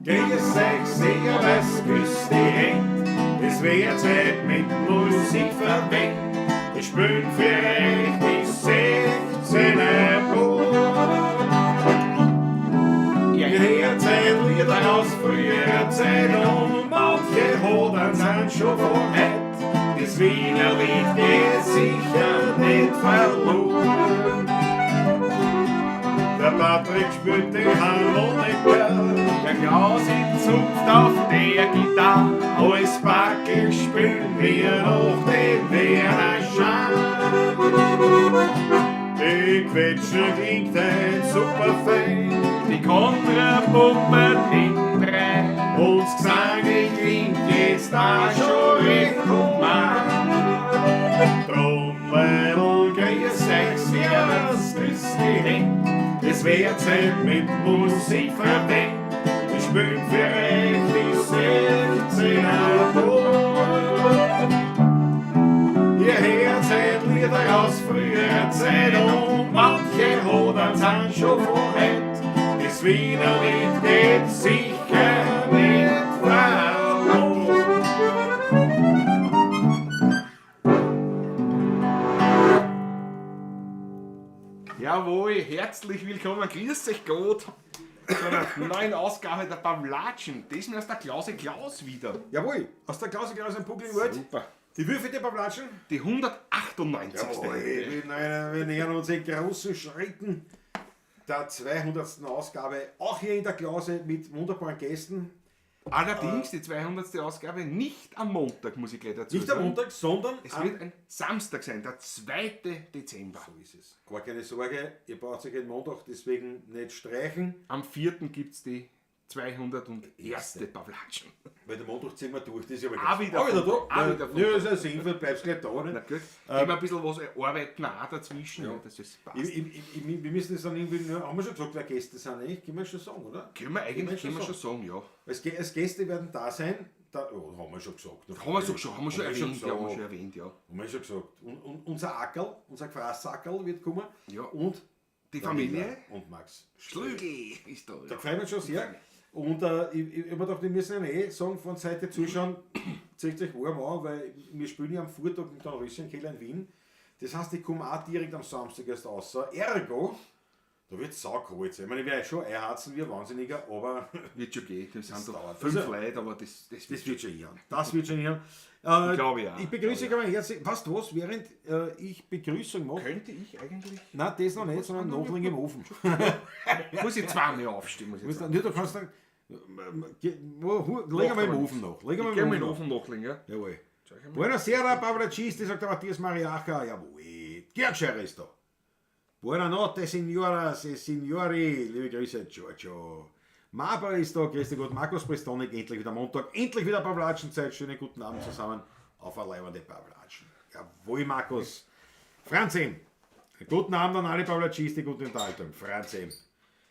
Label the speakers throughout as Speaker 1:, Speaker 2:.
Speaker 1: Grüß euch, servus, küss die Händ. Es wird Zeit mit Musik verwendet. Ich spiel für euch die 16 Blut. Ihr hört ein Lieder aus früherer Zeit und manche Hodern sind schon von heut. Das Wiener Lied geht sicher nicht verloren. Der Patrick spielt die Harmonika, der Klaus in Zupft auf der Gitarre. Als Backel spielen wir noch den Werner Schein. Die Quetschen klingt ein super fein,
Speaker 2: Die Kontrapumpe hinten.
Speaker 1: Und das Gesang klingt jetzt da schon recht human. Drum Leidl, grüß euch, servus, grüß die Händ. Es wird Zeit mit Musik verwendet. Ich spiel für euch die 16er Ton. Ihr hört ein Lieder aus früherer Zeit und manche Hodern sind schon von heut. Das Wiener Lied geht sicher nicht verloren.
Speaker 2: Jawohl, herzlich willkommen, grüß euch Gott zu einer neuen Ausgabe der Pavlatschen. Diesmal aus der Klause Klaus wieder.
Speaker 1: Jawohl, aus der Klause Klaus im Puckelwald.
Speaker 2: Super.
Speaker 1: Die Würfel Pavlatschen.
Speaker 2: Die 198.
Speaker 1: Jawohl, wir nähern uns in großen Schritten der 200. Ausgabe, auch hier in der Klause mit wunderbaren Gästen.
Speaker 2: Allerdings die 200. Ausgabe nicht am Montag, muss ich gleich dazu
Speaker 1: Nicht am
Speaker 2: sagen.
Speaker 1: Montag, sondern
Speaker 2: Es wird ein Samstag sein, der 2. Dezember.
Speaker 1: So ist es. Aber keine Sorge, ihr braucht euch den Montag deswegen nicht streichen.
Speaker 2: Am 4. gibt es die 201. Pavlatschen.
Speaker 1: Weil den Montag ziehen wir durch, das ist ja
Speaker 2: Auch wieder
Speaker 1: auch wieder da.
Speaker 2: auch wieder
Speaker 1: Ja, ist ja sinnvoll, bleibst gleich da.
Speaker 2: Na
Speaker 1: Nicht?
Speaker 2: gut, geben wir ein bisschen was arbeiten auch dazwischen, ja. Dass das passt.
Speaker 1: Wir müssen das dann irgendwie, nur, haben wir schon gesagt, wer Gäste sind, nicht? Können wir schon sagen, oder?
Speaker 2: Können wir eigentlich
Speaker 1: Können wir
Speaker 2: schon sagen, ja.
Speaker 1: Als Gäste werden da sein, da, oh, haben wir schon gesagt.
Speaker 2: Haben wir so schon, haben wir schon,
Speaker 1: Haben wir
Speaker 2: schon,
Speaker 1: schon
Speaker 2: ja, haben wir schon
Speaker 1: gesagt.
Speaker 2: erwähnt, ja.
Speaker 1: Haben wir schon gesagt. Und unser Ackerl, unser Gefraßsackerl wird kommen.
Speaker 2: Ja.
Speaker 1: Und
Speaker 2: Die Familie
Speaker 1: und Max
Speaker 2: Schlögl ist da.
Speaker 1: Da
Speaker 2: Ja.
Speaker 1: freuen wir uns schon sehr. Und ich hab mir gedacht, wir müssen ja eh sagen, von Seite zuschauen, zieht euch warm an, weil wir spielen ja am Vortag mit der Röschenkeller in Wien. Das heißt, ich komme auch direkt am Samstag erst raus. Ergo, da wird es saukalt sein. Ich meine, ich werde schon einharzen wie ein Wahnsinniger, aber
Speaker 2: Wird schon gehen, das sind doch
Speaker 1: dauert.
Speaker 2: 5
Speaker 1: Also,
Speaker 2: Leute, aber das
Speaker 1: das wird schon hier. Das wird schon hier.
Speaker 2: Glaube ich auch.
Speaker 1: Ich begrüße euch aber herzlich. Weißt du was, während ich Begrüßung mache?
Speaker 2: Könnte ich eigentlich.
Speaker 1: Nein, das noch nicht, sondern Nachlegen im Ofen.
Speaker 2: Muss ich zweimal aufstehen? Muss ich
Speaker 1: Musst
Speaker 2: zweimal.
Speaker 1: du, du kannst dann. Leg einmal im Ofen nach. Leg
Speaker 2: Ich
Speaker 1: einmal
Speaker 2: geh
Speaker 1: im
Speaker 2: mal in den
Speaker 1: Ofen nach.
Speaker 2: Ofen nachlegen, ja.
Speaker 1: Jawohl.
Speaker 2: Schau ich mal.
Speaker 1: Buonasera, Pavlacisti, sagt der Matthias Mariacher. Jawohl. Georg Scherer ist da. Buonanotte, Signoras e Signori. Liebe Grüße, Giorgio. Maba ist da, grüß dich Gott. Markus Prestonik, endlich wieder Montag. Endlich wieder Pavlatschenzeit. Schönen guten Abend zusammen auf eine leibende Pavlatschen. Jawohl, Markus. Franz M. Guten Abend an alle Pavlacisti, gute Unterhaltung. Franz M.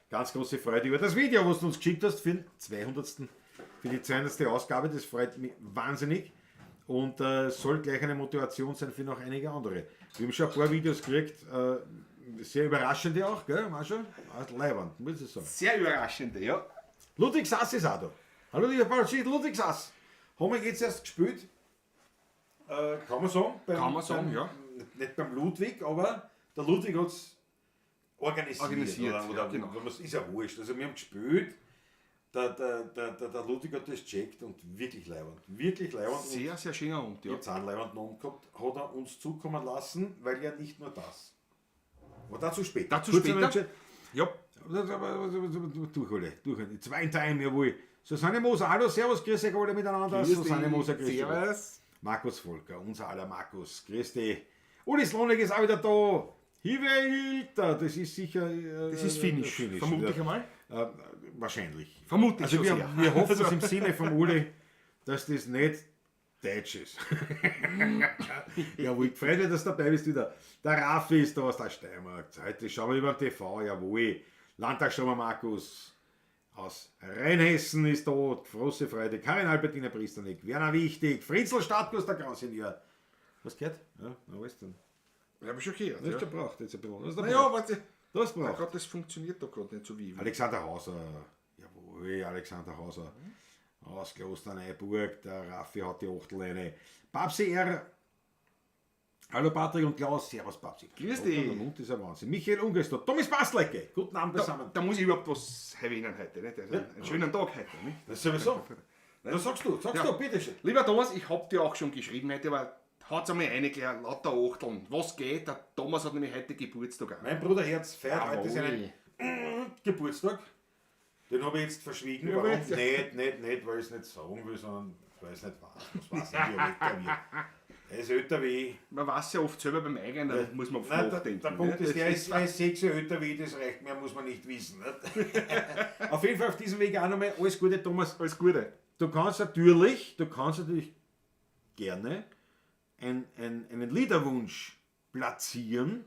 Speaker 1: Ganz große Freude über das Video, was du uns geschickt hast für den 200. Für die 200. Ausgabe. Das freut mich wahnsinnig und soll gleich eine Motivation sein für noch einige andere. Wir haben schon ein paar Videos gekriegt, sehr überraschende auch, gell, Marshall? Leiwand, muss ich sagen.
Speaker 2: Sehr überraschende, ja.
Speaker 1: Ludwig Sass ist auch da. Hallo, lieber Paul, Ludwig Sass. Haben wir jetzt erst gespielt? Kann man sagen?
Speaker 2: Kann man sagen, ja.
Speaker 1: Nicht beim Ludwig, aber der Ludwig hat es organisiert.
Speaker 2: Organisiert,
Speaker 1: oder,
Speaker 2: ja, genau.
Speaker 1: Ist ja wurscht. Also wir haben gespielt, der Ludwig hat das gecheckt und wirklich leiwand. Wirklich leiwand.
Speaker 2: Sehr, sehr schöner Abend, ja.
Speaker 1: Ich hab's auch einen leiwanden Abend gehabt, hat er uns zukommen lassen, weil ja nicht nur das. Aber dazu später.
Speaker 2: Dazu
Speaker 1: Kurz
Speaker 2: später.
Speaker 1: einmal gescheit.
Speaker 2: Ja.
Speaker 1: Durch alle, durch alle. Zwei Time, jawohl. Susanne Moser, hallo, servus, grüß euch alle miteinander.
Speaker 2: Grüß
Speaker 1: Susanne
Speaker 2: dich.
Speaker 1: Moser, grüß dich.
Speaker 2: Servus.
Speaker 1: Markus Volker, unser aller Markus, grüß dich. Uli Slonek ist auch wieder da. Hive das ist sicher.
Speaker 2: Das ist Finnisch,
Speaker 1: Finnisch,
Speaker 2: vermute
Speaker 1: ja.
Speaker 2: ich einmal.
Speaker 1: Wahrscheinlich.
Speaker 2: Vermute ich
Speaker 1: Also
Speaker 2: schon sehr.
Speaker 1: wir hoffen es im Sinne vom Uli, dass das nicht Deutsch ist. Jawohl, gefreut mich, dass du dabei bist wieder. Der Raffi ist da aus der Steiermark. Heute schauen wir über den TV, jawohl. Landtagsschauer Markus aus Rheinhessen ist da. Große Freude. Karin Albertina Priesternick, Werner Wichtig, Fritzel Stadtguss, der Grausenior. Was gehört? Ja, na, was denn?
Speaker 2: Ja, hab ich schon gehört.
Speaker 1: Das
Speaker 2: Ja.
Speaker 1: ist schon braucht jetzt ein bisschen. Das
Speaker 2: Naja, warte.
Speaker 1: Das
Speaker 2: Na
Speaker 1: braucht.
Speaker 2: Gott, das funktioniert doch gerade nicht so wie ich will.
Speaker 1: Alexander Hauser, jawohl. Jawohl, Alexander Hauser. Aus Klosterneuburg, der Raffi hat die Achtel rein. Babsi R. Hallo Patrick und Klaus, Servus Babsi.
Speaker 2: Grüß dich.
Speaker 1: Der Mund ist ein Wahnsinn. Michael Unger ist da. Thomas Paslecke, guten Abend zusammen.
Speaker 2: Da muss ich überhaupt was erwähnen heute. Nicht? Also einen schönen Tag heute. Nicht?
Speaker 1: Das ist sowieso. Na, sagst du,
Speaker 2: Ja.
Speaker 1: bitteschön.
Speaker 2: Lieber Thomas, ich hab dir auch schon geschrieben heute, aber hat's einmal reingeklärt, lauter Achteln. Was geht? Der Thomas hat nämlich heute Geburtstag auch.
Speaker 1: Mein Bruder Herz feiert heute
Speaker 2: Jawohl.
Speaker 1: seinen Geburtstag. Den habe ich jetzt verschwiegen.
Speaker 2: Ja,
Speaker 1: Warum?
Speaker 2: aber-
Speaker 1: Nicht, weil ich es nicht sagen will, sondern weil ich es nicht weiß. Was weiß ich, wie älter wird. Er ist älter wie ich.
Speaker 2: Man weiß ja oft selber beim eigenen, da muss man oft
Speaker 1: Nein,
Speaker 2: nachdenken.
Speaker 1: der Punkt
Speaker 2: ne?
Speaker 1: ist, der ist, er ist 6 Jahre älter wie ich, das reicht mir, muss man nicht wissen. Nicht? Auf jeden Fall auf diesem Weg auch nochmal alles Gute, Thomas.
Speaker 2: Alles Gute.
Speaker 1: Du kannst natürlich gerne einen Liederwunsch platzieren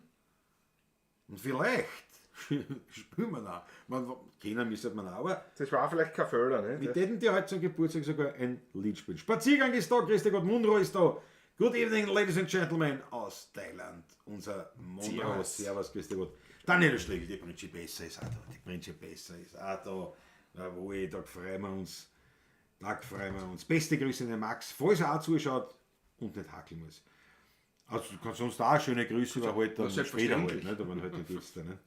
Speaker 1: und vielleicht spielen wir da. Man, kennen müsste man auch, aber
Speaker 2: Das war vielleicht kein Fehler, ne?
Speaker 1: wir täten dir heute zum Geburtstag sogar ein Lied spielen. Spaziergang ist da, Christi Gott Munro ist da. Good evening, ladies and gentlemen, aus Thailand. Unser Munro.
Speaker 2: Servus.
Speaker 1: Servus, Christi Gott. Daniel Striegel, die Principessa ist auch da. Die Principessa ist auch da. Jawohl, da freuen wir uns. Da freuen wir uns. Beste Grüße an den Max, falls er auch zuschaut und nicht hackeln muss. Also du kannst sonst auch schöne Grüße, aber halt dann
Speaker 2: Na,
Speaker 1: später halt,
Speaker 2: selbstverständlich.
Speaker 1: nicht? Aber halt nicht jetzt, nicht?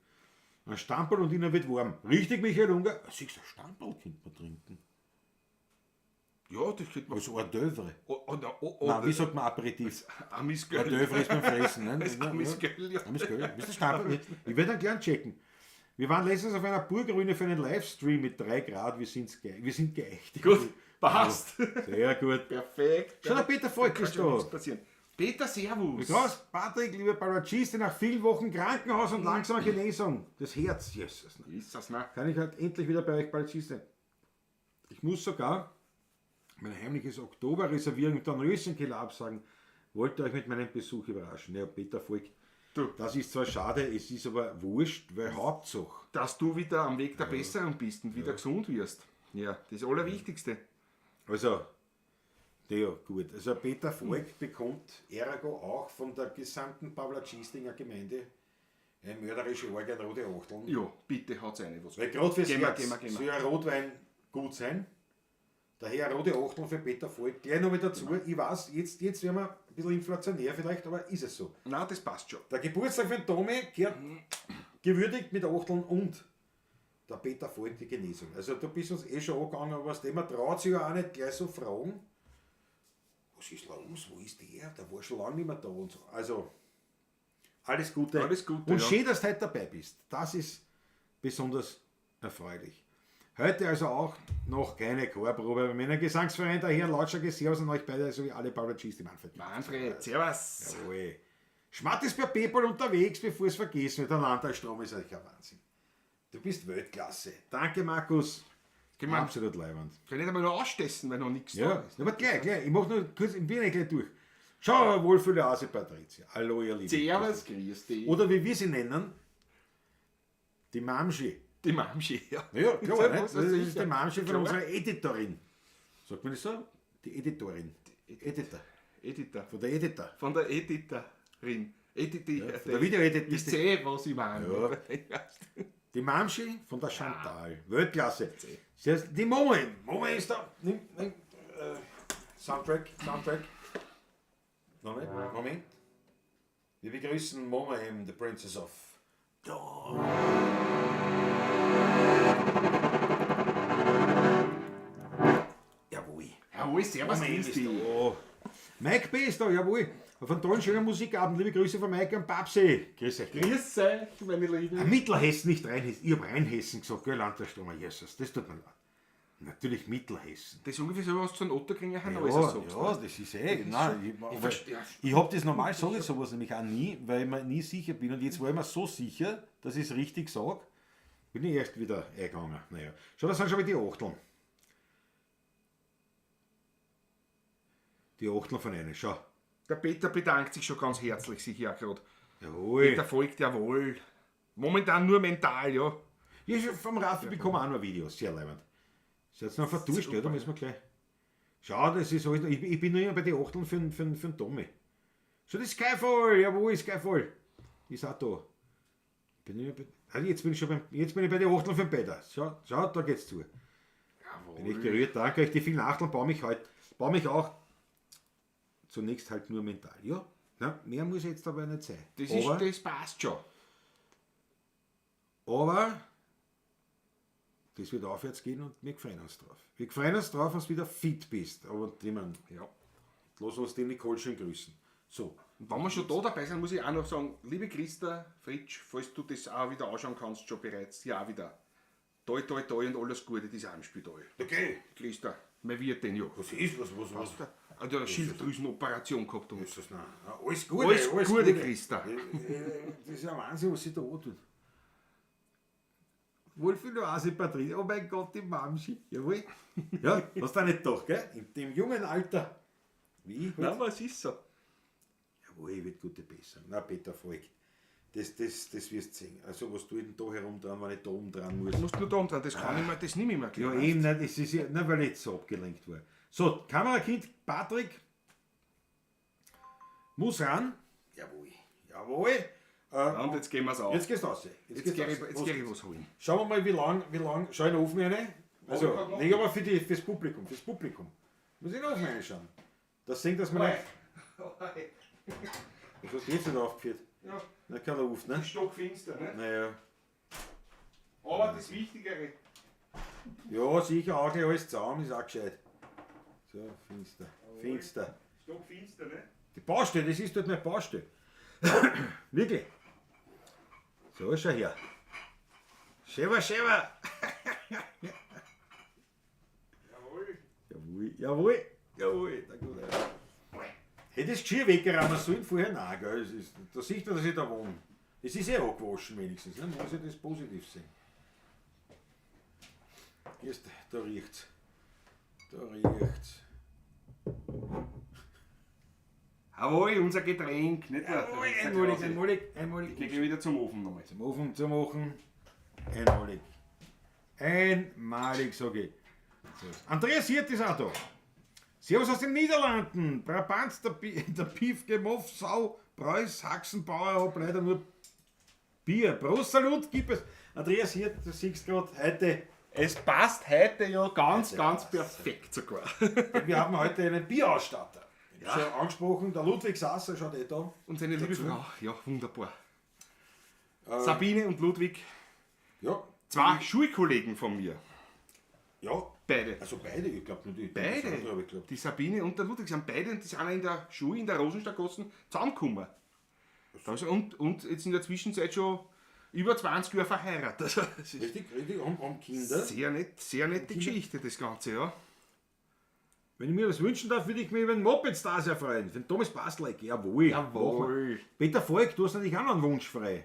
Speaker 1: Ein Stamperl und ihnen wird warm. Richtig, Michael Unger? Siehst du, ein Stamperl könnte man trinken.
Speaker 2: Ja, das könnte man.
Speaker 1: Als Hors d'oeuvre.
Speaker 2: Oh, oh, oh, oh,
Speaker 1: Nein, wie sagt man Aperitif?
Speaker 2: Amisgöl.
Speaker 1: Hors d'oeuvre ist beim Fressen. Ne?
Speaker 2: Das Amisgöl, ja.
Speaker 1: Amisgöl. Bist du Stamperl? Ich werde dann gern checken. Wir waren letztens auf einer Burgruine für einen Livestream mit 3 Grad. Wir sind geeicht.
Speaker 2: Gut, passt.
Speaker 1: Sehr gut.
Speaker 2: Perfekt.
Speaker 1: Schau, der Peter Volk
Speaker 2: Kann
Speaker 1: ist
Speaker 2: schon nichts
Speaker 1: da.
Speaker 2: passieren. Peter, servus.
Speaker 1: Krass, Patrick, lieber Parachiste, nach vielen Wochen Krankenhaus und langsamer Genesung. Das Herz, Jesus.
Speaker 2: Ist das ne?
Speaker 1: Kann ich halt endlich wieder bei euch Parachiste. Ich muss sogar mein heimliches Oktoberreservierung im Dornröschenkeller absagen. Wollte euch mit meinem Besuch überraschen. Ja, Peter Volk,
Speaker 2: Du.
Speaker 1: das ist zwar schade, es ist aber wurscht, weil Hauptsache.
Speaker 2: Dass du wieder am Weg der Besserung bist und wieder gesund wirst. Ja, das Allerwichtigste.
Speaker 1: Also, ja, gut. Also Peter Volk bekommt ergo auch von der gesamten Pawlatschistinger Gemeinde eine mörderische Orgel rote Achteln.
Speaker 2: Ja, bitte haut's rein. Was
Speaker 1: Weil gerade fürs
Speaker 2: Gehen wir,
Speaker 1: Herz
Speaker 2: gehen wir, gehen wir.
Speaker 1: soll ja Rotwein gut sein. Daher rote Achteln für Peter Volk. Gleich noch mit dazu. Ich weiß, jetzt werden wir ein bisschen inflationär vielleicht, aber ist es so.
Speaker 2: Nein, das passt schon.
Speaker 1: Der Geburtstag von Tommy gehört gewürdigt mit Achteln und der Peter Volk die Genesung. Also du bist uns eh schon angegangen, aber was dem, man traut sich ja auch nicht gleich so fragen. Was ist los? Wo ist der? Der war schon lange nicht mehr da und so. Also, alles Gute.
Speaker 2: Alles Gute,
Speaker 1: Und
Speaker 2: ja.
Speaker 1: schön, dass du heute dabei bist. Das ist besonders erfreulich. Heute also auch noch keine Chorprobe bei meinem Gesangsverein, daher lautstarke Servus an euch beide, sowie alle Paulaschis, die Manfred.
Speaker 2: Manfred, servus.
Speaker 1: Jawohl. Schmatt ist per PayPal unterwegs, bevor es vergessen wird. Der Landtagsstrom ist eigentlich ein Wahnsinn. Du bist Weltklasse. Danke, Markus.
Speaker 2: Können wir-
Speaker 1: Absolut leiwand.
Speaker 2: Kann ich nicht einmal noch ausstessen, weil noch nichts da
Speaker 1: Ja,
Speaker 2: ist.
Speaker 1: aber gleich. Ich mach nur kurz, ich bin ja gleich durch. Schau, Wohlfühle Ase Patricia. Hallo, ihr Lieben.
Speaker 2: Servus, grüß dich.
Speaker 1: Oder wie wir sie nennen, die Mamschi.
Speaker 2: Die Mamschi, ja.
Speaker 1: Ja, klar, nicht?
Speaker 2: Servus,
Speaker 1: Das ist
Speaker 2: sicher.
Speaker 1: die Mamschi von
Speaker 2: Klar.
Speaker 1: unserer Editorin. Sagt man das so? Die Editorin. Editor.
Speaker 2: Editor.
Speaker 1: Von der Editor.
Speaker 2: Von der Editorin. Editor.
Speaker 1: Ja, von der Video-Edit-
Speaker 2: Ich sehe, was ich meine.
Speaker 1: Ja. Die Mamschi von der Chantal. Weltklasse. Sie heißt, die Momo. Momo ist da. Nimm, Soundtrack, Soundtrack. Noch nicht? Moment. Wir begrüßen Momo M, the Princess of Dawn. Jawohl.
Speaker 2: Jawohl, servus,
Speaker 1: Momo M
Speaker 2: grüß
Speaker 1: ist
Speaker 2: dich.
Speaker 1: da. Mike B. ist da, jawohl. Auf einen tollen, schönen Musikabend. Liebe Grüße von Mike und Babsi. Grüß euch.
Speaker 2: Grüß euch, meine Lieben.
Speaker 1: Mittelhessen, nicht Rheinhessen. Ich hab Rheinhessen gesagt, gell, Landtagstromer, Jesus, das tut mir leid. Natürlich Mittelhessen.
Speaker 2: Das ist ungefähr so, was du zu einem Otterkringer
Speaker 1: Ja,
Speaker 2: Hanauser sagst.
Speaker 1: ja, das ist eh. Nein, ich,
Speaker 2: Ich verstehe.
Speaker 1: ich hab das normal, sage ich sowas nämlich auch nie, weil ich mir nie sicher bin. Und jetzt war ich mir so sicher, dass ich es richtig sage, bin ich erst wieder eingegangen. Naja. Schau, das sind schon wieder die Achteln. Die Achteln von einer, schau.
Speaker 2: Der Peter bedankt sich schon ganz herzlich, sicher auch gerade.
Speaker 1: Jawohl.
Speaker 2: Peter folgt jawohl. Momentan nur mental, ja.
Speaker 1: Ja, schon vom Raffi bekommen wir auch noch Videos, sehr leibend. Ist jetzt noch verduscht, ja, da müssen wir gleich. Schau, das ist alles noch, ich bin nur immer bei den Achteln für den Tommy. Schau, das ist Skyfall, jawohl, Skyfall. Ist auch da. Bin ich bei, also jetzt bin ich schon beim, jetzt bin ich bei den Achteln für den Peter. Schau, schau, da geht's zu.
Speaker 2: Jawohl.
Speaker 1: Bin ich gerührt. Danke euch. Die vielen Achteln baue mich heute, baue mich auch zunächst halt nur mental. Ja, na, mehr muss jetzt aber nicht sein.
Speaker 2: Das,
Speaker 1: aber,
Speaker 2: ist, das passt schon.
Speaker 1: aber das wird aufwärts gehen und wir freuen uns drauf. Wir freuen uns drauf, wenn du wieder fit bist. Aber ich mein,
Speaker 2: Ja.
Speaker 1: lass uns die Nicole schön grüßen. So,
Speaker 2: Und wenn wir schon da dabei sind, muss ich auch noch sagen, liebe Christa, Fritsch, falls du das auch wieder anschauen kannst, schon bereits, ja auch wieder. Toi, toi, toi und alles Gute, das Heimspiel.
Speaker 1: Okay.
Speaker 2: Christa, mein Wirt denn ja.
Speaker 1: Was ist? Was?
Speaker 2: Hat ja eine Schilddrüsenoperation gehabt. Und
Speaker 1: Ist das? Nein. Alles Gute,
Speaker 2: Alles Gute, Christa.
Speaker 1: Das ist ja Wahnsinn, was sie da antut. Wolfi Patricia, oh mein Gott, die Mamschi. Jawohl. Ja, hast du auch nicht gedacht, gell? In dem jungen Alter. Wie ich?
Speaker 2: Nein, was ist so?
Speaker 1: Jawohl, wird gute Besserung. Na, Peter Falk, das wirst du sehen. Also, was tue ich denn da herum dran, wenn ich da oben dran muss?
Speaker 2: Du musst nur da umdrehen, das kann ich mir, das nehme ich mir
Speaker 1: Ja,
Speaker 2: gleich.
Speaker 1: eben, nein, das ist ja, nein, weil ich jetzt so abgelenkt war. So, Kamerakind Patrick muss ran. Jawohl, jawohl.
Speaker 2: Und jetzt gehen wir's auf.
Speaker 1: Jetzt gehst du raus.
Speaker 2: Jetzt
Speaker 1: gehst
Speaker 2: geh
Speaker 1: du
Speaker 2: ich,
Speaker 1: raus.
Speaker 2: jetzt geh ich was holen.
Speaker 1: Schauen wir mal, wie lang. Schau in den Ofen rein.
Speaker 2: ich
Speaker 1: Also,
Speaker 2: grad noch.
Speaker 1: nicht aber fürs Publikum, fürs Publikum. Muss ich in den Ofen reinschauen. Das sehen, dass man nicht. Was hast du jetzt nicht aufgeführt?
Speaker 2: Ja,
Speaker 1: Na, kein Ofen, ne?
Speaker 2: stockfinster, ne?
Speaker 1: Naja.
Speaker 2: Aber das Wichtigere.
Speaker 1: Ja, sicher, auch gleich alles zusammen, ist auch gescheit. So, finster. Finster.
Speaker 2: Stockfinster, ne?
Speaker 1: Die Baustelle, das ist dort meine Baustelle. Wirklich. So, schau her. Schäber, schäber.
Speaker 2: Jawohl.
Speaker 1: Jawohl, jawohl, jawohl. Na gut, ja. Hätte das Geschirr weggeräumen sollen vorher? Nein, gell. Es ist, da sieht man, dass ich da wohne. Es ist eh angewaschen wenigstens, ne? Muss ich das positiv sehen. Erst, da riecht's. Da riecht's.
Speaker 2: Jawohl, unser Getränk, nicht wahr?
Speaker 1: Jawohl, einmalig, einmalig, einmalig.
Speaker 2: Ich geh gleich wieder zum Ofen nochmal.
Speaker 1: Zum Ofen zu machen. Einmalig. Einmalig, sag ich. So. Andreas Hirt ist auch da. Servus aus den Niederlanden. Brabant, der Piefke, Moff, Sau, Preuß, Haxenbauer, hab leider nur Bier. Prost, Salut, gib es. Andreas Hirt, du siehst gerade heute,
Speaker 2: Es passt heute ja ganz,
Speaker 1: Heute
Speaker 2: ganz
Speaker 1: passt's.
Speaker 2: perfekt sogar.
Speaker 1: wir haben heute einen Bierausstatter. Ja. Schon angesprochen, der Ludwig Sasser schaut eh da.
Speaker 2: Und seine liebe Frau, ja, wunderbar. Sabine und Ludwig,
Speaker 1: Ja,
Speaker 2: zwei Schulkollegen von mir.
Speaker 1: ja.
Speaker 2: Beide.
Speaker 1: Also beide, ich glaube nur die.
Speaker 2: Beide.
Speaker 1: Das andere hab ich geglaubt.
Speaker 2: Die Sabine und der Ludwig sind beide und die sind auch in der Schule in der Rosenstadtgasse zusammengekommen. Also und jetzt in der Zwischenzeit schon über 20 Jahre verheiratet. Also, das ist
Speaker 1: Richtig, richtig, um Kinder.
Speaker 2: sehr nett, sehr nette Geschichte, das Ganze, ja.
Speaker 1: Wenn ich mir was wünschen darf, würde ich mich über den Moped-Star sehr freuen. Für den Thomas Pasleck, jawohl.
Speaker 2: Jawohl.
Speaker 1: Peter Falk, du hast natürlich auch noch einen Wunsch frei.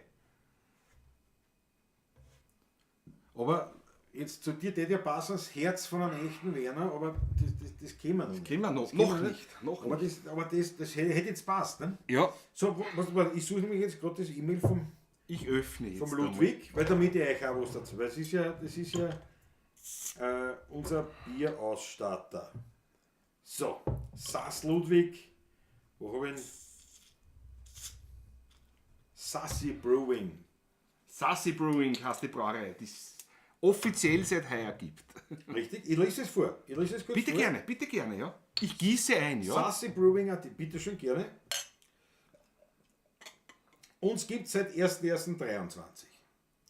Speaker 1: Aber jetzt zu dir tät ja passen, das Herz von einem echten Werner, aber das kennen wir noch nicht.
Speaker 2: Kennen wir noch,
Speaker 1: Das kennen
Speaker 2: noch
Speaker 1: wir
Speaker 2: nicht. Noch
Speaker 1: Aber
Speaker 2: nicht.
Speaker 1: das hätte jetzt passt, ne?
Speaker 2: Ja,
Speaker 1: So, was, ich suche nämlich jetzt gerade das E-Mail
Speaker 2: ich öffne jetzt.
Speaker 1: vom Ludwig, weil damit ich euch auch was dazu. Weil es ist ja, das ist ja unser Bierausstatter. So, Sass Ludwig, wo habe ich ihn? Sassy Brewing.
Speaker 2: Einmal. Sassy Brewing heißt die Brauerei, die es offiziell seit heuer gibt.
Speaker 1: Richtig? Ich lese es vor. Ich lese es kurz
Speaker 2: Bitte
Speaker 1: vor.
Speaker 2: gerne, bitte gerne, ja. Ich gieße ein, ja.
Speaker 1: Sassy Brewing AT, bitte schön gerne. Uns gibt es seit 1.1.23.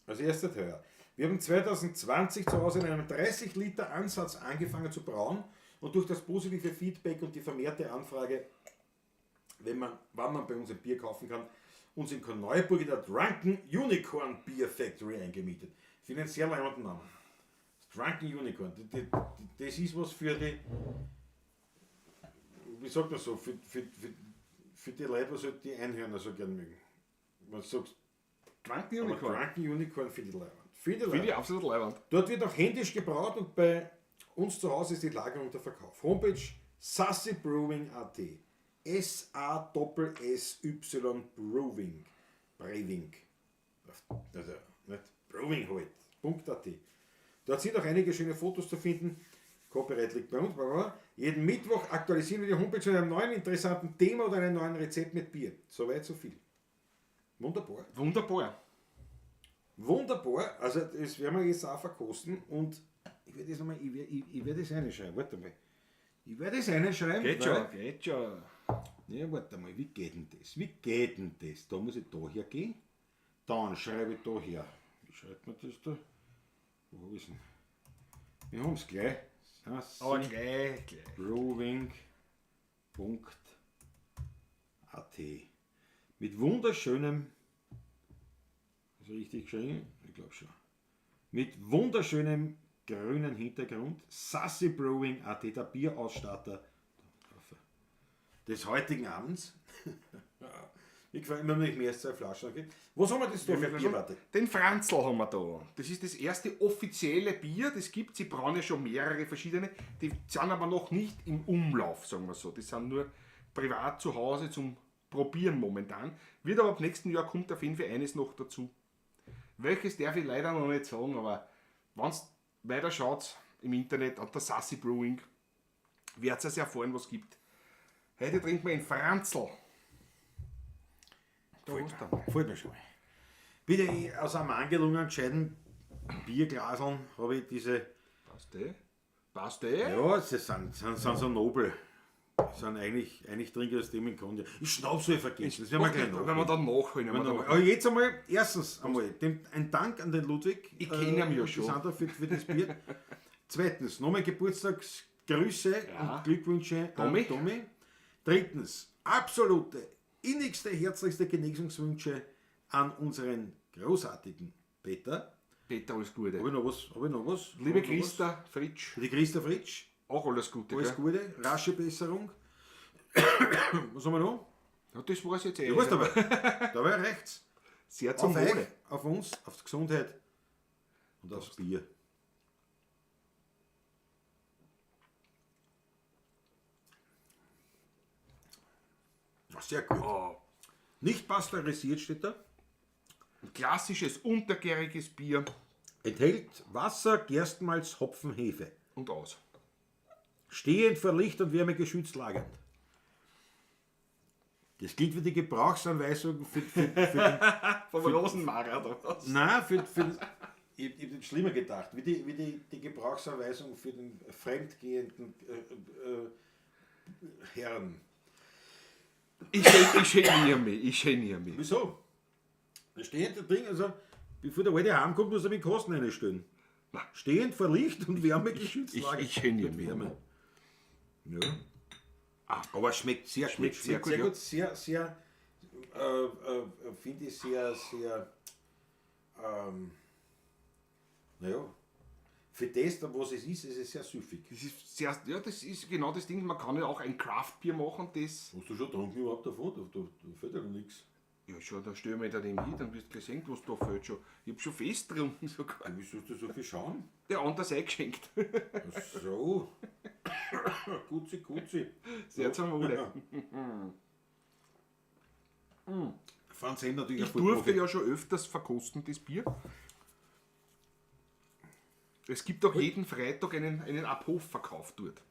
Speaker 1: Also erst seit heuer. Wir haben 2020 zu Hause in einem 30 Liter Ansatz angefangen zu brauen und durch das positive Feedback und die vermehrte Anfrage, wann man bei uns ein Bier kaufen kann, uns in Korneuburg in der Drunken Unicorn Beer Factory eingemietet. Finde einen sehr leibenden Namen. Das Drunken Unicorn, das ist was für die, wie sagt man so, für die Leute, was halt die Einhörner so gern mögen. Man sagt,
Speaker 2: Drunken
Speaker 1: aber
Speaker 2: Unicorn.
Speaker 1: Drunken Unicorn finde ich leibend. Finde ich
Speaker 2: Finde ich
Speaker 1: leibend.
Speaker 2: absolut leibend.
Speaker 1: Dort wird auch händisch gebraut und bei uns zu Hause ist die Lagerung und der Verkauf. Homepage sassybrewing.at. S-A-S-S-Y Brewing. Brewing. Also, nicht Brewing halt. .at. Dort sind auch einige schöne Fotos zu finden. Copyright liegt bei uns. Bla bla bla. Jeden Mittwoch aktualisieren wir die Homepage mit einem neuen interessanten Thema oder einem neuen Rezept mit Bier. Soweit, so viel. Wunderbar.
Speaker 2: Wunderbar.
Speaker 1: Wunderbar. Also das werden wir jetzt auch verkosten und ich werde das nochmal, ich werde das reinschreiben. Warte mal. Ich werde das reinschreiben.
Speaker 2: Geht schon, geht schon.
Speaker 1: Ja, warte mal, wie geht denn das? Wie geht denn das? Da muss ich da hergehen. Dann schreibe ich da her. Wie schreibt man das da? Wo hab ich's denn? Wir haben's gleich.
Speaker 2: Aber gleich, gleich.
Speaker 1: Brewing.at. Mit wunderschönem, ist richtig geschrieben? Ich glaube schon. Mit wunderschönem grünen Hintergrund. Sassy Brewing AT, der Bierausstatter des heutigen Abends. Mir gefällt mir nicht mehr als 2 Flaschen. Okay. Was haben wir das da für Bier, Patrick?
Speaker 2: Den Franzl haben wir da. Das ist das erste offizielle Bier, das gibt es. Sie brauen ja schon mehrere verschiedene. Die sind aber noch nicht im Umlauf, sagen wir so. Die sind nur privat zu Hause zum Probieren momentan. Wird aber ab nächsten Jahr kommt auf jeden Fall eines noch dazu. Welches darf ich leider noch nicht sagen, aber wenn's weiter schaut im Internet an der Sassy Brewing, werdet ihr erfahren, was es gibt. Heute trinken wir ein Franzl.
Speaker 1: Gefällt mir schon. Bitte, aus einem angelungenen gescheiten Bierglaseln habe ich diese.
Speaker 2: Passt eh? Passt eh?
Speaker 1: Ja, sie sind so nobel. Sind eigentlich trinke ich aus dem in Konja. Ich Schnaps habe ich vergessen, das werden wir gleich nachholen.
Speaker 2: Wenn wir dann nachholen.
Speaker 1: Aber jetzt einmal, erstens einmal, ein Dank an den Ludwig.
Speaker 2: Ich kenne ihn ja schon.
Speaker 1: Sandra für das Bier. Zweitens, nochmal Geburtstagsgrüße und Glückwünsche
Speaker 2: Tommy.
Speaker 1: An Tommy. Drittens, absolute, innigste, herzlichste Genesungswünsche an unseren großartigen Peter.
Speaker 2: Peter, alles Gute.
Speaker 1: Habe ich noch was? Hab ich noch was?
Speaker 2: Liebe Christa Fritsch.
Speaker 1: Die Christa Fritsch.
Speaker 2: Auch alles Gute.
Speaker 1: Alles
Speaker 2: gell?
Speaker 1: Gute, rasche Besserung. Was haben wir noch?
Speaker 2: Ja, das war's jetzt eh.
Speaker 1: Ja, was dabei? Dabei reicht's.
Speaker 2: Sehr zum
Speaker 1: Auf euch,
Speaker 2: Wohle.
Speaker 1: auf uns, auf die Gesundheit und aufs Bier. Sehr gut.
Speaker 2: Oh.
Speaker 1: Nicht pasteurisiert steht da.
Speaker 2: Ein klassisches, untergäriges Bier.
Speaker 1: Enthält Wasser, Gerstenmalz, Hopfen, Hefe.
Speaker 2: Und aus.
Speaker 1: Stehend vor Licht und Wärme geschützt lagernd. Das klingt wie die Gebrauchsanweisung für den
Speaker 2: Vom Rosenmacher oder was?
Speaker 1: Nein, ich hab den schlimmer gedacht. Wie die Gebrauchsanweisung für den fremdgehenden Herrn.
Speaker 2: Ich geniere mich, ich geniere mich.
Speaker 1: Wieso? Da steht das Ding, also bevor der alte heimkommt, muss er mit Kosten reinstellen. Stehend vor Licht und Wärme geschützt.
Speaker 2: Ich geniere mich.
Speaker 1: Wärme. Ja. Aber es schmeckt sehr
Speaker 2: Schmeckt
Speaker 1: gut.
Speaker 2: sehr gut,
Speaker 1: Sehr
Speaker 2: ja.
Speaker 1: gut, sehr, sehr, finde ich sehr, sehr, naja, für das, was es ist, ist es sehr süffig.
Speaker 2: Das ist sehr, ja, das ist genau das Ding. Man kann ja auch ein Craft-Bier machen, das.
Speaker 1: Hast du schon getrunken überhaupt davon? Da fehlt ja noch nichts.
Speaker 2: Ja, schon, da stell ich mich da dem hin, dann wirst du gleich sehen, was da fehlt schon. Ich hab schon fest getrunken sogar.
Speaker 1: Ja, wieso hast du so viel Schaum?
Speaker 2: Der andere ist eingeschenkt.
Speaker 1: Ach so. Gutzi, gutzi.
Speaker 2: Sehr zum Wohle.
Speaker 1: Franz M. natürlich
Speaker 2: Ich durfte ja schon öfters verkosten, das Bier. Es gibt auch jeden Freitag einen Abhofverkauf dort.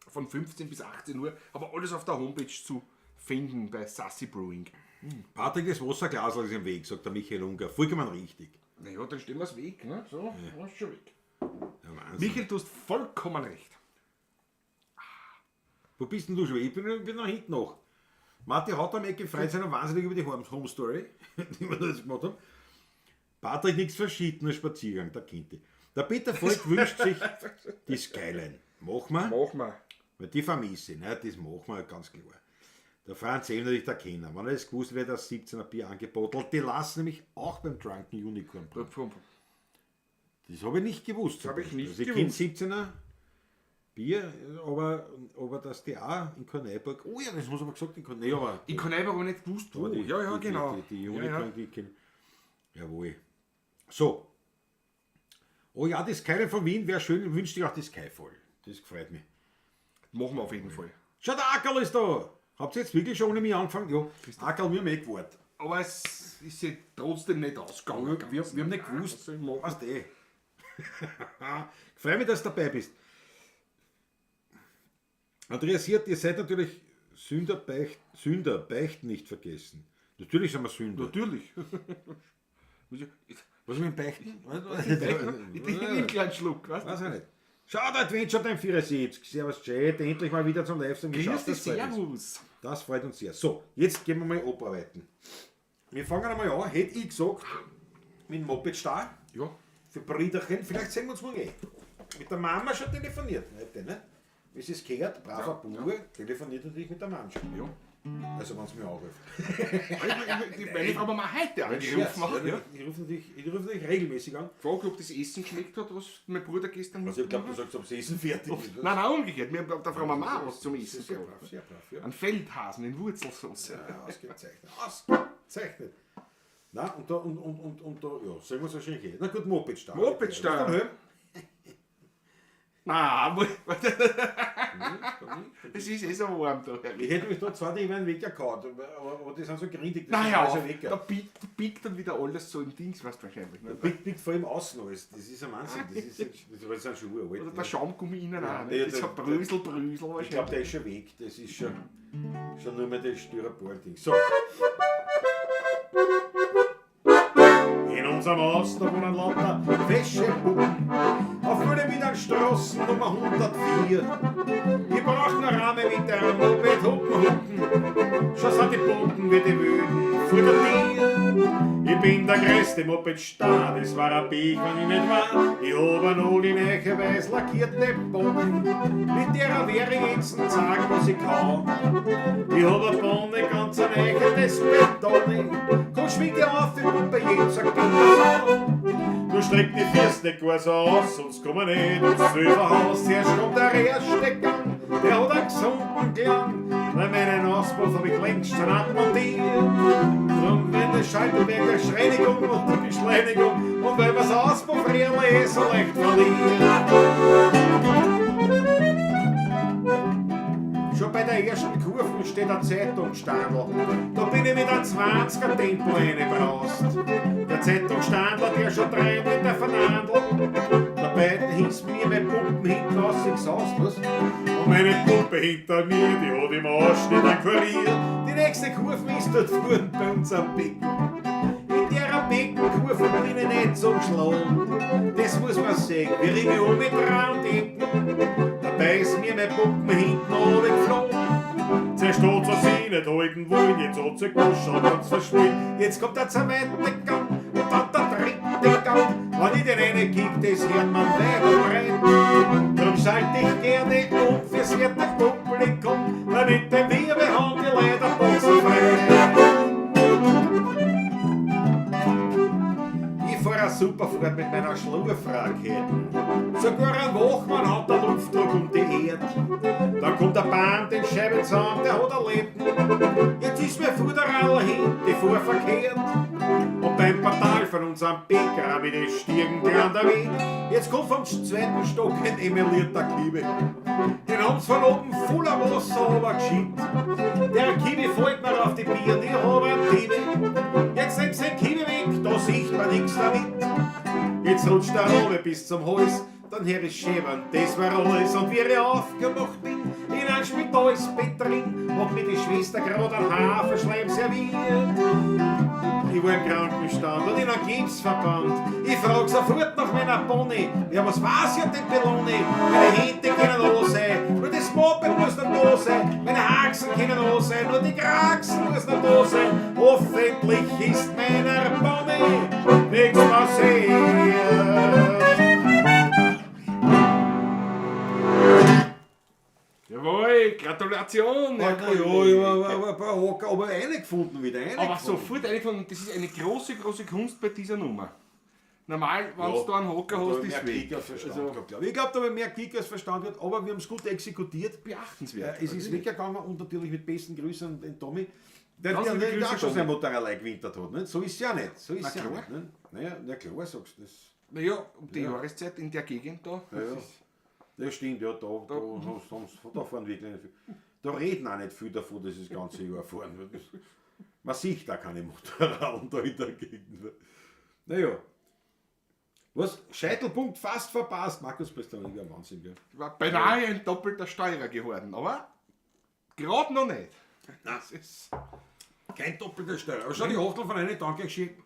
Speaker 2: Von 15 bis 18 Uhr, aber alles auf der Homepage zu finden bei Sassy Brewing.
Speaker 1: Patrick, das Wasserglas ist im Weg, sagt der Michael Unger. Vollkommen richtig.
Speaker 2: Naja, dann stehen wir's weg, ne? So, ja. Ist schon weg.
Speaker 1: Ja, Wahnsinn.
Speaker 2: Michael, du hast vollkommen recht.
Speaker 1: Wo bist denn du schon? Ich bin noch hinten noch. Martin Hautermecke freut sich noch wahnsinnig über die Home Story, die wir da jetzt gemacht haben. Patrick, nichts verschiedener Spaziergang, der Kind. Der Peter Volk wünscht sich die Skyline. Machen wir.
Speaker 2: Machen wir.
Speaker 1: Weil die vermisse ich, ne? Das machen wir ganz klar. Der Franz M. natürlich der Kenner. Wenn er das gewusst hätte, das 17er Bier angeboten. Die lassen nämlich auch beim Drunken Unicorn brauen. Das habe ich nicht gewusst.
Speaker 2: Das habe ich nicht
Speaker 1: also ich
Speaker 2: gewusst.
Speaker 1: kenne 17er Bier, aber dass die auch in Korneuburg. Oh ja, das muss aber gesagt, in Korneuburg.
Speaker 2: In Korneuburg habe ich nicht gewusst, wo.
Speaker 1: Die,
Speaker 2: ja, ja, genau.
Speaker 1: Die Unicorn,
Speaker 2: ja, ja.
Speaker 1: die kennen. Jawohl. So. Oh ja, das Skyline von Wien wäre schön. Wünscht dich auch die Skyfall. Das gefreut mich.
Speaker 2: Machen wir auf jeden Fall.
Speaker 1: Schau, der Ackerl ist da. Habt ihr jetzt wirklich schon ohne mich angefangen? Ja, Ackerl, wir haben eh gewartet.
Speaker 2: Aber es ist ja trotzdem nicht ausgegangen.
Speaker 1: Wir haben nicht gewusst,
Speaker 2: Was
Speaker 1: was eh. Freue mich, dass du dabei bist. Andreas Hirt, ihr seid natürlich Sünder, beichten nicht vergessen. Natürlich sind wir Sünder.
Speaker 2: Natürlich.
Speaker 1: Was mit dem Beichten?
Speaker 2: Ich trinke einen kleinen Schluck, weißt du?
Speaker 1: Weiß ich nicht. Schau, der Adventure Time 74. Servus, Chat. Endlich mal wieder zum Livestream
Speaker 2: Grüß
Speaker 1: geschafft.
Speaker 2: dich,
Speaker 1: Das freut uns.
Speaker 2: Servus.
Speaker 1: Das freut uns sehr. So, jetzt gehen wir mal abarbeiten. Wir fangen einmal an, hätte ich gesagt, mit dem Moped Star.
Speaker 2: Ja.
Speaker 1: Für Brüderchen, vielleicht sehen wir uns morgen eh. Mit der Mama schon telefoniert heute, ne? Wie es gehört, braver Bube, telefoniert natürlich mit der Mama schon.
Speaker 2: Ja.
Speaker 1: Also wenn es mir anruft.
Speaker 2: Meine Frau hat mir heute angerufen.
Speaker 1: Ja,
Speaker 2: Ja.
Speaker 1: ich rufe natürlich, regelmäßig an.
Speaker 2: Frag, ob das Essen geschmeckt hat, was mein Bruder gestern
Speaker 1: Also ich glaube, du sagst, ob das Essen fertig ist.
Speaker 2: Nein, nein, umgekehrt. Mir hat der Frau Mama was zum Essen
Speaker 1: Sehr
Speaker 2: gebracht.
Speaker 1: brav, sehr brav, ja.
Speaker 2: Ein Feldhasen in Wurzelsauce.
Speaker 1: Ja, ausgezeichnet. Ausgezeichnet. Na, und da, und da, ja, sehen wir es wahrscheinlich eh. Na gut, Moped Star.
Speaker 2: Moped Star.
Speaker 1: Helm?
Speaker 2: Nein, es ist eh so warm da.
Speaker 1: Ich hätte mich da zwar die meinen Wecker gehauen, aber die sind so grindig, das
Speaker 2: Naja,
Speaker 1: ist alles ein Wecker.
Speaker 2: da biegt dann wieder alles so im Dings, weißt du wahrscheinlich. Ne?
Speaker 1: Biegt vor allem außen alles. Das ist ein Wahnsinn. Das ist, das sind schon uralt.
Speaker 2: Oder der Schaumgummi innen
Speaker 1: Ja,
Speaker 2: auch. Ne? Das ist
Speaker 1: der-
Speaker 2: ein Brösel, Brösel
Speaker 1: Ich glaube,
Speaker 2: wahrscheinlich.
Speaker 1: der ist schon weg. Das ist schon nur mehr das Styropor-Ding. So. In unserem Haus, da wohnen lauter fesche Puppen. Auf mit Straßen Nummer 104. Ich brauch nur Rahmen mit der Moped hupen hupen. Schon sind die Boten wie die Wüden vor der Tür. Ich bin der größte Moped-Star, das war ein Pech, wenn ich nicht war. Ich hab eine null weiß lackierte Bonne, mit der wär ich jetzt sagen, was ich kann. Ich hab eine Bonne, ganz eine neue, das Betone. Komm, schwing dir auf, die Puppe, jetzt sagt das an. Du streck die Füße nicht gar so aus, sonst kommen wir nicht ins Silberhaus. Zuerst kommt der erste Gang, der hat einen gesunden Klang. Weil meinen Auspuff hab ich längst schon abmontiert. Drum, wenn der Schalterwerk der Schreinigung und die Beschleunigung und weil man's Auspuffröhrle eh so leicht verliert. Schon bei der ersten Kurve steht ein Zeitungsstandel. Da bin ich mit einem 20er Tempo reingebraust. Der Zeitungsstandler, der schon treibt mit der Fernandel. Dabei hieß mir meine Puppen hinten ausgesaust, was? Und meine Puppe hinter mir, die hat im Arsch nicht ein Kurier. Die nächste Kurve ist dort vorn bei uns am Becken. In der Beckenkurve bin ich nicht zum Schlagen. Das muss man sehen, wie ich mich um mit und Ecken. Dabei ist mir meine Puppen hinten runtergeflogen. Zuerst hat sie sich nicht halten wollen, jetzt hat sie gewaschen ganz verschwunden. Jetzt kommt der zweite Gang und dann der dritte Gang. Wenn ich den einen kick, das hört man weit und breit. Drum schalte ich gerne um fürs werte Publikum, damit dem wir haben die Lederboxen frei. Ich fahr eine Superfahrt mit meiner Schlurfrakete. Sogar ein Wachmann hat den Luftdruck um die Erde. Dann kommt der Bahn, den Scheibenzahn, der hat ein Leben. Jetzt ist mir Fuderall hin, die fuhr verkehrt. Und beim Portal von unserem Bäcker hab ich die Stirn gleich der Weg. Jetzt kommt vom zweiten Stock ein emaillierter Kiebe. Den haben's von oben voller Wasser runtergeschickt. Der Kiwi fällt mir auf die Birne, ich hab einen Kiwi. Jetzt nimmst den Kiwi weg, da sieht man nix damit. Jetzt rutscht der Robe bis zum Hals, dann hör ich schäbern, das war alles. Und wie ich aufgemacht bin, in ein Spitalsbett drin, hat mir die Schwester grad einen Haferschleim serviert. Ich war im Krankenstand und in einem Gipsverband. Ich frag sofort nach meiner Pony. Ja, was weiß ich denn, Beloni? Meine Hände können an sein, nur das Moped muss noch da sein. Meine Haxen können an sein, nur die Kraxen muss noch da sein. Hoffentlich ist meiner Pony nichts passiert.
Speaker 2: Jawohl, Gratulation, Herr
Speaker 1: Ja,
Speaker 2: Kollege.
Speaker 1: ja, aber ein paar Hocker, aber eine gefunden wieder. Eine
Speaker 2: Aber
Speaker 1: gefunden.
Speaker 2: sofort eingefunden, das ist eine große, große Kunst bei dieser Nummer. Normal, wenn du da einen Hocker
Speaker 1: Da
Speaker 2: hast,
Speaker 1: hab ich
Speaker 2: ist
Speaker 1: mehr
Speaker 2: weg.
Speaker 1: Kick als Verstand
Speaker 2: Also,
Speaker 1: gehabt, glaub ich. Ich glaube, da habe ich mehr Kick als Verstand gehabt, aber wir haben es gut exekutiert.
Speaker 2: Beachtenswert.
Speaker 1: Es ist weggegangen und natürlich mit besten Grüßen an den Tommy, der
Speaker 2: Ganz
Speaker 1: der
Speaker 2: liebe
Speaker 1: der
Speaker 2: Grüße,
Speaker 1: auch schon
Speaker 2: Tommy.
Speaker 1: sein Motorrad gewintert hat. Nicht? So ist es ja nicht. So ist
Speaker 2: Na
Speaker 1: es ja
Speaker 2: klar.
Speaker 1: nicht. Ne? Naja, na klar, sagst du das.
Speaker 2: Naja, um die Jahreszeit in der Gegend da.
Speaker 1: Ja, ja. Das stimmt, ja, da fahren wirklich nicht viel. Da reden auch nicht viel davon, dass sie das ganze Jahr fahren. Man sieht da keine Motorraden da in der Gegend. Naja. Was? Scheitelpunkt fast verpasst. Markus, bist du ein Wahnsinn, gell?
Speaker 2: War beinahe ein doppelter Steurer geworden, aber gerade noch nicht. Das ist
Speaker 1: Kein doppelter Steuer. Aber schau, die Hochtel von einer, danke geschickt.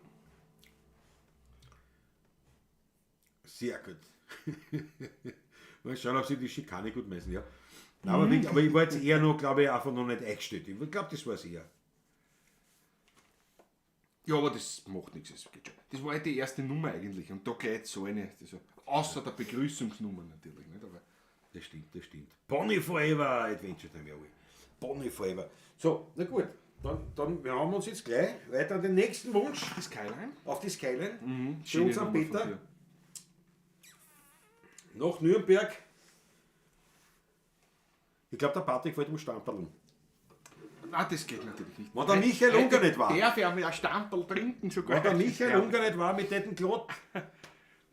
Speaker 1: Sehr gut. Mal schauen, ob sie die Schikane gut messen, ja. Nein, aber, wirklich, aber ich war jetzt eher noch, glaube ich, einfach noch nicht eingestellt. Ich glaube, das war es eher.
Speaker 2: Ja, aber das macht nichts, das geht schon. Das war ja die erste Nummer eigentlich und da gleich so eine, das, außer der Begrüßungsnummer natürlich, nicht? Aber
Speaker 1: Das stimmt, das stimmt. Bonnie Forever, Adventure Time, jawohl. Bonnie Forever. So, na gut. Dann wir haben uns jetzt gleich weiter an den nächsten Wunsch
Speaker 2: die Skyline?
Speaker 1: auf die Skyline. Für
Speaker 2: Schöne
Speaker 1: unseren
Speaker 2: Nummer von
Speaker 1: Peter
Speaker 2: dir.
Speaker 1: nach Nürnberg. Ich glaube, der Patrick fällt um Stamperl.
Speaker 2: Nein, das geht natürlich nicht.
Speaker 1: Wenn der Michael Unger nicht war.
Speaker 2: Darf ich einmal ein Stamperl trinken sogar?
Speaker 1: Wenn der Michael
Speaker 2: Ja.
Speaker 1: Unger nicht war mit dem Klot.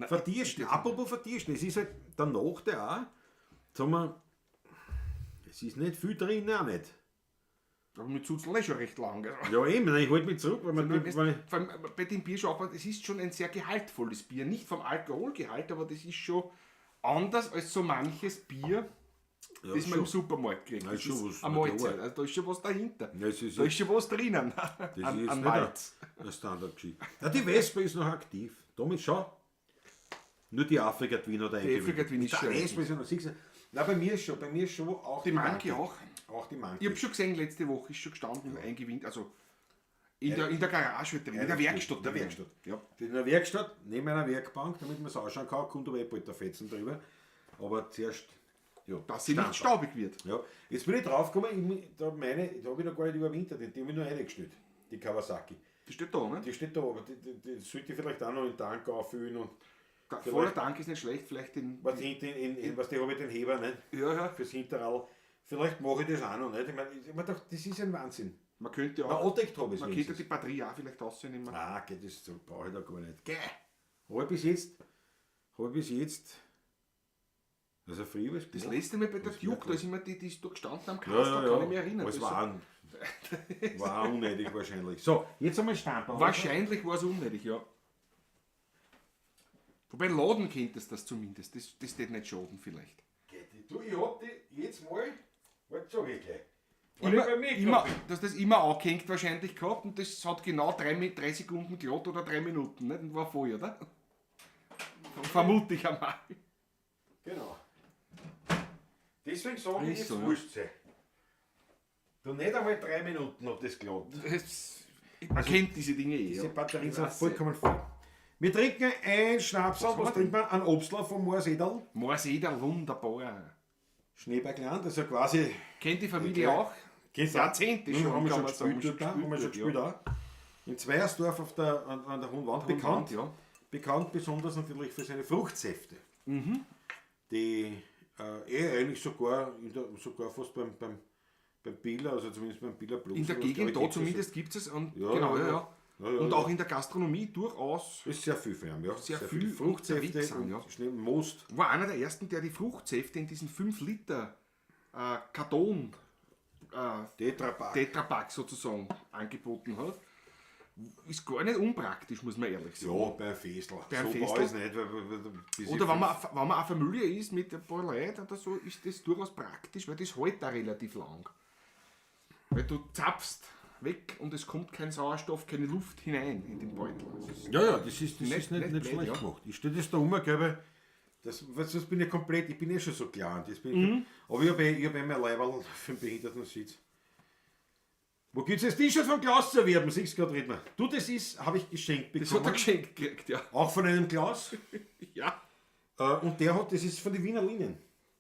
Speaker 1: Verdiersten. Apropos Verdiersten, es ist halt danach der auch, sagen wir, es ist nicht viel drin, auch nicht.
Speaker 2: Aber mit Zutzel eh schon recht lang. gell?
Speaker 1: Ja eben, nein, ich halte mich zurück, weil man,
Speaker 2: Nur, weißt,
Speaker 1: weil,
Speaker 2: vor allem bei dem Bier schon, aber es ist schon ein sehr gehaltvolles Bier. Nicht vom Alkoholgehalt, aber das ist schon anders als so manches Bier,
Speaker 1: ja,
Speaker 2: das man im
Speaker 1: schon.
Speaker 2: Supermarkt kriegt.
Speaker 1: Ja,
Speaker 2: Das
Speaker 1: ist schon
Speaker 2: ist
Speaker 1: was,
Speaker 2: eine
Speaker 1: na
Speaker 2: Mahlzeit.
Speaker 1: klar.
Speaker 2: Also da ist schon was dahinter.
Speaker 1: Ja, es ist
Speaker 2: Da ist schon was drinnen.
Speaker 1: Das
Speaker 2: an,
Speaker 1: ist
Speaker 2: an
Speaker 1: nicht
Speaker 2: Malz.
Speaker 1: eine Standardgeschichte. Ja, die Wespe ist noch aktiv. Damit schon. Nur die Afrika Twin hat
Speaker 2: Die Afrika Twin ist
Speaker 1: Die
Speaker 2: schon
Speaker 1: Wespe ist ja noch sicher. Nein, bei mir ist schon auch
Speaker 2: Die Monkey auch.
Speaker 1: Auch die Monkey.
Speaker 2: Ich habe schon gesehen, letzte Woche ist schon gestanden, eingewinnt, also in der Garage drin, in der Werkstatt.
Speaker 1: In der
Speaker 2: drin.
Speaker 1: Werkstatt.
Speaker 2: Ja.
Speaker 1: Steht in der Werkstatt, neben einer Werkbank, damit man es ausschauen kann, kommt aber eh bald der Fetzen drüber. Aber zuerst, ja.
Speaker 2: Dass sie nicht
Speaker 1: Standard.
Speaker 2: staubig wird.
Speaker 1: Ja, jetzt bin ich draufgekommen, ich, da meine, da habe ich noch gar nicht überwintert, die habe ich nur eingestellt, die Kawasaki.
Speaker 2: Die steht da, ne?
Speaker 1: Die steht da, aber die sollte ich vielleicht auch noch in den Tank auffüllen und
Speaker 2: Da, voller Tank ist nicht schlecht, vielleicht den.
Speaker 1: was hinten in was die habe ich den Heber, nicht?
Speaker 2: Ja, ja.
Speaker 1: Fürs Hinterrad. Vielleicht mache ich das auch noch nicht. Ich meine, ich mein, doch, das ist ein Wahnsinn.
Speaker 2: Man könnte
Speaker 1: Na,
Speaker 2: auch.
Speaker 1: angedeckt habe ich
Speaker 2: Man könnte die Batterie auch vielleicht rausnehmen.
Speaker 1: Ah, geht das so, brauche ich da gar nicht. Geh! Habe ich bis jetzt, habe ich bis jetzt, also früher ist
Speaker 2: Das letzte Mal bei der Duke, da ist immer die, die ist da gestanden am
Speaker 1: ja,
Speaker 2: Kasten,
Speaker 1: ja,
Speaker 2: da
Speaker 1: ja.
Speaker 2: kann ich mich erinnern.
Speaker 1: Aber es
Speaker 2: Das
Speaker 1: war, war auch unnötig wahrscheinlich. So, jetzt einmal Stamperl.
Speaker 2: Wahrscheinlich war es unnötig, ja. Wobei laden könntest du das zumindest. Das tät nicht schaden vielleicht.
Speaker 1: Du, ich hab die jetzt mal, warte, sag ich gleich. Weil ich
Speaker 2: Immer,
Speaker 1: bei mir
Speaker 2: immer,
Speaker 1: bin.
Speaker 2: dass das immer angehängt wahrscheinlich gehabt und das hat genau 3 Sekunden geladen oder 3 Minuten, nicht? Und war voll, oder? Vermute ich einmal.
Speaker 1: Genau. Deswegen sage ich
Speaker 2: Ist
Speaker 1: jetzt,
Speaker 2: so, ja.
Speaker 1: wurscht sein. Du nicht einmal 3 Minuten hab das geladen.
Speaker 2: Man kennt diese Dinge eh.
Speaker 1: Diese
Speaker 2: Ja.
Speaker 1: Batterien sind
Speaker 2: Klasse.
Speaker 1: vollkommen voll. Wir trinken ein Schnapsal,
Speaker 2: Was haben
Speaker 1: was
Speaker 2: wir
Speaker 1: trinken wir? Ein Obstler vom Moorsedal.
Speaker 2: Moorsedal, wunderbar.
Speaker 1: Schneebergland, also quasi.
Speaker 2: Kennt die Familie
Speaker 1: Okay.
Speaker 2: auch?
Speaker 1: Geht's
Speaker 2: Jahrzehnte schon,
Speaker 1: Haben wir
Speaker 2: kann
Speaker 1: schon
Speaker 2: man sagen,
Speaker 1: gespielt,
Speaker 2: schon
Speaker 1: dort, haben wir schon
Speaker 2: gespielt
Speaker 1: gespielt auch. In Zweiersdorf auf der, an der Hohen Wand bekannt.
Speaker 2: Ja.
Speaker 1: Bekannt besonders natürlich für seine Fruchtsäfte.
Speaker 2: Mhm.
Speaker 1: Die eigentlich sogar, sogar fast beim Biller, also zumindest beim Biller Blues.
Speaker 2: In der
Speaker 1: sowas,
Speaker 2: Gegend
Speaker 1: glaub ich,
Speaker 2: da
Speaker 1: gibt's das.
Speaker 2: zumindest gibt es und
Speaker 1: Ja,
Speaker 2: genau,
Speaker 1: ja,
Speaker 2: ja,
Speaker 1: ja.
Speaker 2: ja.
Speaker 1: Ja, ja,
Speaker 2: Und
Speaker 1: ja.
Speaker 2: auch in der Gastronomie durchaus.
Speaker 1: Ist sehr viel für ihn, ja.
Speaker 2: Sehr viel
Speaker 1: Fruchtsäfte
Speaker 2: unterwegs sind,
Speaker 1: und
Speaker 2: ja.
Speaker 1: Schnee, Most.
Speaker 2: War einer der ersten, der die Fruchtsäfte in diesen 5 Liter Karton
Speaker 1: Tetra Pak.
Speaker 2: Tetra Pak sozusagen angeboten hat. Ist gar nicht unpraktisch, muss man ehrlich sagen.
Speaker 1: Ja, bei einem Festel.
Speaker 2: Bei einem
Speaker 1: so
Speaker 2: Festel.
Speaker 1: brauche ich es nicht. Weil diese
Speaker 2: Oder wenn man eine Familie ist mit ein paar Leuten oder so, ist das durchaus praktisch, weil das hält da relativ lang. Weil du zapfst weg und es kommt kein Sauerstoff, keine Luft hinein in den Beutel. Also es ist
Speaker 1: Ja, ja, das ist, das
Speaker 2: Nicht-
Speaker 1: ist nicht,
Speaker 2: nicht
Speaker 1: nicht
Speaker 2: blöd,
Speaker 1: schlecht
Speaker 2: ja.
Speaker 1: gemacht. Ich stehe das da um, gell, das, weißt du, das bin ich komplett, ich bin eh schon so klein. Das bin ich,
Speaker 2: Mhm.
Speaker 1: Aber ich habe eh, hab eh mein Leiberl für den Behindertensitz. Wo gibt es das T-Shirt von Klaus zu erwerben? Siehst du gerade, Redner. Du, das ist, habe ich geschenkt
Speaker 2: Das hat
Speaker 1: bekommen.
Speaker 2: er geschenkt gekriegt, ja.
Speaker 1: Auch von einem Klaus.
Speaker 2: Ja.
Speaker 1: Und der hat, das ist von den Wiener Linien.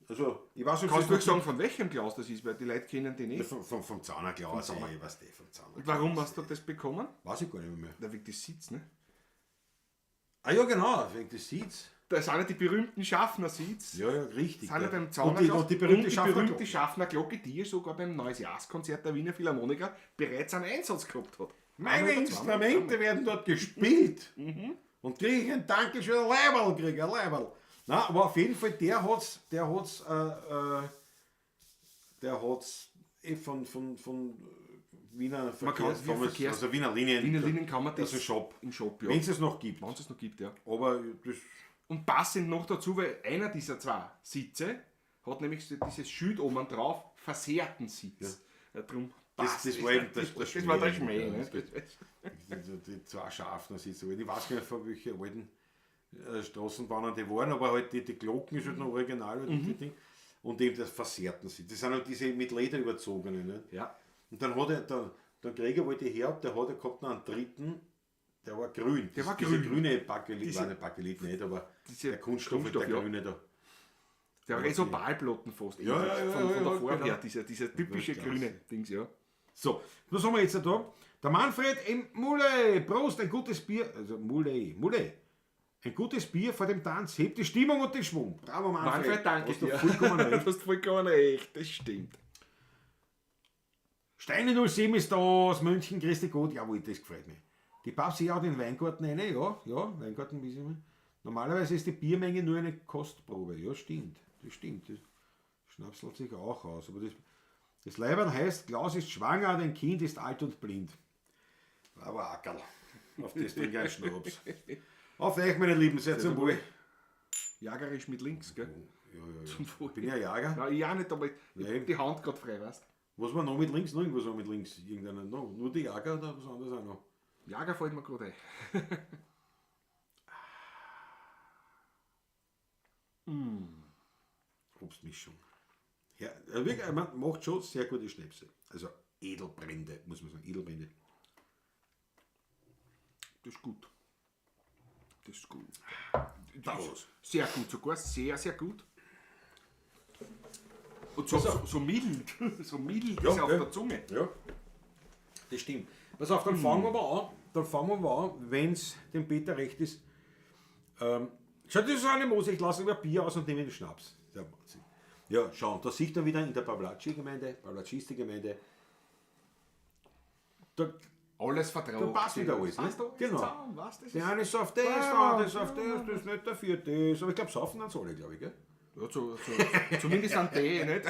Speaker 1: Also, ich weiß nicht,
Speaker 2: Kannst du
Speaker 1: ob das
Speaker 2: ruhig sagen, von welchem Klaus das ist, weil die Leute kennen den nicht.
Speaker 1: Vom Zauner Klaus,
Speaker 2: Vom Zauner.
Speaker 1: ey, weißt du, vom Zauner.
Speaker 2: Und warum hast du das bekommen?
Speaker 1: Weiß ich gar nicht mehr.
Speaker 2: Na, wegen des Sitz, ne?
Speaker 1: Ah ja, genau, wegen des Sitz.
Speaker 2: Da sind ja die berühmten Schaffner-Sitz.
Speaker 1: Ja, ja, richtig.
Speaker 2: Sind ja
Speaker 1: ja.
Speaker 2: beim Zauner
Speaker 1: und die berühmte
Speaker 2: und die
Speaker 1: Schaffner
Speaker 2: berühmte Schaffner-Glocke, die ja sogar beim Neujahrskonzert der Wiener Philharmoniker bereits einen Einsatz gehabt hat.
Speaker 1: Meine
Speaker 2: Einmal oder zweimal?
Speaker 1: Instrumente werden dort gespielt.
Speaker 2: Mhm.
Speaker 1: Und kriege ich ein Dankeschön, ein Leiberl, krieg ich ein Leiberl. Na, aber auf jeden Fall, der hat's eh von Wiener
Speaker 2: Man kann-
Speaker 1: Verkehrs,
Speaker 2: Wiener Verkehrs-
Speaker 1: also Wiener Linien,
Speaker 2: Wiener Linien kann man das
Speaker 1: also Shop,
Speaker 2: im Shop, ja.
Speaker 1: wenn es es noch gibt.
Speaker 2: Wenn es noch gibt, ja.
Speaker 1: Aber das,
Speaker 2: Und passend noch dazu, weil einer dieser zwei Sitze hat nämlich so dieses Schild oben drauf, versehrten Sitz. Ja. drum
Speaker 1: Das-
Speaker 2: passt
Speaker 1: das
Speaker 2: es
Speaker 1: war eben
Speaker 2: natürlich.
Speaker 1: der
Speaker 2: das war der
Speaker 1: Schmäh,
Speaker 2: Schmäh.
Speaker 1: ja,
Speaker 2: Ne?
Speaker 1: das die zwei Schaffner sitzen, ich weiß gar nicht, von welcher alten, Straßenbahnen, die waren, aber halt die Glocken ist halt noch original und die Ding. Und eben das Versehrten sind. Das sind halt diese mit Leder überzogenen. Ne?
Speaker 2: Ja.
Speaker 1: Und dann hat er, der Gregor wollte her, der hat er gehabt noch einen dritten, der war grün.
Speaker 2: Der war
Speaker 1: diese
Speaker 2: grün.
Speaker 1: Grüne Bakelit,
Speaker 2: Diese-
Speaker 1: war nicht Bakelit nicht, aber
Speaker 2: Diese
Speaker 1: der Kunststoff,
Speaker 2: Kunststoff,
Speaker 1: der
Speaker 2: ja.
Speaker 1: grüne da.
Speaker 2: Der Resobalplatten fast.
Speaker 1: Ja, ja, ja,
Speaker 2: von
Speaker 1: ja,
Speaker 2: der
Speaker 1: ja,
Speaker 2: Farbe
Speaker 1: genau.
Speaker 2: her, dieser typische
Speaker 1: Weltklasse.
Speaker 2: grüne Dings, ja.
Speaker 1: So, was haben wir jetzt da? Der Manfred M. Mulle, Prost, ein gutes Bier, also Mulle, Mulle. Ein gutes Bier vor dem Tanz hebt die Stimmung und den Schwung. Bravo Manfred.
Speaker 2: Manfred, danke
Speaker 1: Hast du
Speaker 2: dir.
Speaker 1: vollkommen recht.
Speaker 2: Du hast vollkommen recht, das stimmt.
Speaker 1: Steine 07 ist da aus München, Christi Gott, jawohl, das gefällt mir. Die Babsi auch den Weingarten rein, ja, ja, Weingarten wissen wir. Normalerweise ist die Biermenge nur eine Kostprobe. Ja, stimmt, das stimmt. Das schnapselt sich auch aus. Aber das Leibern heißt, Klaus ist schwanger, dein Kind ist alt und blind. Aber Ackerl. Auf das trinke ich einen Schnaps. Auf euch, meine Lieben, seid zum Wohl.
Speaker 2: Jagerisch mit links, gell?
Speaker 1: Ja, ja, ja.
Speaker 2: Zum Wohl.
Speaker 1: Bin ja Jager.
Speaker 2: Nein, ich auch nicht, aber ich
Speaker 1: Nein.
Speaker 2: hab die Hand gerade frei, weißt du?
Speaker 1: Was war noch mit links? Noch irgendwas war mit links. Irgendeiner noch. Nur die Jager oder was anderes auch noch?
Speaker 2: Jager fällt mir gerade ein.
Speaker 1: Obstmischung. Ja, wirklich, man macht schon sehr gute Schnäpse. Also Edelbrände, muss man sagen. Edelbrände.
Speaker 2: Das ist gut. Das ist gut.
Speaker 1: Taus.
Speaker 2: Sehr gut, sogar sehr, sehr gut. Und so mild. So mild
Speaker 1: Ja,
Speaker 2: ist er auf
Speaker 1: gell?
Speaker 2: der Zunge.
Speaker 1: Ja, das stimmt. Pass auf, dann fangen wir aber an, wenn es dem Peter recht ist. Schau, das ist eine Mose, ich lasse über Bier aus und nehme den Schnaps. Der Wahnsinn. Ja, schau, und da sieht er wieder in der Pavlatschi-Gemeinde, Pavlatschisti-Gemeinde, da,
Speaker 2: Alles vertraut.
Speaker 1: da passt wieder alles. Ne?
Speaker 2: Passt alles
Speaker 1: Genau.
Speaker 2: zusammen, weißt du, das
Speaker 1: Der
Speaker 2: ist-
Speaker 1: eine ist auf das, der andere ist auf das, das ist nicht dafür, das. Aber ich glaube, saufen dann alle, glaube ich. Gell?
Speaker 2: Ja, zumindest an Tee, nicht?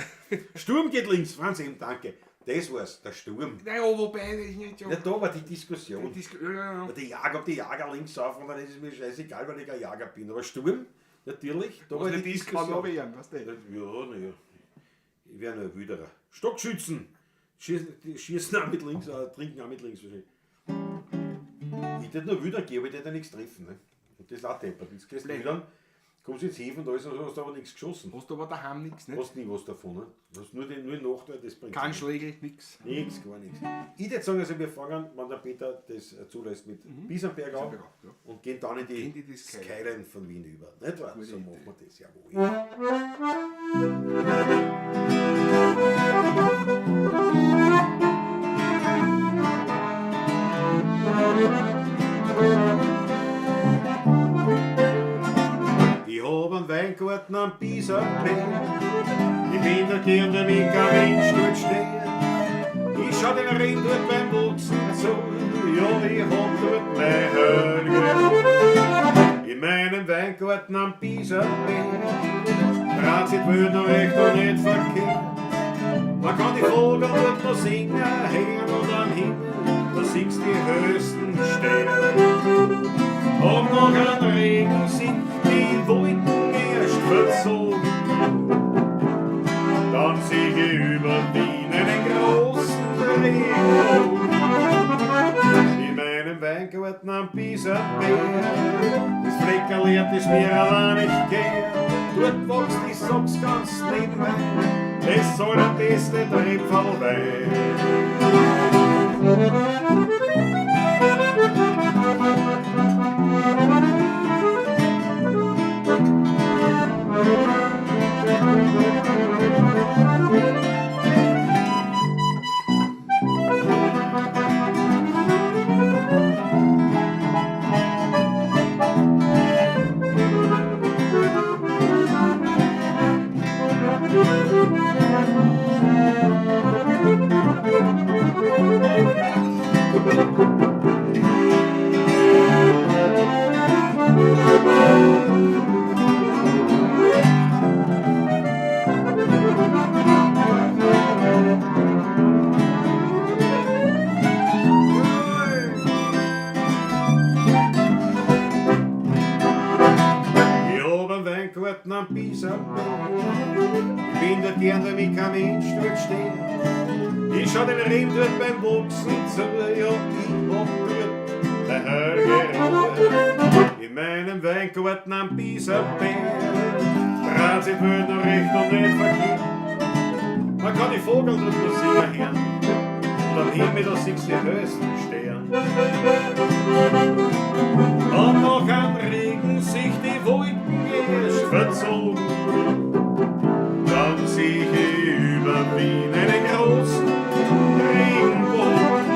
Speaker 1: Sturm geht links, Franz eben, danke. Das war's, der Sturm.
Speaker 2: Naja, wobei, das ist nicht so.
Speaker 1: Ja, da war die Diskussion.
Speaker 2: Ja, ja, ja.
Speaker 1: Die Jager, ob die Jager links saufen, dann ist es mir scheißegal, weil ich ein Jager bin. Aber Sturm, natürlich, da
Speaker 2: Was
Speaker 1: war die
Speaker 2: nicht ist, kann noch
Speaker 1: Diskussion.
Speaker 2: werden, weißt du?
Speaker 1: Ja, naja. Ich werde nur ein Wüderer. Stockschützen! Schießen, die schießen auch mit links, trinken auch mit links wahrscheinlich. Ich hätte nur Wüder gehen, aber ich hätte ja nichts treffen. Ne? Und das ist auch deppert. Jetzt gehst du wüdern, kommst ins Häfen und alles und hast aber nichts geschossen.
Speaker 2: Hast du aber daheim nichts, nicht?
Speaker 1: Hast nie was davon. Ne? Hast nur den nur Nachteil, das bringt
Speaker 2: Kein
Speaker 1: nichts.
Speaker 2: Schlägel, nix.
Speaker 1: Nix, gar nichts. Ich würde sagen, also wir fangen, wenn der Peter das zulässt, mit Bisamberg an
Speaker 2: Bisamberg an, ja.
Speaker 1: und gehen dann in die,
Speaker 2: In die Skyline.
Speaker 1: Skyline von Wien über. Nicht wahr? So
Speaker 2: Idee.
Speaker 1: machen wir das, jawohl. Ich hab einen Weingarten am Bisamberg. Ich bin da gern, der mich kein Mensch dort steht. Ich schau den Rind dort beim Wachsen zu. Ja, ich hab dort mein Hölle. In meinem Weingarten am Bisamberg dreht sich die Welt noch echt und nicht verkehrt. Man kann die Vögel dort noch singen, hören und am Himmel, da siehst die höchsten Sterne. Und noch ein Regen sind die Wolken erst verzogen. Dann sieh ich über Wien einen großen Regenbogen. In meinem Weingarten am Bisamberg, das Fleckerl ist mir allein nicht gern. Dort wächst, ich sag's ganz nebenbei, das soll der beste Tripfelwein. Ich hab einen Weingarten am Bisamberg. Ich bin dort gern, weil mich kein Mensch dort steht. Ich schau den Reben dort beim Wachsen zu, ja, ich hab dort meine Hölle. In meinem Weingarten am Bieserberg dreht sich die Welt noch recht und nicht verkehrt. Man kann die Vogel dort nur singen hören und am Himmel da siehst du die höchsten Stern. Und noch am Regen sich die Wolken erst verzogen, dann sieh ich über Wien einen großen Regenbogen.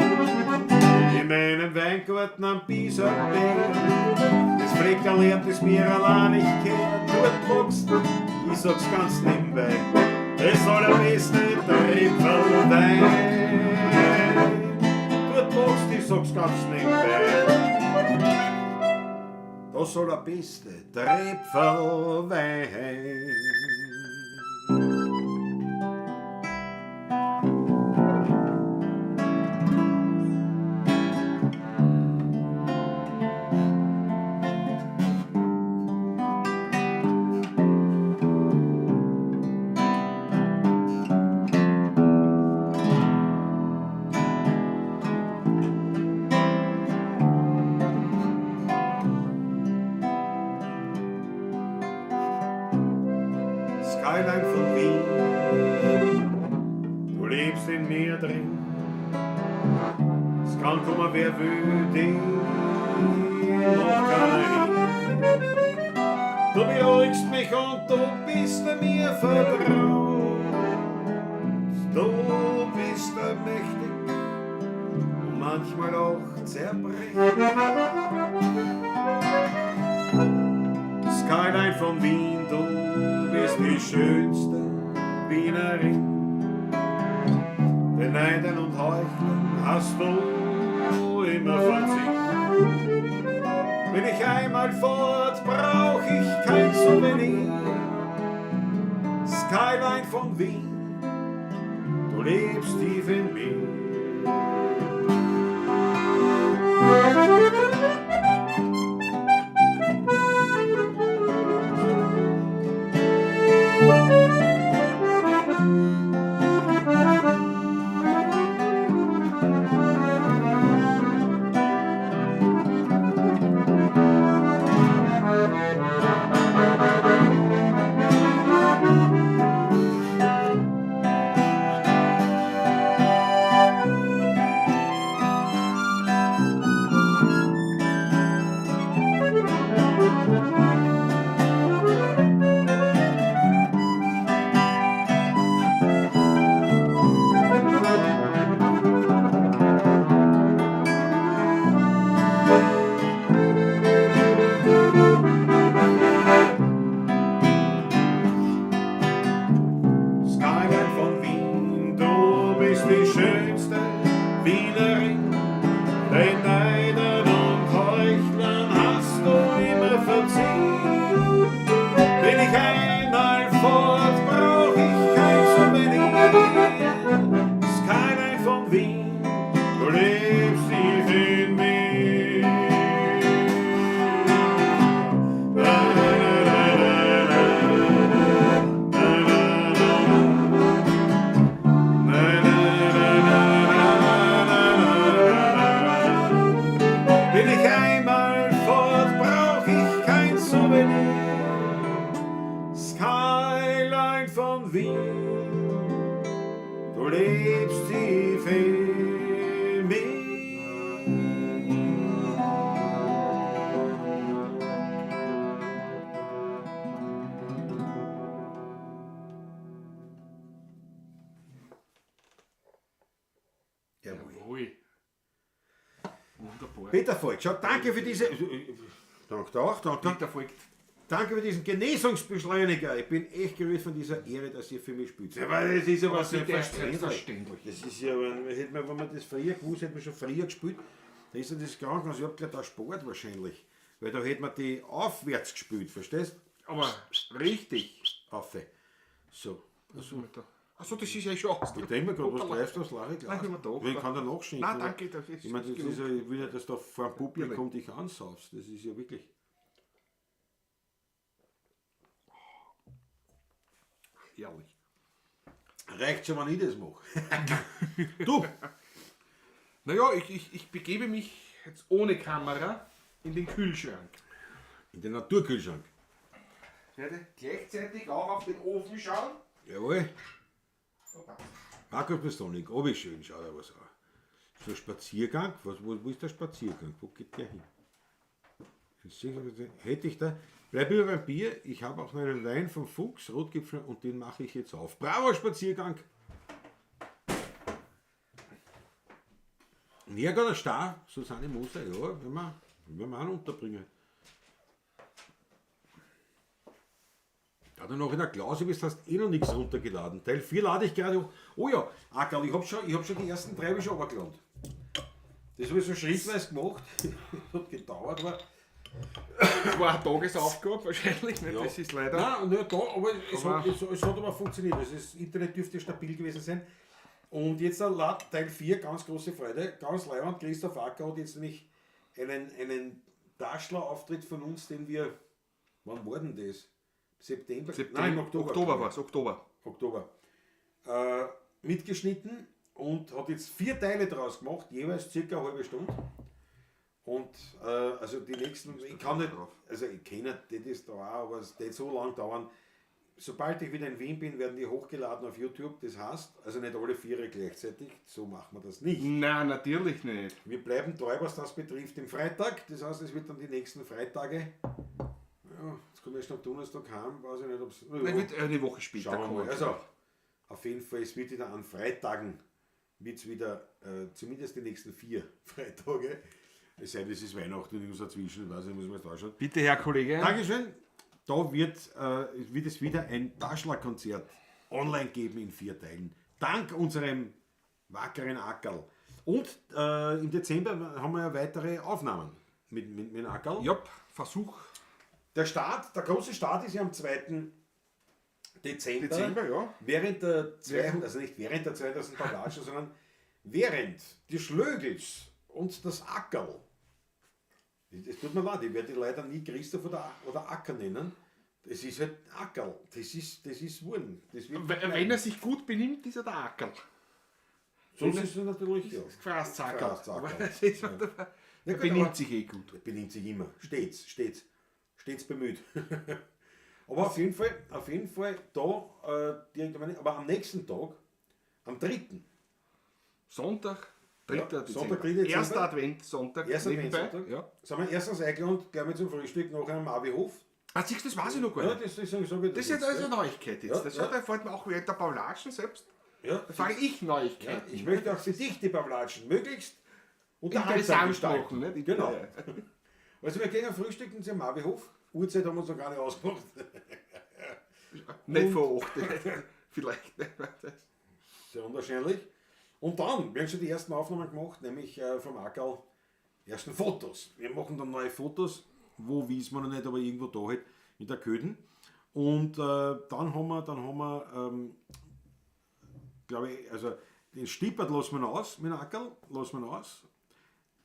Speaker 1: In meinem Weingarten am Bieserberg, das Fleckerl hört, das mir allein nicht gehört. Dort magst du, ich sag's ganz nebenbei, das allerbeste Tripfelwein. Dort magst du, ich sag's ganz nebenbei, das allerbeste Tripfelwein. Skyline von Wien, du lebst in mir drin. Es kann kommen, wer will, dich noch keiner hin. Du beruhigst mich und du bist mir vertraut. Du bist mächtig und manchmal auch zerbrechlich. Skyline von Wien, du bist die schönste Wienerin. Den Neidern und Heuchlern hast du immer verziehen. Bin ich einmal fort, brauch ich kein Souvenir. Skyline von Wien, du lebst tief in mir. Skyline von Wien, du bist die schönste Wienerin. Den Neidern und Heuchlern hast du immer verziehen. Bin ich einmal fort, brauch ich kein Souvenir. Skyline von Wien, du lebst tief in mir. Na, na, na, na, na, na, na, na, na, na, na, na, na. Bin ich einmal fort, brauch ich kein Souvenir. Skyline von Wien, du lebst tief in mir. Jawohl.
Speaker 2: Jawohl. Wunderbar.
Speaker 1: Peter Voigt, schau, danke für diese. Danke auch, danke.
Speaker 2: Peter Voigt.
Speaker 1: Danke für diesen Genesungsbeschleuniger. Ich bin echt gerührt von dieser Ehre, dass ihr für mich spielt. Ja, weil das ist aber
Speaker 2: Aber bitte,
Speaker 1: selbstverständlich.
Speaker 2: selbstverständlich.
Speaker 1: Das ist ja, wenn man das früher gewusst hätte, man schon früher gespielt. Da ist ja das Krankenhaus, ich hab gleich da Sport wahrscheinlich. Weil da hätte man die aufwärts gespielt, verstehst?
Speaker 2: Aber richtig.
Speaker 1: Auf. So.
Speaker 2: Also. Achso, das ist ja schon aus.
Speaker 1: Ich denke mir gerade, was greifst du aufs leere Glas?
Speaker 2: Nein, ich hab mir gedacht.
Speaker 1: Ich kann da nachschenken.
Speaker 2: Nein, danke, das ist
Speaker 1: Ich meine, das
Speaker 2: genug.
Speaker 1: ist ja, ich will ja, dass du vor dem Publikum
Speaker 2: Bierle.
Speaker 1: dich ansaufst. Das ist ja wirklich.
Speaker 2: Herrlich.
Speaker 1: Reicht schon, wenn ich das mache. Du!
Speaker 2: Naja, ich begebe mich jetzt ohne Kamera in den Kühlschrank.
Speaker 1: In den Naturkühlschrank.
Speaker 2: Ich werde gleichzeitig auch auf den Ofen schauen.
Speaker 1: Jawohl.
Speaker 2: So, passt.
Speaker 1: Markus Pistonik, oh wie schön, schau dir was an. So ein Spaziergang, wo ist der Spaziergang? Wo geht der hin? Hätte ich da. Bleib über beim Bier, ich habe auch noch einen Wein vom Fuchs, Rotgipfel, und den mache ich jetzt auf. Bravo, Spaziergang! Näher der Star, Susanne Moser, ja, wenn wir auch noch unterbringen. Da du noch in der Klause bist, hast eh noch nichts runtergeladen. Teil 4 lade ich gerade hoch. Oh ja, Ackerl, ich hab schon die ersten 3 schon runtergeladen. Das habe ich so schrittweise gemacht. Hat gedauert, aber.
Speaker 2: Das war eine Tagesaufgabe wahrscheinlich, nicht?
Speaker 1: Ja.
Speaker 2: Das ist leider.
Speaker 1: Nein, nicht da, aber es hat aber funktioniert. Also das Internet dürfte stabil gewesen sein. Und jetzt Teil 4, ganz große Freude, ganz leibend. Christoph Acker hat jetzt nämlich einen Taschler-Auftritt von uns, den wir. Wann war denn das? September? Nein, im Oktober.
Speaker 2: Oktober war es, Oktober.
Speaker 1: Oktober. Mitgeschnitten und hat jetzt 4 Teile draus gemacht, jeweils circa eine halbe Stunde. Und also die nächsten, ich kann nicht, also ich kenne das da auch, aber es wird so lang dauern. Sobald ich wieder in Wien bin, werden die hochgeladen auf YouTube. Das heißt, also nicht alle 4 gleichzeitig, so machen wir das nicht.
Speaker 2: Nein, natürlich nicht.
Speaker 1: Wir bleiben treu, was das betrifft, im Freitag. Das heißt, es wird dann die nächsten Freitage. Ja, jetzt komme ich erst am Donnerstag heim, weiß ich nicht, ob es.
Speaker 2: Ja, wird eine Woche später kommen.
Speaker 1: Also, auf jeden Fall, es wird wieder an Freitagen, wird es wieder, zumindest die nächsten 4 Freitage. Es sei denn, es ist Weihnachten und irgendwas dazwischen, ich weiß nicht, muss man jetzt anschauen.
Speaker 2: Bitte, Herr Kollege.
Speaker 1: Dankeschön. Da wird es wieder ein Taschler-Konzert online geben in 4 Teilen. Dank unserem wackeren Ackerl. Und im Dezember haben wir ja weitere Aufnahmen mit Ackerl.
Speaker 2: Ja, Versuch.
Speaker 1: Der große Start ist ja am 2. Dezember.
Speaker 2: Dezember, ja.
Speaker 1: Während der 200, also nicht während der 2000 Bagage, sondern während die Schlögels und das Ackerl. Es tut mir leid, ich werde leider nie Christoph oder Acker nennen. Das ist halt Ackerl. Das ist Wurm. Das wird
Speaker 2: Wenn er sich gut benimmt, ist er der Ackerl.
Speaker 1: Sonst ist er natürlich, ja.
Speaker 2: Fraßzackerl.
Speaker 1: Fraßzackerl.
Speaker 2: Er benimmt sich eh gut.
Speaker 1: Er benimmt sich immer. Stets bemüht. Aber auf jeden Fall da, direkt, aber am nächsten Tag, am 3.
Speaker 2: Sonntag, 3.
Speaker 1: Ja,
Speaker 2: Dezember.
Speaker 1: Sonntag, 3. Dezember.
Speaker 2: Erster Adventssonntag.
Speaker 1: Erster Adventssonntag.
Speaker 2: Ja.
Speaker 1: Sind wir erstens eingeladen, gleich mal zum Frühstück nachher am Avihof.
Speaker 2: Ah, siehst du, das weiß ich noch gar nicht.
Speaker 1: Ja, das ist
Speaker 2: das ist eine Neuigkeit jetzt.
Speaker 1: Ja,
Speaker 2: das
Speaker 1: ja.
Speaker 2: erfährt man auch während der Pavlatschen selbst.
Speaker 1: Ja,
Speaker 2: da fahre ich Neuigkeiten.
Speaker 1: Ja, ich möchte auch für dich die Pavlatschen möglichst unterhaltsam gestalten.
Speaker 2: Machen, nicht?
Speaker 1: Genau. Also wir gehen frühstücken zum Avihof. Uhrzeit haben wir uns noch gar nicht ausgemacht.
Speaker 2: Nicht vor 8. Vielleicht.
Speaker 1: Sehr unwahrscheinlich. Und dann, wir haben schon die ersten Aufnahmen gemacht, nämlich vom Ackerl, ersten Fotos. Wir machen dann neue Fotos, wo wissen wir noch nicht, aber irgendwo da halt in der Köden. Und dann haben wir, glaube ich, also den Stippert lassen wir noch aus, mit dem Ackerl, lassen wir noch aus.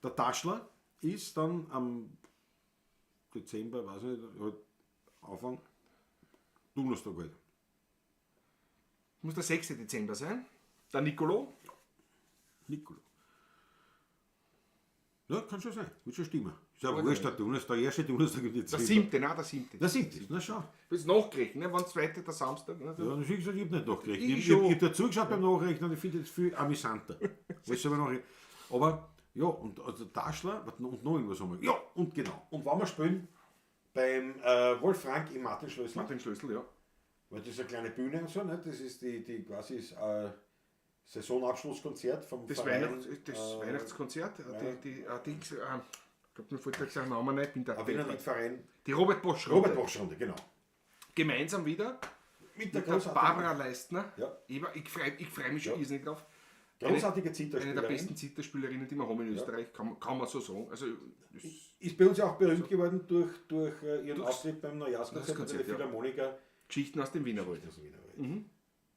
Speaker 1: Der Taschler ist dann am Dezember, weiß ich nicht, halt Anfang Donnerstag halt.
Speaker 2: Muss der 6. Dezember sein. Der Nicolo.
Speaker 1: Nicolo. Ja, kann schon sein. Wird schon stimmen. Ist ja wurscht, der Donnerstag, der erste Donnerstag im Dezember.
Speaker 2: Der 7., nein, der 7.
Speaker 1: Der 7., na schau.
Speaker 2: Willst du nachgerechnet, ne? Wenn zweite, der Samstag. Ne?
Speaker 1: Ja, ich habe nicht nachgerechnet. Ich hab da zugeschaut beim Nachrechnen und ich finde das viel amüsanter. Aber, ja, und also Taschler und noch irgendwas haben wir. Ja, und genau. Und wenn wir spielen, beim Wolf Frank im Martin-Schlössl.
Speaker 2: Martin-Schlössl, ja.
Speaker 1: Weil das ist eine kleine Bühne und so, ne? Das ist die quasi Saisonabschlusskonzert vom
Speaker 2: das
Speaker 1: Verein.
Speaker 2: Das Weihnachtskonzert, die Dings, ich glaube, mir fällt gleich sein Name nicht, bin der
Speaker 1: Verein.
Speaker 2: Die Robert Bosch Runde.
Speaker 1: Robert Bosch Runde, genau.
Speaker 2: Gemeinsam wieder
Speaker 1: mit der
Speaker 2: Barbara Leistner.
Speaker 1: Ja.
Speaker 2: Ich freu mich schon irrsinnig drauf.
Speaker 1: Großartige Zitterspielerin.
Speaker 2: Eine der besten Zitterspielerinnen, die wir haben in Österreich, kann man so sagen. Also,
Speaker 1: ist bei uns ja auch berühmt geworden durch ihren Auftritt beim Neujahrskonzert bei der Philharmoniker.
Speaker 2: Geschichten aus dem Wienerwald.
Speaker 1: Aus dem Wienerwald.
Speaker 2: Mhm.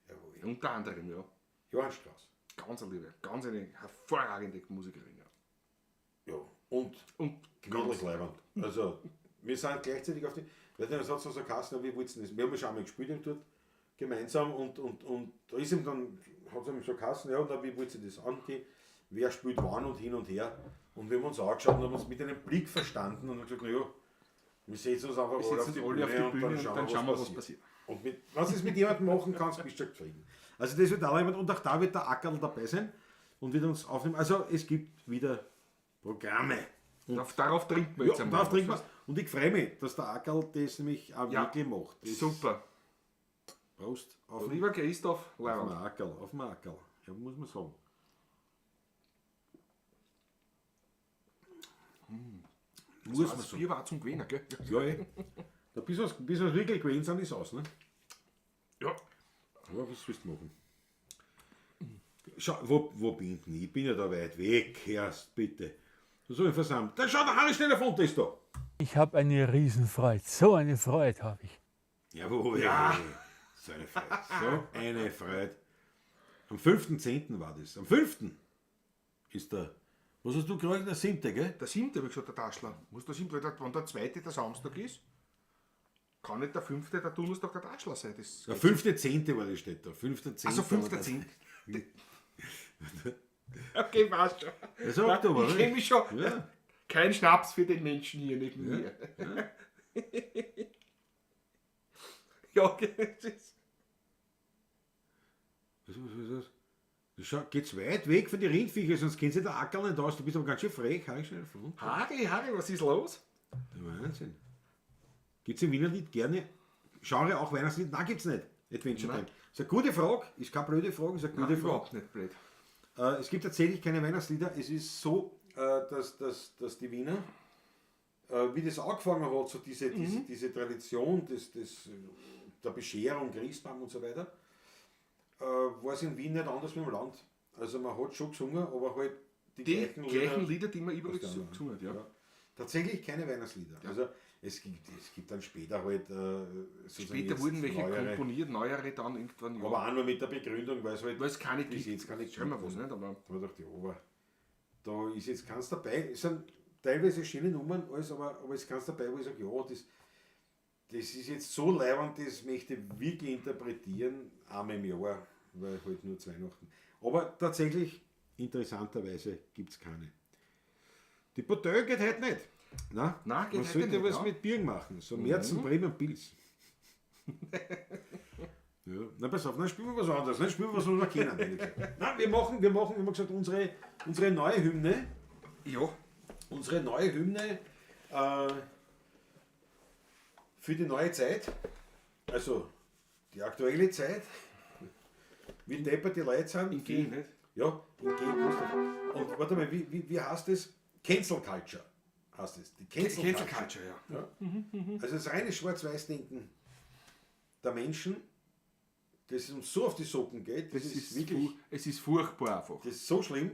Speaker 1: Jawohl.
Speaker 2: Unter anderem, ja.
Speaker 1: Johann Strauss.
Speaker 2: Ganz eine liebe, ganz eine hervorragende Musikerin.
Speaker 1: Ja, ja. Und gemütlich leibend. Also, wir sind gleichzeitig auf die. Weil dann hat es so geheißen, wie wollt's denn das? Wir haben ja schon einmal gespielt dort gemeinsam und da ist ihm dann, hat es ihm so geheißen, ja, und dann, wie wollt ihr das angehen? Wer spielt wann und hin und her? Und wir haben uns angeschaut und haben uns mit einem Blick verstanden und haben gesagt, naja, Wir setzen uns einfach
Speaker 2: Wir setzen uns alle auf die Bühne und dann schauen wir, was passiert.
Speaker 1: Und mit, was du mit jemandem machen kannst, bist du schon zufrieden. Also das wird auch jemand, und auch da wird der Ackerl dabei sein und wird uns aufnehmen. Also es gibt wieder Programme.
Speaker 2: Und darauf trinken wir jetzt
Speaker 1: Ja,
Speaker 2: einmal.
Speaker 1: darauf trinken wir. Und ich freue mich, dass der Ackerl das nämlich auch
Speaker 2: Ja.
Speaker 1: wirklich macht. Das
Speaker 2: Super.
Speaker 1: Prost auf den
Speaker 2: Lieber Christoph,
Speaker 1: auf den
Speaker 2: Leiwand.
Speaker 1: Ackerl, auf den Ackerl. Ja, muss man sagen. Muss man
Speaker 2: Das
Speaker 1: sagen.
Speaker 2: Bier war zum Gewinner, gell?
Speaker 1: Ja, eh. Da bis wir's wirklich gewesen sind, ist aus, ne?
Speaker 2: Ja.
Speaker 1: Aber was willst du machen? Schau, wo bin ich denn? Ich bin ja da weit weg, erst bitte. So ich versammelt. Da schau, der Harry Schneller ist da.
Speaker 3: Ich habe eine Riesenfreude. So eine Freude habe ich.
Speaker 1: Jawohl.
Speaker 2: Ja.
Speaker 1: So eine Freude. So eine Freude. Am 5.10. war das. Am 5. ist der. Was hast du gekriegt? Der 7., gell?
Speaker 2: Der 7. habe ich gesagt, der Taschler. Muss der 7., weil wenn der 2. der Samstag ist, kann nicht der 5. der Donnerstag der Taschler sein. Das
Speaker 1: Der 5.10. war das, steht da. 5.10.
Speaker 2: also 5.10. Okay, passt schon.
Speaker 1: Das ist Oktober,
Speaker 2: Ich
Speaker 1: oder?
Speaker 2: kenne mich schon.
Speaker 1: Ja.
Speaker 2: Kein Schnaps für den Menschen hier neben mir. Ja, okay. Das ist
Speaker 1: Was? Schau, geht's weit weg von den Rindviecher, sonst kennt sich der Ackerl nicht aus. Du bist aber ganz schön frech, Harry Schneller von.
Speaker 2: Harry, Harry, was ist los?
Speaker 1: Der Wahnsinn. Gibt's im Wienerlied gerne Genre auch Weihnachtslied? Nein, gibt's nicht. Adventure
Speaker 2: Nein.
Speaker 1: Time. Ist eine gute Frage, ist keine blöde Frage, ist eine gute
Speaker 2: Nein,
Speaker 1: Frage.
Speaker 2: überhaupt nicht blöd.
Speaker 1: Es gibt tatsächlich keine Weihnachtslieder. Es ist so, dass die Wiener, wie das angefangen hat, so diese Tradition der Bescherung, Christbaum und so weiter, war es in Wien nicht anders wie im Land. Also man hat schon gesungen, aber halt die,
Speaker 2: Die
Speaker 1: gleichen
Speaker 2: gleichen Lieder, die man überall
Speaker 1: aus der anderen.
Speaker 2: gesungen hat, ja.
Speaker 1: Ja. Tatsächlich keine Weihnachtslieder. Also es gibt dann später halt sozusagen
Speaker 2: Später
Speaker 1: jetzt
Speaker 2: wurden welche
Speaker 1: neuere,
Speaker 2: komponiert, neuere dann irgendwann. Ja.
Speaker 1: aber auch nur mit der Begründung, weil es halt
Speaker 2: Weil es keine
Speaker 1: bis
Speaker 2: gibt.
Speaker 1: jetzt keine
Speaker 2: Schau mal
Speaker 1: gibt.
Speaker 2: was, nicht? Aber
Speaker 1: Da dachte ich, aber da ist jetzt keins dabei. Es sind teilweise schöne Nummern, alles, aber es ist keins dabei, wo ich sage, ja, das ist jetzt so leibend, das möchte ich wirklich interpretieren, einmal im Jahr, weil halt nur zu Weihnachten. Aber tatsächlich, interessanterweise gibt es keine. Die Portö geht heute nicht. Nein,
Speaker 2: Nein, geht
Speaker 1: man
Speaker 2: heute
Speaker 1: sollte
Speaker 2: nicht,
Speaker 1: was
Speaker 2: ja.
Speaker 1: mit Bieren machen. So Märzen, Bremen, Pils. Ja. Na, pass auf, dann spielen wir was anderes. Dann spielen wir was, was wir kennen. hätte ich gesagt. Nein, wir machen, wie wir gesagt, unsere neue Hymne.
Speaker 2: ja,
Speaker 1: Unsere neue Hymne für die neue Zeit. Also die aktuelle Zeit. Wie deppert die Leute sind.
Speaker 2: in G, nicht?
Speaker 1: Ja, in G. Gustav. Und warte mal, wie heißt das? Cancel Culture heißt es. Die Cancel,
Speaker 2: Cancel
Speaker 1: Culture.
Speaker 2: Culture, ja.
Speaker 1: Also das reine Schwarz-Weiß-Denken der Menschen, das uns so auf die Socken geht, das,
Speaker 2: Das
Speaker 1: ist wirklich,
Speaker 2: es ist furchtbar einfach.
Speaker 1: das ist so schlimm.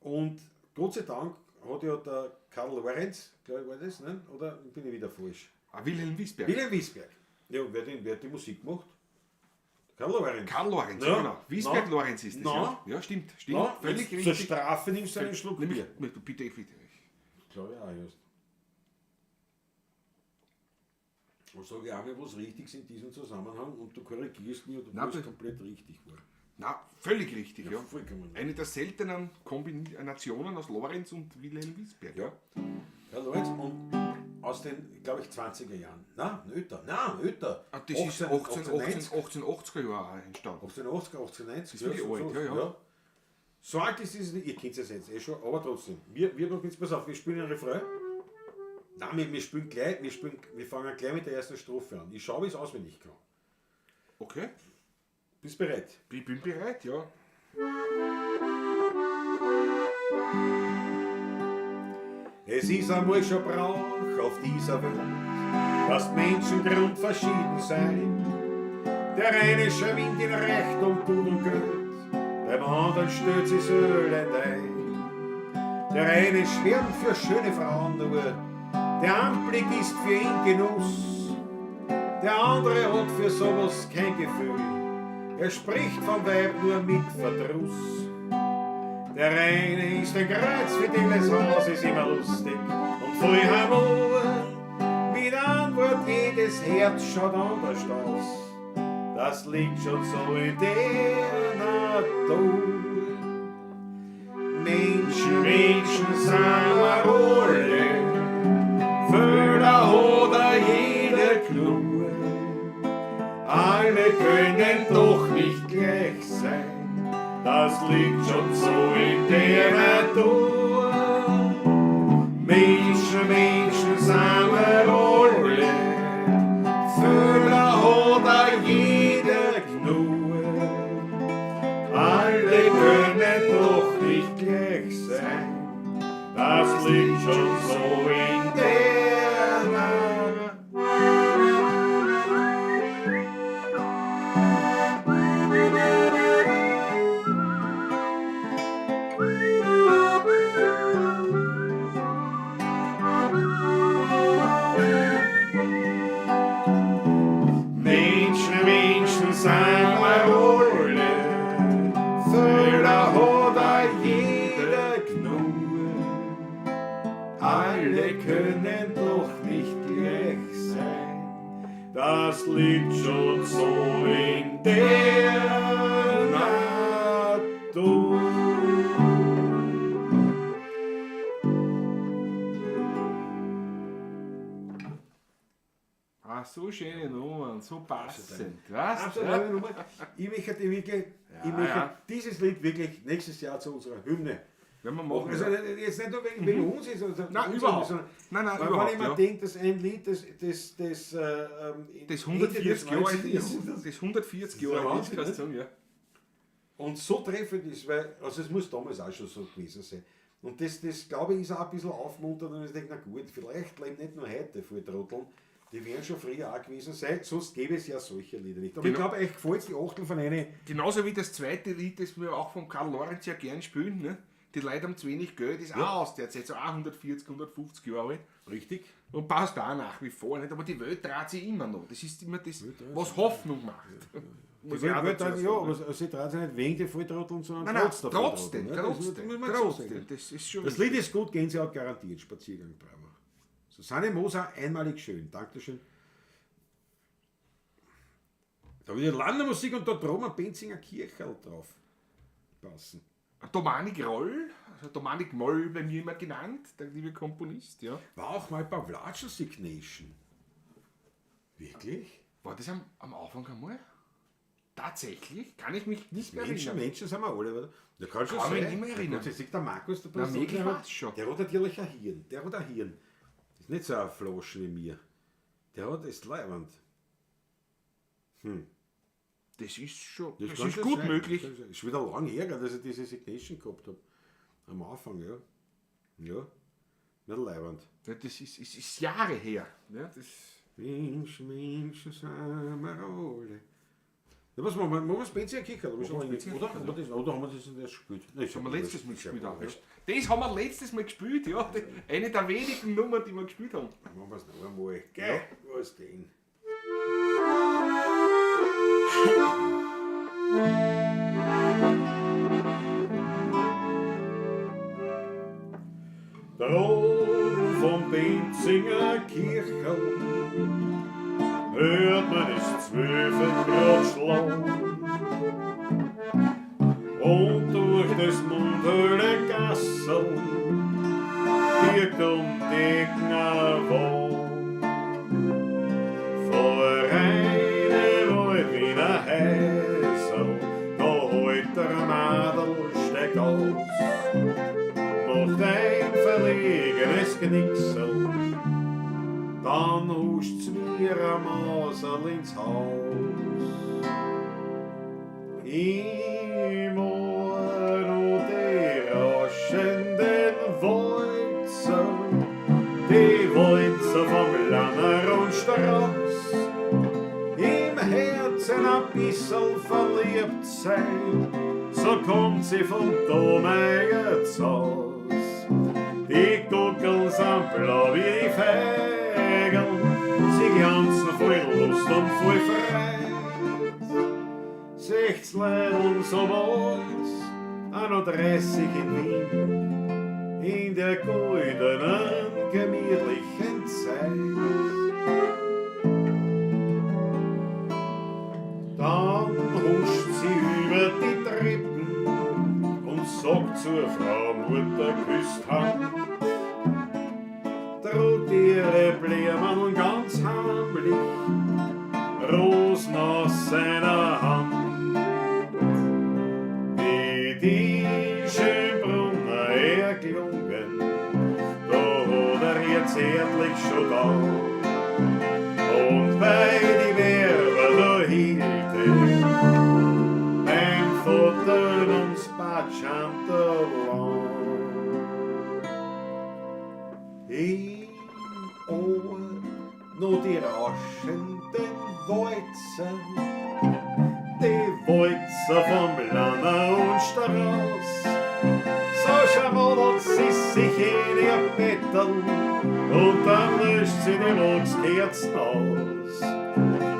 Speaker 1: Und Gott sei Dank hat ja der Karl Lorenz, glaube ich, war das, ne? Oder bin ich wieder falsch?
Speaker 2: Ah, Wilhelm Wiesberg.
Speaker 1: Wilhelm Wiesberg. Ja, wer die Musik macht? Karl Lorenz.
Speaker 2: Karl Lorenz,
Speaker 1: Ja.
Speaker 2: genau. Wiesberg
Speaker 1: Na.
Speaker 2: Lorenz ist das,
Speaker 1: Na.
Speaker 2: ja. Ja, stimmt, stimmt.
Speaker 1: Na,
Speaker 2: völlig
Speaker 1: jetzt Zur
Speaker 2: richtig.
Speaker 1: Strafe nimmst du einen Schluck
Speaker 2: Nimm
Speaker 1: Bier.
Speaker 2: ich, bitte, bitte.
Speaker 1: Glaube ich auch, just. Und sage ich auch mal was Richtiges in diesem Zusammenhang und du korrigierst mich, obwohl
Speaker 2: Na,
Speaker 1: es
Speaker 2: bitte.
Speaker 1: komplett richtig war.
Speaker 2: Na, völlig richtig, ja.
Speaker 1: Vollkommen.
Speaker 2: Eine der seltenen Kombinationen aus Lorenz und Wilhelm Wiesberg.
Speaker 1: Ja. Karl Lorenz und aus den, glaube ich, 20er Jahren. Nein, älter. Nein, älter.
Speaker 2: Ah, das ist 1880er Jahre entstanden.
Speaker 1: 1880, 1890.
Speaker 2: Das ist wirklich alt, ja, ja.
Speaker 1: So alt ist es nicht, ihr kennt es jetzt eh schon, aber trotzdem. Wir machen jetzt, pass auf, wir spielen einen Refrain. Nein, wir spielen gleich, wir fangen gleich mit der ersten Strophe an. Ich schaue, wie ich es auswendig kann.
Speaker 2: Okay,
Speaker 1: Bist bereit?
Speaker 2: ich bin bereit, ja.
Speaker 1: Es ist einmal schon Brauch auf dieser Welt, dass Menschen grundverschieden sein. Der eine schwingt in Recht und Gut und Geld, beim anderen stellt sich Elend ein. Der eine schwärmt für schöne Frauen nur, der Anblick ist für ihn Genuss. Der andere hat für sowas kein Gefühl, er spricht vom Weib nur mit Verdruss. Der eine ist ein kreuzfideles Haus, ist immer lustig und voll Harmonie. Mit Antwort jedes Herz schaut anders aus. Das liegt schon so in der Natur. Menschen, Menschen sind wir alle, Völler oder Das liegt schon so in der Natur. Menschen, Menschen sind wir alle. Fehler hat auch jeder genug. Alle können doch nicht gleich sein. Das liegt schon so in der Natur. Menschen, Menschen sind wir alle. Fehler hat auch jeder genug. Alle können doch nicht gleich sein. Das liegt schon so in der Natur.
Speaker 2: Ah, so schöne Nummern, so passend. Was?
Speaker 1: Absolut.
Speaker 2: Ja.
Speaker 1: Nummer. Ich möchte wirklich, ich
Speaker 2: Ja,
Speaker 1: möchte
Speaker 2: ja.
Speaker 1: dieses Lied wirklich nächstes Jahr zu unserer Hymne.
Speaker 2: Werden wir machen.
Speaker 1: Also
Speaker 2: ja.
Speaker 1: jetzt nicht nur wegen uns, ist, sondern
Speaker 2: Nein,
Speaker 1: uns,
Speaker 2: überhaupt.
Speaker 1: sondern
Speaker 2: Nein, nein,
Speaker 1: weil
Speaker 2: überhaupt,
Speaker 1: wenn ich mir
Speaker 2: ja.
Speaker 1: denke, dass ein Lied, das
Speaker 2: Das
Speaker 1: Ende des
Speaker 2: 140 Jahre alt
Speaker 1: 19.
Speaker 2: ist.
Speaker 1: Jahrhunderts
Speaker 2: Das 140
Speaker 1: Das ist
Speaker 2: Jahre
Speaker 1: ein
Speaker 2: alt ist,
Speaker 1: Wahnsinn,
Speaker 2: kannst du sagen, ja.
Speaker 1: und so treffend ist, weil, also es muss damals auch schon so gewesen sein. Und das glaube ich, ist auch ein bisschen aufmunternd und ich denke, na gut, vielleicht leben nicht nur heute Volltrotteln, die werden schon früher auch gewesen sein, sonst gäbe es ja solche Lieder nicht. Aber ich
Speaker 2: Genau.
Speaker 1: glaube, euch gefällt die Achtel von einer.
Speaker 2: Genauso wie das zweite Lied, das wir auch von Karl Lorenz ja gern spielen, ne? Die Leute haben zu wenig Geld, ist auch aus der Zeit, so auch 140, 150 Jahre alt.
Speaker 1: Richtig.
Speaker 2: Und passt auch nach wie vor nicht, aber die Welt dreht sich immer noch. Das ist immer das, was Hoffnung macht. Muss
Speaker 1: Die
Speaker 2: ich auch
Speaker 1: Welt,
Speaker 2: dazu
Speaker 1: ja,
Speaker 2: sagen,
Speaker 1: aber sie dreht sich nicht wegen der Volltrotteln, sondern
Speaker 2: Nein, nein,
Speaker 1: trotz der
Speaker 2: trotzdem,
Speaker 1: Volltrotteln, ne? Das
Speaker 2: trotzdem,
Speaker 1: muss man so
Speaker 2: trotzdem.
Speaker 1: sagen.
Speaker 2: Das ist schon
Speaker 1: Das Lied ist gut, Gänsehaut garantiert, Spaziergang Bravo. Susanne Moser, einmalig schön. Dankeschön. Da wird Landermusik und da droben ein Benzinger Kircherl drauf passen.
Speaker 2: Domanik Roll, also Domanik Moll bei mir immer genannt, der liebe Komponist, ja.
Speaker 1: War auch mal bei Vlatscher Signation. Wirklich?
Speaker 2: War das am Anfang einmal? Tatsächlich? Kann ich mich nicht mehr
Speaker 1: Menschen,
Speaker 2: erinnern.
Speaker 1: Menschen sind wir alle, oder? Da kann schon
Speaker 2: Kann mich
Speaker 1: sein.
Speaker 2: nicht mehr erinnern.
Speaker 1: Gott, jetzt sieht der Markus, der
Speaker 2: Na,
Speaker 1: Präsident,
Speaker 2: möglich
Speaker 1: der hat-
Speaker 2: war's schon.
Speaker 1: Der hat natürlich ein Hirn. Der hat ein Hirn. Ist nicht so ein Flaschen wie mir. Der hat, ist leibend.
Speaker 2: Das ist schon, das
Speaker 1: kann
Speaker 2: ist
Speaker 1: schon
Speaker 2: gut
Speaker 1: sein.
Speaker 2: möglich.
Speaker 1: Das kann sein. Ist wieder lang her, gell, dass ich diese Signation gehabt habe. Am Anfang, ja. Ja. Nicht leibend.
Speaker 2: Ja, das ist Jahre her. Ja, das,
Speaker 1: Mensch, Mensch, sind wir alle. Ja, was machen wir? Machen wir das Benzinger Kicker? Oder,
Speaker 2: wir Benzinger
Speaker 1: oder,
Speaker 2: Kicker,
Speaker 1: oder, das, oder haben wir das erst gespielt? Nein,
Speaker 2: das haben wir letztes Mal gespielt. Auch, ja. Das haben wir letztes Mal gespielt, ja. Eine der wenigen Nummern, die wir gespielt haben.
Speaker 1: Machen wir es noch einmal. Gell? Was denn? Droben vom Benzinger Kirchel hört man es 12 Grad schlagen. Und durch das Mundhöhle Gassel birgt um die Gnawon. Vor einem Wiener Häusl, da holt der Madel steigt aus, macht ein verlegenes Knicksel, dann huscht's mir ein Maserl ins Haus. Immer nur die rauschenden Walzer, die Walzer vom Lanner und Strauß, im Herzen ein bissel verliebt sein, so kommt sie vom Domeier Haus. Die Gockeln sind blau wie die Feigl, sie glanzen voll Lust und voll Freude. 16 Leideln so war's, 31 in Wien, in der goldenen, gemütlichen Zeit. Dann huscht sie über die Treppen und sagt zur Frau Mutter, küsst Hand, trug ihre Blumen ganz heimlich, Rosen aus seiner Hand. Wie die endlich schon da. Und bei die Werber da hielt ich beim Vater ums Batschanterl Im Ohr noch die rauschenden Walzer, die Walzer vom Lanner und Strauß. So schamodelt sie sich in ihr Bettel und dann löscht sie die Wachskerzen aus.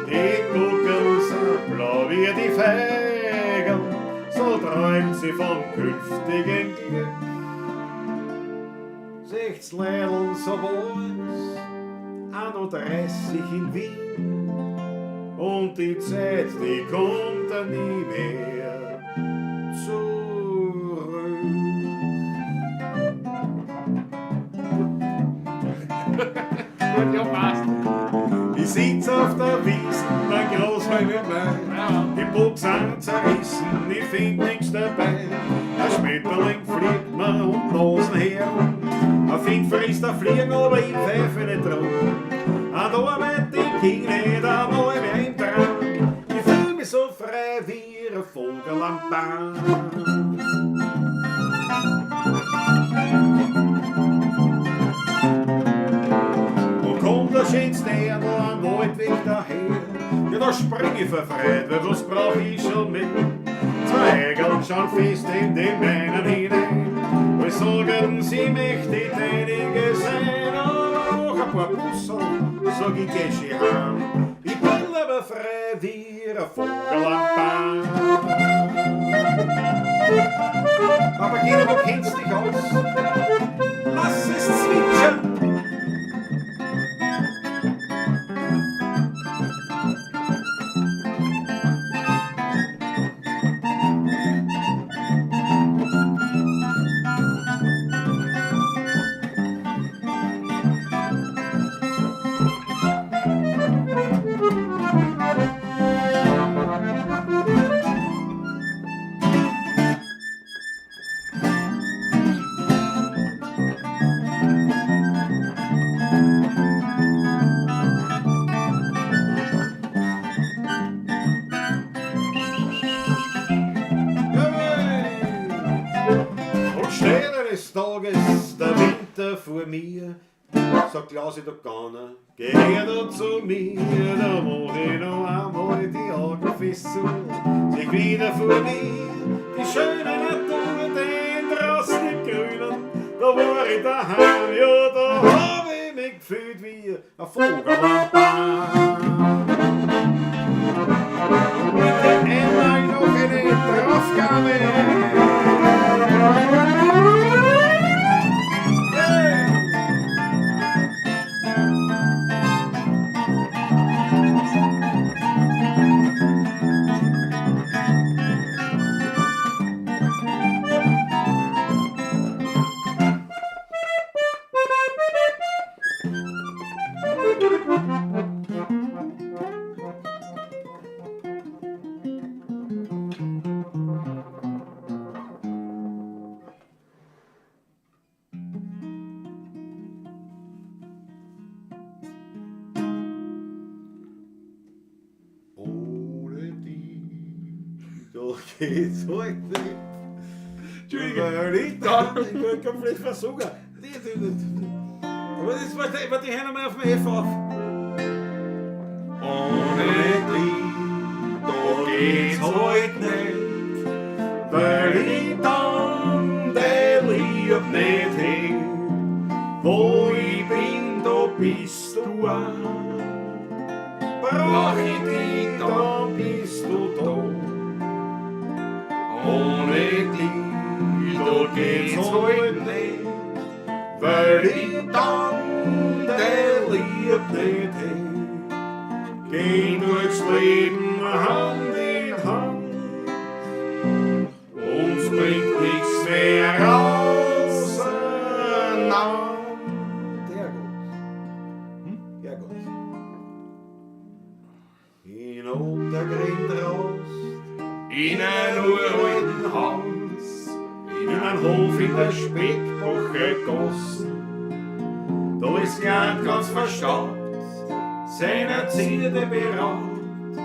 Speaker 1: Die Guckeln sind blau wie die Feigen, so träumt sie vom künftigen Glück. Secht's Leidl, so war's, 31 in Wien, und die Zeit, die kommt dann nie mehr zurück.
Speaker 2: Gut, ja, passt.
Speaker 1: Ich sitz auf der Wiesn, ein Großwein im Mai. Die Buchsen zerrissen, ich find nix dabei. Ein Schmetterling fliegt mir um die Nasen herum. Ein Fink frisst ein Fliegen, aber ich pfeife nicht drum. An der Arbeit, die ging nicht einmal mehr im Traum. Ich fühl mich so frei wie ein Vogel am Baum. Und kommt der schönste Erdl am Waldweg daher, ja, da spring ich vor Freude, weil was brauch ich schon mit? Zwei Eigeln schauen fest in den meinen hinein, weil sagen, sie möchte die deinige sein. Auch ein paar Bussel, sag ich, geh schön heim. Ich bin aber frei wie ein Vogel am Baum. Aber Gina, du kennst dich aus. Lass es zwitschern. Und steht eines Tages der Winter vor mir, sagt Klausi da gegangen, geh her da zu mir, da mach ich noch einmal die Augen fest zu, sich wieder vor mir, die schöne Natur, den draußen im Grünen, da war ich daheim, ja, da hab ich mich gefühlt wie ein Vogel am Baum. Bitte einmal noch eine Draufgabe. Ohne dich, da geht's halt nicht.
Speaker 2: Entschuldige.
Speaker 1: Weil ich dann, ich bin komplett versogen. Aber das war die, warte, ich hör noch mal auf dem F auf.
Speaker 2: Ohne dich, da geht's halt nicht,
Speaker 1: weil ich dann dein Lieb nicht häng. Wo ich bin, da bist du auch. Brauch ich dich, dann bist du da.
Speaker 2: Ohne dich, da geht's halt nicht,
Speaker 1: weil ich dann dein Lieb nicht häng. Geh durchs Leben Hand in Hand, uns bringt nichts mehr auseinander. Herrgott. Hm? Herrgott. In Untergrindrost,
Speaker 2: in einem uralten Haus, in einem Hof in der Speckbacher Gasse.
Speaker 1: Da Da ist Jan ganz verstaubt, seiner Zierde beraubt,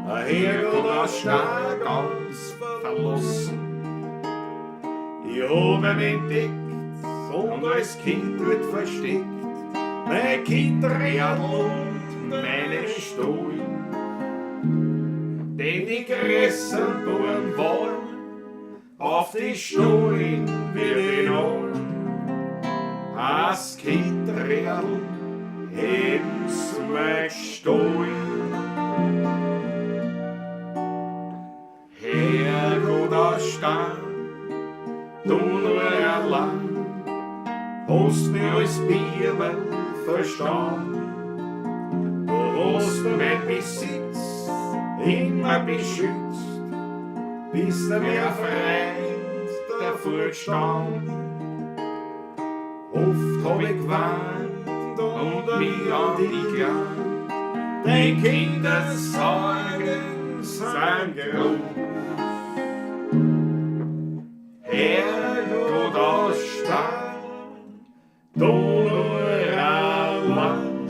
Speaker 1: ein Herrgott aus Star ganz verlassen. Ich hab ihn entdeckt und als Kind wird versteckt, mein Kinderrädl und meine Stollen. Denn die größeren Buben waren auf die Stollen wie die Nollen. Das Kinderrädl heben's mir gestohlen. Herrgott aus Stein, du nur allein, hast mich als Bibel verstanden. Du hast mein Besitz immer beschützt, bist mir ein Freund davor gestanden. Oft hab ich geweint und mich an dich gelangt, dein Kindersorgen sind groß. Herrgott aus Stein, du nur allein,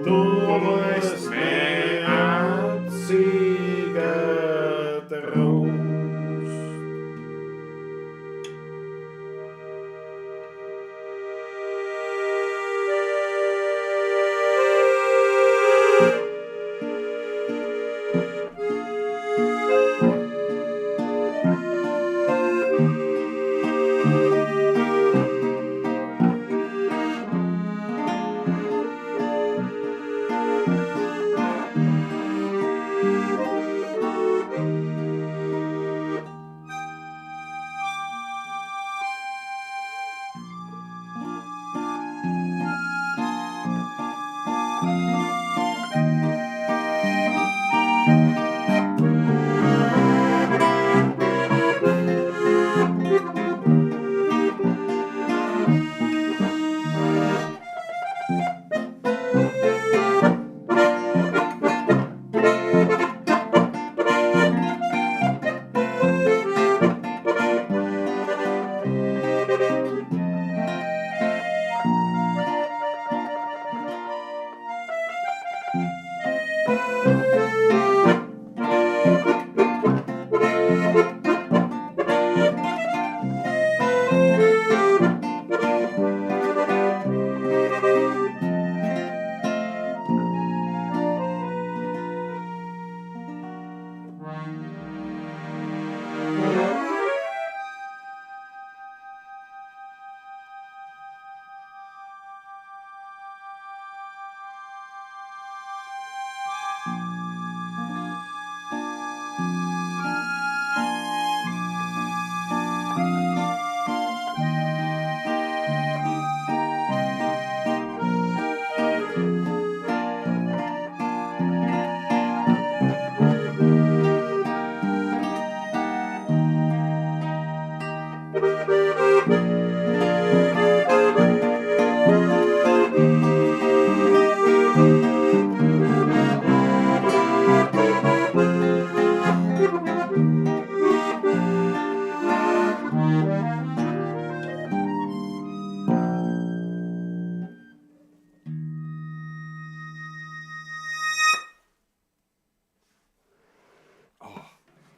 Speaker 1: du warst mein einziger Trost.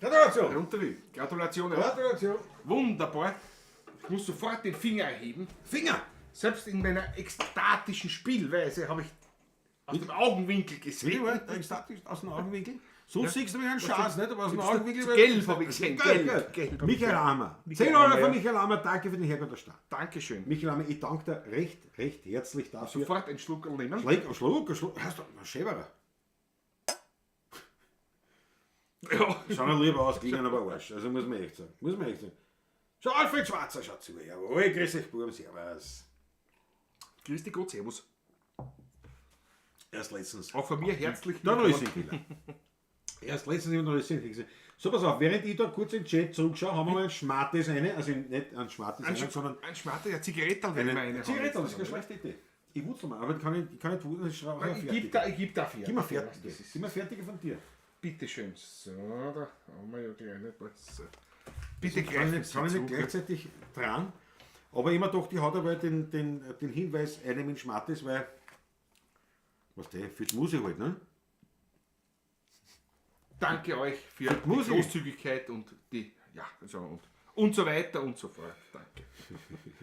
Speaker 1: Gratulation!
Speaker 2: Runter wie. Gratulation.
Speaker 1: Gratulation!
Speaker 2: Wunderbar. Ich muss sofort den Finger erheben.
Speaker 1: Finger!
Speaker 2: Selbst in meiner ekstatischen Spielweise habe ich aus dem Augenwinkel gesehen.
Speaker 1: Wie war ekstatisch aus dem Augenwinkel? Sonst siehst du mich einen Schatz, nicht? Aber aus dem Augenwinkel.
Speaker 2: Gelb habe ich gesehen.
Speaker 1: Gelb,
Speaker 2: Gelb,
Speaker 1: gelb.
Speaker 2: gelb.
Speaker 1: Michael Ammer.
Speaker 2: Michael
Speaker 1: 10 Euro
Speaker 2: Ammer,
Speaker 1: von
Speaker 2: ja.
Speaker 1: Michael Ammer. Danke für den Herrgott der Stadt.
Speaker 2: Dankeschön.
Speaker 1: Michael Ammer, ich danke dir recht, recht herzlich dafür.
Speaker 2: Sofort einen Schluck nehmen.
Speaker 1: Schluck, Schluck, Schluck. Hast du einen Schäberer?
Speaker 2: Ja.
Speaker 1: Schauen ja lieber aus, gegen aber Arsch. Also muss man echt sagen. Muss man echt sagen. Schau, Alfred Schwarzer schaut zu. Jawohl, grüß euch, Buben, servus.
Speaker 2: Grüß dich Gott, servus.
Speaker 1: Erst letztens.
Speaker 2: Auch von mir herzlich
Speaker 1: Da noch ist ein Erst letztens immer noch ist ein gesehen. So, pass auf, während ich da kurz in den Chat zurückschaue, haben wir mal einen Schmartes eine, also nicht einen Schmartes eine, sondern
Speaker 2: Ein Schmarte, ja, Zigarettel, wenn wir eine
Speaker 1: Zigarette, das ist keine schlechte Idee. Ich wutzel mal, aber ich kann nicht, ich kann nicht wutzeln, ich schraube
Speaker 2: Ich gebe da, ich geb da fertig.
Speaker 1: Gib mir fertige.
Speaker 2: Das ist,
Speaker 1: Gib mir fertige von dir.
Speaker 2: bitteschön. So, da haben wir ja gleich nicht. So. Bitte
Speaker 1: Kann ich
Speaker 2: greifen
Speaker 1: nicht,
Speaker 2: Sie
Speaker 1: kann ich
Speaker 2: zu.
Speaker 1: nicht gleichzeitig dran. Aber immer doch, die hat aber den Hinweis einem in Schmattes, weil, was der, für die Musik halt, ne?
Speaker 2: Danke euch für die
Speaker 1: Musik.
Speaker 2: Großzügigkeit und die, ja, also und so weiter und so fort. Danke.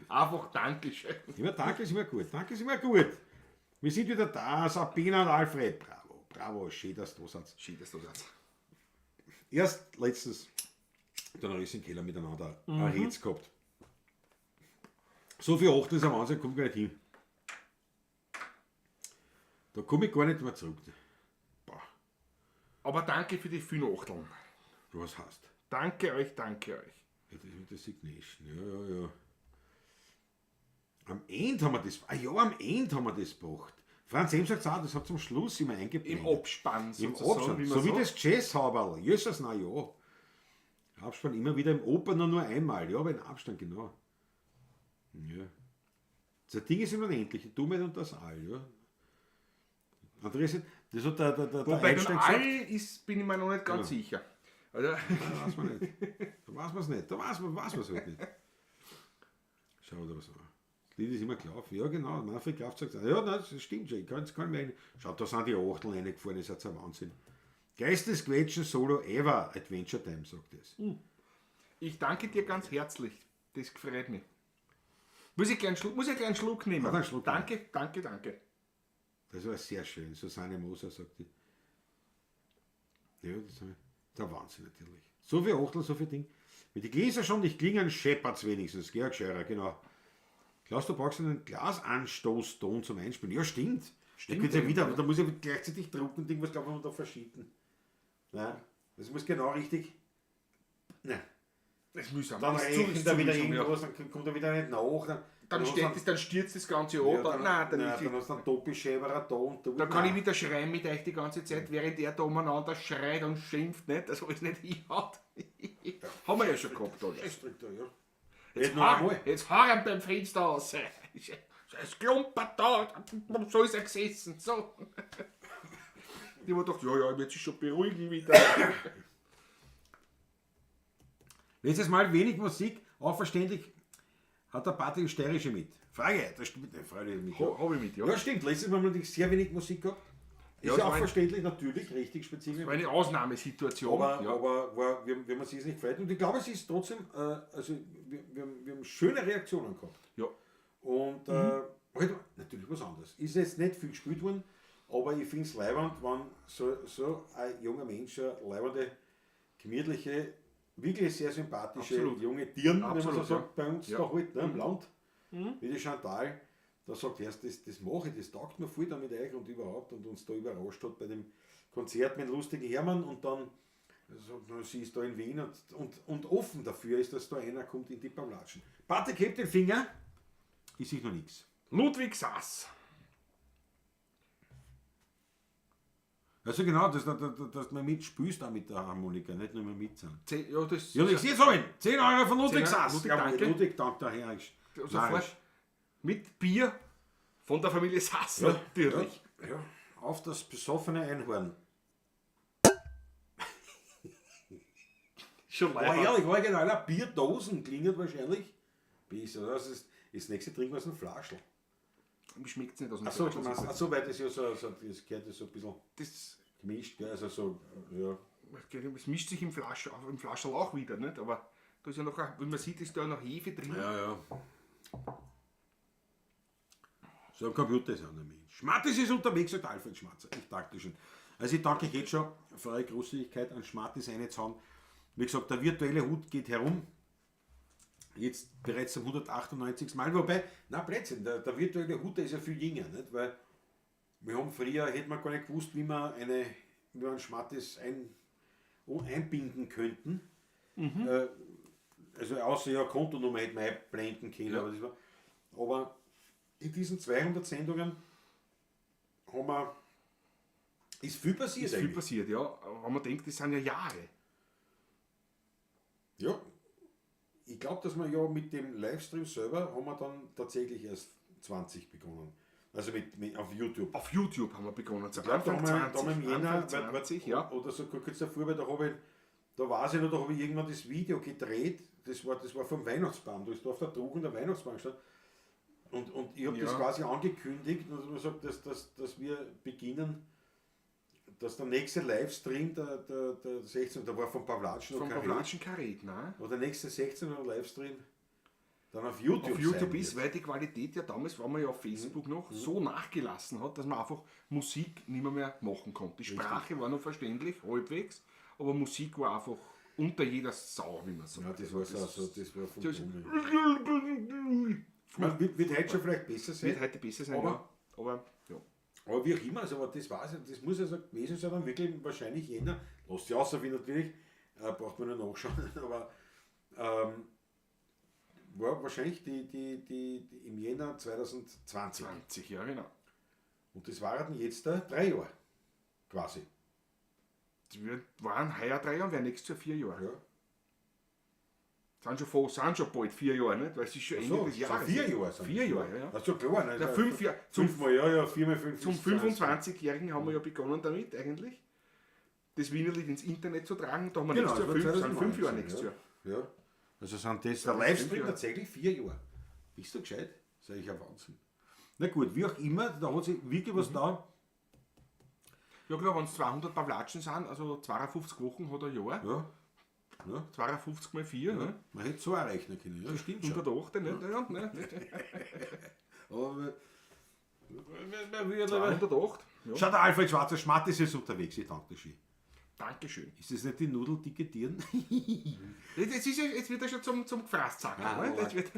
Speaker 2: Einfach Dankeschön.
Speaker 1: Immer danke ist immer gut, danke ist immer gut. Wir sind wieder da, Sabina und Alfred. Bravo, bravo, schön, dass du da seid.
Speaker 2: Schön, dass du da seid.
Speaker 1: Erst letztens dann habe ich im Keller miteinander ein Rätsel gehabt. So viel Achtel ist am Wahnsinn, komme gar nicht hin. Da komme ich gar nicht mehr zurück. Boah,
Speaker 2: Aber danke für die vielen Achteln.
Speaker 1: was heißt?
Speaker 2: Danke euch, danke euch.
Speaker 1: Ja, das mit der Signation, ja. Am Ende haben wir das, ah ja, am Ende haben wir das gebracht. Franz M. sagt auch, das hat zum Schluss immer eingeblendet.
Speaker 2: Im Abspann
Speaker 1: Im
Speaker 2: sozusagen.
Speaker 1: Abspann,
Speaker 2: wie man
Speaker 1: so wie
Speaker 2: sagt.
Speaker 1: das Jazzhaberl. Jesus, na ja. Abspann immer wieder im Opener nur einmal. Ja, aber im Abstand, genau. Ja. Das Ding ist immer unendlich, die Dummheit und das All, ja. Andreas, das hat der
Speaker 2: Wobei
Speaker 1: Einstein
Speaker 2: beim
Speaker 1: gesagt.
Speaker 2: All ist, bin ich mir noch nicht ganz sicher. Also,
Speaker 1: Da weiß man nicht. Da weiß man es nicht. Da weiß man es halt nicht. Schau dir was an. Das Lied ist immer gelaufen. Ja, genau. Manfred Kraft sagt, ja, nein, das stimmt schon. Ich kann es mehr. Schaut, da sind die Achteln reingefahren. Das ist ein Wahnsinn. Geistesquetschen Solo Ever Adventure Time, sagt es.
Speaker 2: ich danke dir ganz herzlich. Das freut mich. Muss ich gleich einen Schluck nehmen?
Speaker 1: Ja, einen Schluck
Speaker 2: danke, danke, danke.
Speaker 1: Das war sehr schön. Susanne Moser sagt die. Ja, das ist der Wahnsinn natürlich. So viel Achtel, so viel Ding. Wenn die Gläser schon nicht klingen, scheppert's wenigstens. Georg Scheurer, genau. Klaus, du brauchst einen Glasanstoßton zum Einspielen. Ja, stimmt. Stimmt. Da, ja wieder, da muss ich gleichzeitig drucken und irgendwas, glaube ich, da verschieden. Nein, das muss genau richtig. Nein.
Speaker 2: Das ist mühsam.
Speaker 1: Dann
Speaker 2: Das ist
Speaker 1: rechnet er
Speaker 2: zu
Speaker 1: wieder
Speaker 2: mühsam, ja.
Speaker 1: irgendwas, dann kommt er wieder nicht nach.
Speaker 2: Dann, steht das, dann stürzt das Ganze an.
Speaker 1: ja,
Speaker 2: dann, nein, dann,
Speaker 1: nein,
Speaker 2: ist
Speaker 1: dann hast du einen Topi-Schäberer da und da.
Speaker 2: da kann ich wieder schreien mit euch die ganze Zeit, während er da umeinander schreit und schimpft, nicht? Dass alles nicht hinhaut. Haben wir ja schon gehabt, oder?
Speaker 1: Scheißdreck da, ja.
Speaker 2: Jetzt,
Speaker 1: Nicht noch einmal.
Speaker 2: jetzt haaren beim Fenster raus. Es klumpert da, so ist er gesessen. So. Ich hab mir gedacht, ja, ja, ich werde sich schon beruhigen wieder.
Speaker 1: Letztes Mal wenig Musik, auch verständlich, hat der Patrick Steirische mit. Frage, das stimmt, ne, Frage mit.
Speaker 2: Hab ich mit, ja.
Speaker 1: Ja, stimmt, letztes Mal haben wir natürlich sehr wenig Musik gehabt. Ist
Speaker 2: Ja,
Speaker 1: ja,
Speaker 2: das
Speaker 1: auch
Speaker 2: war ein-
Speaker 1: verständlich, natürlich, richtig spezifisch.
Speaker 2: War eine Ausnahmesituation.
Speaker 1: Aber,
Speaker 2: ja.
Speaker 1: aber war, wir haben uns nicht gefreut. Und ich glaube, es ist trotzdem, also wir haben schöne Reaktionen gehabt.
Speaker 2: Ja.
Speaker 1: Und halt, natürlich was anderes. Ist jetzt nicht viel gespielt worden, aber ich finde es leibend, wenn so ein junger Mensch, eine leibende, gemütliche, wirklich sehr sympathische
Speaker 2: Absolut.
Speaker 1: junge Dirn, wenn man so
Speaker 2: Absolut,
Speaker 1: sagt,
Speaker 2: ja.
Speaker 1: bei uns
Speaker 2: Ja. Mhm.
Speaker 1: da halt, ne, im Land, wie die Chantal, da sagt erst, das mache ich, das taugt mir voll da mit euch und überhaupt und uns da überrascht hat bei dem Konzert mit dem lustigen Hermann und dann sagt, na, sie ist da in Wien und offen dafür ist, dass da einer kommt in die Pavlatschen. Patrick hebt den Finger, ist sich noch nichts.
Speaker 2: Ludwig Sass.
Speaker 1: Also genau, dass du mitspielst auch mit der Harmonika, nicht nur mehr mit sind.
Speaker 2: Ja, das
Speaker 1: Ja, ich sehe es auch. 10 Euro von Ludwig
Speaker 2: 10 Euro,
Speaker 1: Sass.
Speaker 2: Ludwig,
Speaker 1: Jawohl,
Speaker 2: danke.
Speaker 1: Ludwig, danke der Herr. ist
Speaker 2: sofort
Speaker 1: narrisch.
Speaker 2: mit Bier von der Familie Sass natürlich.
Speaker 1: Ja, ja. Auf das besoffene Einhorn.
Speaker 2: Schon
Speaker 1: War
Speaker 2: leider.
Speaker 1: ehrlich, war genau, einer Bierdosen klingelt wahrscheinlich. Besser, das ist das nächste trinken wir aus einem Flaschl.
Speaker 2: Mir schmeckt es nicht aus dem
Speaker 1: Achso,
Speaker 2: Flaschl.
Speaker 1: ach so, weil das ja so, das gehört ja so ein bisschen
Speaker 2: Das,
Speaker 1: gemischt, gell? Also so, ja.
Speaker 2: das mischt sich im Flaschl auch wieder, nicht? Aber da ist ja noch, wie man sieht, ist da noch Hefe drin.
Speaker 1: Ja, ja. So ein Computer ist auch noch Mensch. Schmattis ist unterwegs, sagt Alfred Schmatzer. Ich danke dir schon. Also ich danke euch jetzt schon für eure Großzügigkeit an Schmattis reinzuhauen. Wie gesagt, der virtuelle Hut geht herum. Jetzt bereits zum 198. Mal. Wobei, na Blödsinn, der virtuelle Hut, der ist ja viel jünger, nicht? Weil wir haben früher, hätte man gar nicht gewusst, wie man einen Schmattis einbinden könnten. Also außer ja Kontonummer hätte man einblenden können, aber das war. Aber in diesen 200 Sendungen haben wir, ist viel passiert
Speaker 2: Ist viel
Speaker 1: eigentlich.
Speaker 2: passiert, ja. Wenn man denkt, das sind ja Jahre.
Speaker 1: Ja. Ich glaube, dass wir ja mit dem Livestream selber haben wir dann tatsächlich erst 20 begonnen. Also mit auf YouTube.
Speaker 2: Auf YouTube haben wir begonnen. Zu
Speaker 1: Ich glaub, da
Speaker 2: Anfang
Speaker 1: haben wir, da haben wir im
Speaker 2: 20,
Speaker 1: Jänner,
Speaker 2: Anfang 20, ja.
Speaker 1: oder so kurz davor, weil da habe ich Da weiß ich noch, da habe ich irgendwann das Video gedreht, das war vom Weihnachtsbaum, da ist da auf der Truhe der Weihnachtsbaum gestanden. Und ich habe das quasi angekündigt und habe gesagt, dass wir beginnen, dass der nächste Livestream, der 16, der war von Pawlatschen
Speaker 2: Von Pawlatschen Karet, nein.
Speaker 1: Oder der nächste 16. Livestream dann auf YouTube.
Speaker 2: Auf YouTube ist, weil die Qualität ja damals, war man ja auf Facebook noch, so nachgelassen hat, dass man einfach Musik nicht mehr machen konnte. Die Sprache war noch verständlich, halbwegs, aber Musik war einfach unter jeder Sau, wie man sagt.
Speaker 1: Ja, das war so, das war von wird heute schon vielleicht besser sein.
Speaker 2: Wird heute besser sein, aber, ja. Aber, ja.
Speaker 1: Aber wie auch immer, also, aber das war's, das muss also gewesen sein, dann wirklich wahrscheinlich jener, lasst sich außer wie natürlich, braucht man nur nachschauen, aber war wahrscheinlich die im Jänner 2020.
Speaker 2: 20, ja genau.
Speaker 1: Und das waren jetzt da 3 Jahre, quasi.
Speaker 2: Das waren heuer 3 Jahre, wären nächstes Jahr 4 Jahre.
Speaker 1: Ja.
Speaker 2: Sind schon bald 4 Jahre, nicht? Weil es ist schon Ende des Jahres.
Speaker 1: 4 Jahre.
Speaker 2: 4 Jahre, ja.
Speaker 1: Ach so, klar. Ne?
Speaker 2: Ja, 5 Jahre.
Speaker 1: Zum, ja, 4 mal 5.
Speaker 2: Zum 25-Jährigen haben wir ja begonnen damit, eigentlich. Das Wienerlied ins Internet zu tragen. Da haben wir
Speaker 1: genau,
Speaker 2: nächstes Jahr 5, sind 5 Jahre nächstes Jahr.
Speaker 1: Ja. Also sind das der Livestream tatsächlich 4 Jahre. Bist du gescheit? Das ist eigentlich ein Wahnsinn. Na gut, wie auch immer, da hat sich wirklich was da.
Speaker 2: Ja klar, wenn es 200 Pawlatschen sind, also 52 Wochen hat ein Jahr.
Speaker 1: Ja. Ja.
Speaker 2: 52 mal 4.
Speaker 1: Ja.
Speaker 2: Ne?
Speaker 1: Man hätte so auch rechnen können. Ja, stimmt schon.
Speaker 2: 108, nicht? Ja, ne?
Speaker 1: Aber
Speaker 2: 208. Ja.
Speaker 1: Schau, der Alfred Schwarzer Schmatt ist jetzt unterwegs. Ich danke dir schön.
Speaker 2: Dankeschön.
Speaker 1: Ist das nicht die Nudeldicke Tieren?
Speaker 2: Jetzt, jetzt wird er schon zum Gefraßzacker. Ne? Jetzt wird